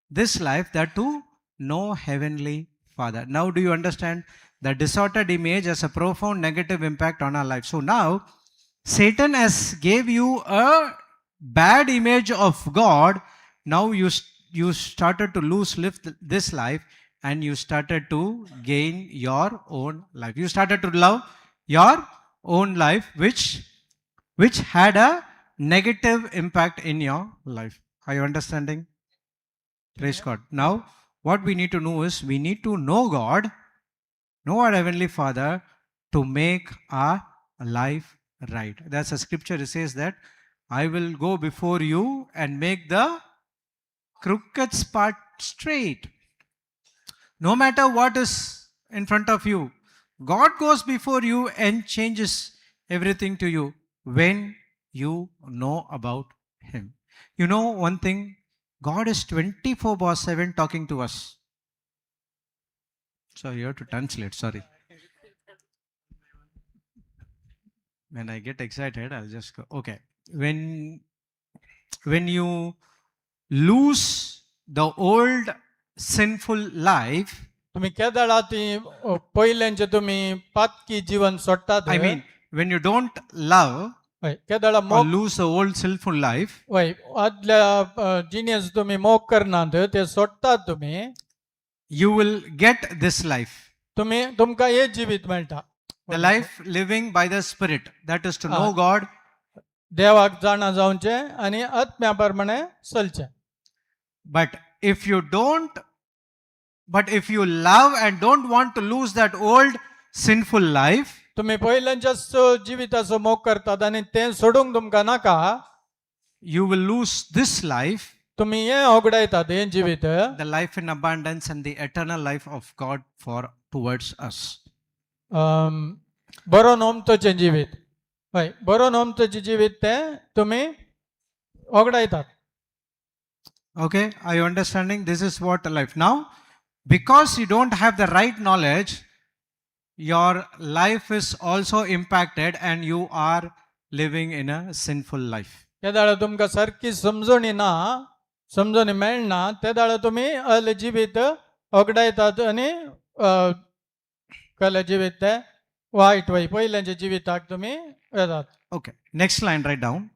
this life, that to know Heavenly Father. Now, do you understand? The distorted image has a profound negative impact on our life. So now, Satan has gave you a bad image of God. Now you started to lose live this life, and you started to gain your own life. You started to love your own life, which had a negative impact in your life. Are you understanding? Praise God. Now, what we need to know is we need to know God, know our Heavenly Father, to make our life right. That's a scripture. It says that I will go before you and make the crooked spot straight. No matter what is in front of you, God goes before you and changes everything to you when you know about Him. You know one thing, God is 24/7 talking to us. So you have to translate, sorry. When I get excited, I'll just go. Okay. When you lose the old sinful life, तुमी केदळा ती पयल्यांचे तुमी पातकी जीवन सोडटात. I mean, when you don't love हय केदळा or मोग lose the old sinful life, हय आदल्या जिणेस तुमी मोग करनात ते सोडटात तुमी. You will get this life. तुमी तुमकां हे जिवीत मेळटा. The life living by the Spirit, that is to know Ah. God. देवाक जाणा जावचें आनी आत्म्या प्रमाणे चलचें. But if you don't, but if you love and don't want to lose that old sinful life, तुमी पयल्यांच्याच जिविताचो मोग करतात आनी तें सोडूंक तुमकां नाका. You will lose this life, तुमी हें होगडायतात हें जिवीत, the life in abundance and the eternal life of God for towards us. बरो नोमतोचें जिवीत हय बरो नोमतोचें जिवीत तें तुमी होगडायतात. Okay, are you understanding? This is what life. Now, because you don't have the right knowledge, your life is also impacted and you are living in a sinful life. ते दाळ तुमकां सारकी समजणी ना समजणी मेळना ते दाळ तुमी असलें जिवीत होगडायतात आनी कसलें जिवीत तें वायट वय पयल्यांच्या जिविताक तुमी येतात. Okay, next line, write down.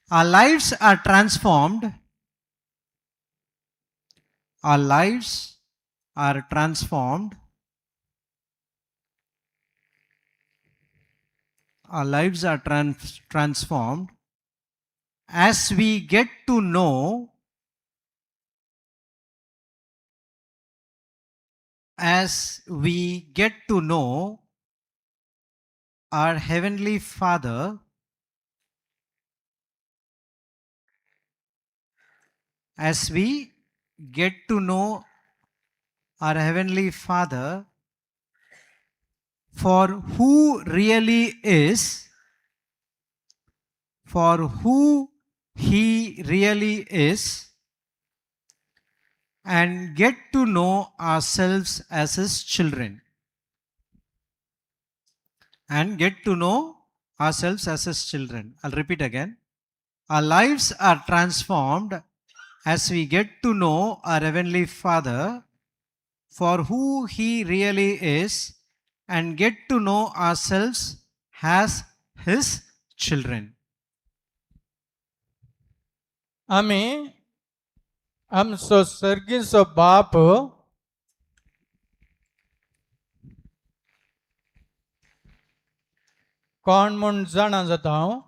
Our lives are transformed. Our lives are transformed. Our lives are transformed as we get to know, as we get to know our Heavenly Father, as we get to know our Heavenly Father for who really is, for who He really is, and get to know ourselves as His children. And get to know ourselves as His children. I'll repeat again. Our lives are transformed as we get to know our Heavenly Father for who He really is and get to know ourselves as His children. आमी आमचो सर्गीचो बाप कोण म्हूण जाणा जाता हांव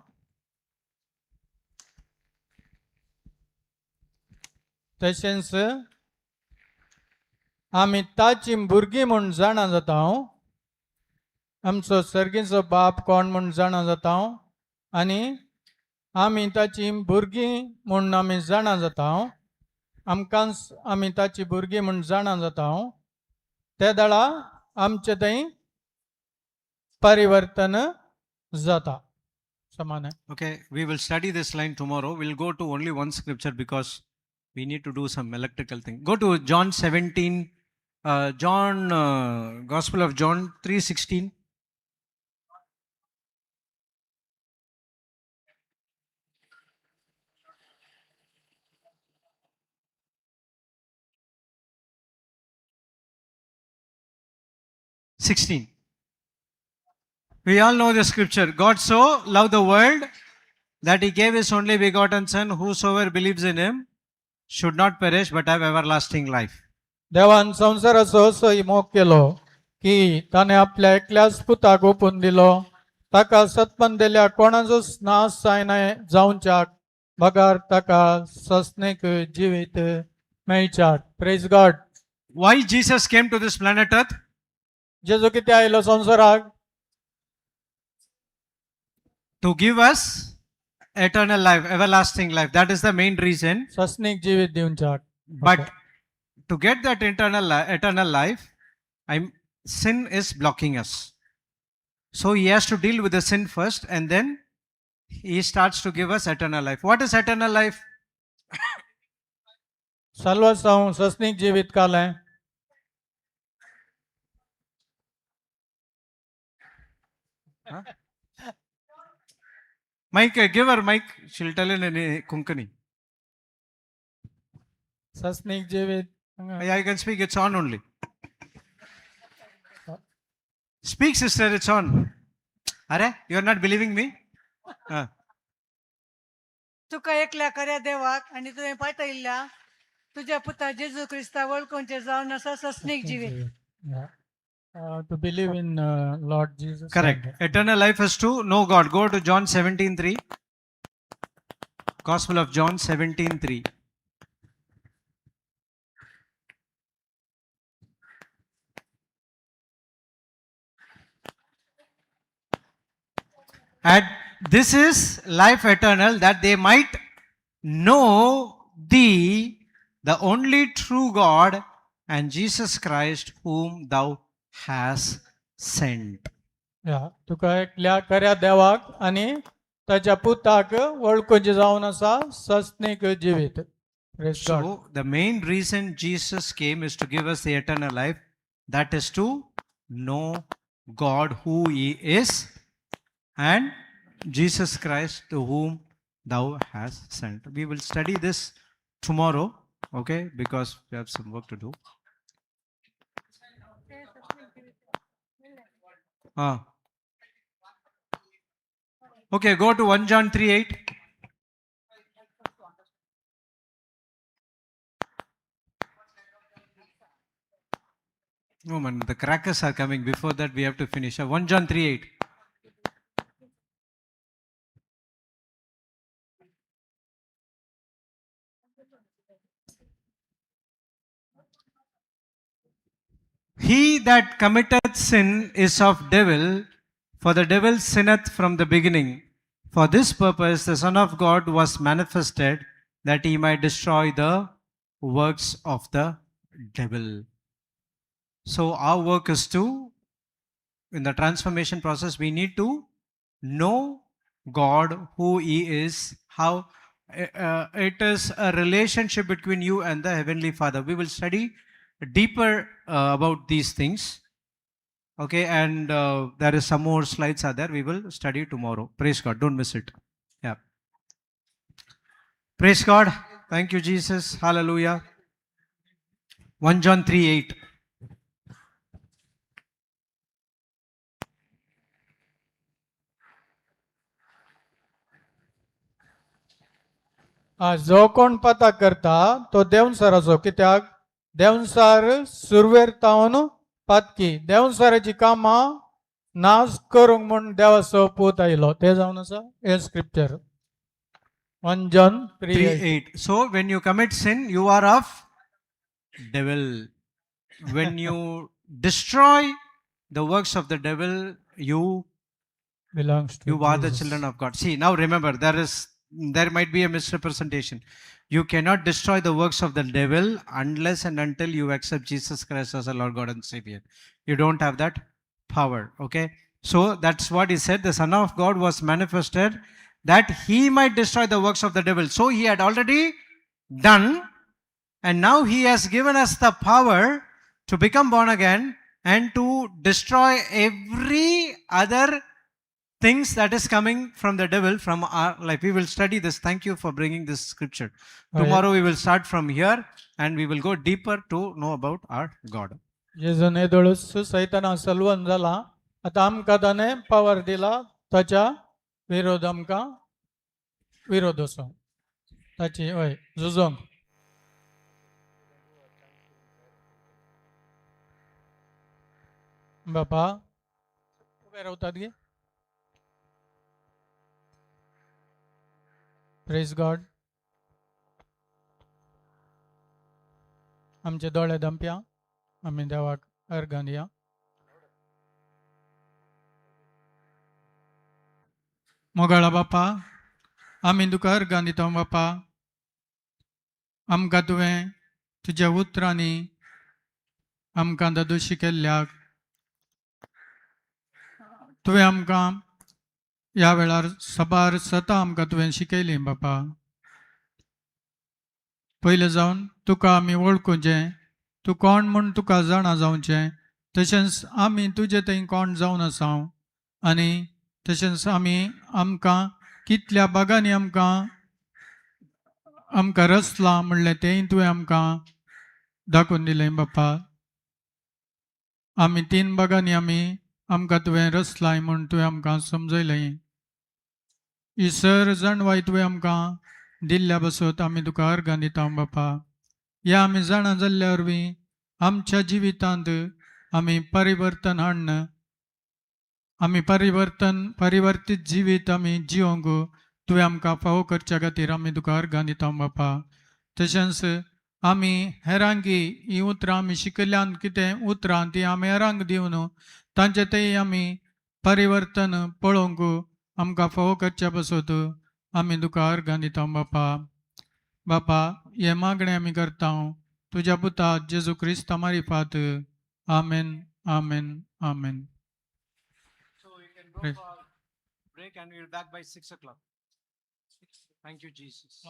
तशेंच आमी ताची भुरगीं म्हूण जाणा जाता हांव आमचो सर्गीचो बाप कोण म्हूण जाणा जाता हांव आनी आमी ताची भुरगीं म्हूण आमी जाणा जाता आमकांच आमी ताची भुरगीं म्हूण जाणा जाता. ते दळा आमचे थंय परिवर्तन जाता समान. Okay, we will study this line tomorrow. We'll go to only one scripture because we need to do some electrical thing. Go to John 17, John, Gospel of John 3:16. 16. We all know the scripture. God so loved the world that he gave his only begotten Son, whosoever believes in him should not perish but have everlasting life. देवान संवसाराचो असो मोग केलो की ताणें आपल्या एकल्याच पुताक ओपून दिलो ताका सत्पन दिल्या कोणाचोच नाश जायना जावच्याक बगर ताका सस्नेक जिवीत मेळच्याक. Praise God. Why Jesus came to this planet Earth? जेजू कितें आयलो संवसाराक? To give us eternal life, everlasting life. That is the main reason. सस्नीक जिवीत दिवच्याक. But to get that eternal life, I'm sin is blocking us. So he has to deal with the sin first and then he starts to give us eternal life. What is eternal life? साल्वासांव सस्नीक जिवीत कालें. Mike, give her mic. She'll tell in Konkani. सस्नीक जिवीत. Yeah, you can speak. It's on only. Speak, sister. It's on. Arey, you are not believing me? Ah. तुका एकल्या खऱ्या देवाक आनी तुवें पाठयल्ल्या तुज्या पुता जेजू क्रिस्ता वळखूंचे जावन आसा सस्नीक जिवीत. To believe in Lord Jesus. Correct. Eternal life is to know God. Go to John 17:3. Gospel of John 17:3. And this is life eternal, that they might know thee, the only true God, and Jesus Christ, whom thou hast sent. या तुका एकल्या खऱ्या देवाक आनी ताच्या पुताक वळखूचे जावन आसा सस्नीक जिवीत. Praise God. So, the main reason Jesus came is to give us the eternal life, that is to know God who He is and Jesus Christ to whom thou hast sent. We will study this tomorrow, okay, because we have some work to do. Ah. Okay, go to 1 John 3:8. No man, the crackers are coming. Before that, we have to finish. 1 John 3:8. He that committeth sin is of devil, for the devil sinneth from the beginning. For this purpose the Son of God was manifested, that he might destroy the works of the devil. So our work is to, in the transformation process, we need to know God, who He is, how it is a relationship between you and the Heavenly Father. We will study deeper about these things. Okay, and there is some more slides are there. We will study tomorrow. Praise God. Don't miss it. Yeah. Praise God. Thank you, Jesus. Hallelujah. 1 John 3:8. हा, जो कोण पता करता तो देवसाराचो कित्याक देवसार सुरवेर तावन पातकी देवसाराची कामां नाश करूंक म्हूण देवाचो पूत आयलो ते जावन आसा हे scripture 1 John 3 3 8. So when you commit sin, you are of devil. When you destroy the works of the devil, you belongs to you are the children of God. See, now remember, there is There might be a misrepresentation. You cannot destroy the works of the devil unless and until you accept Jesus Christ as a Lord God and Savior. You don't have that power. Okay. So that's what he said. The Son of God was manifested that he might destroy the works of the devil. So he had already done, and now he has given us the power to become born again and to destroy every other things that is coming from the devil from our life. We will study this. Thank you for bringing this scripture. Tomorrow we will start from here and we will go deeper to know about our God. जेजून येदोळूच सैताना सलवण जाला आतां आमकां ताणें पावर दिला ताच्या विरोध आमकां विरोध असो ताची हय झुजोंक. बापा उबे रावतात गे. प्रेज गॉड. आमचे दोळे दमप्या आमी देवाक अर्गां दिया. मोगाळा बापा आमी तुका अर्गां दिता बापा. आमकां तुवें तुज्या उतरांनी आमकां दादोशी केल्ल्याक तुवें आमकां ह्या वेळार सबार सतां आमकां तुवें शिकयलीं बापा. पयलें जावन तुका आमी वळखुचें तूं कोण म्हूण तुका जाणा जावचें तशेंच आमी तुजे थंय कोण जावन आसा आनी तशेंच आमी आमकां कितल्या बागांनी आमकां आमकां रचलां म्हणलें तेंय तुवें आमकां दाखोवन दिलें बापा. आमी तीन बागांनी आमी आमकां तुवें रचलाय म्हूण तुवें आमकां समजयलें. ही सर जाणवाय तुवें आमकां दिल्ल्या बसत आमी तुका अर्गां दिता बापा. ह्या आमी जाणा जाल्ल्या वरवीं आमच्या जिवितांत आमी परिवर्तन हाडन आमी परिवर्तन परिवर्तीत जिवीत आमी जिवंक तुवें आमकां फावो करच्या खातीर आमी तुका अर्गां दिता बापा. तशेंच आमी हेरांकी हीं उतरां आमी शिकयल्यान कितें उतरां तीं आमी हेरांक दिवन तांचे तेय आमी परिवर्तन पळोवंक आमकां फावो करच्या पासत आमी तुका अर्गां दिता बापा. बापा हें मागणें आमी करता तुज्या पुता जेजू क्रिस्ता मारिफात. आमेन आमेन आमेन. So you can go Praise. For break and we'll be back by 6 o'clock. Thank you, Jesus.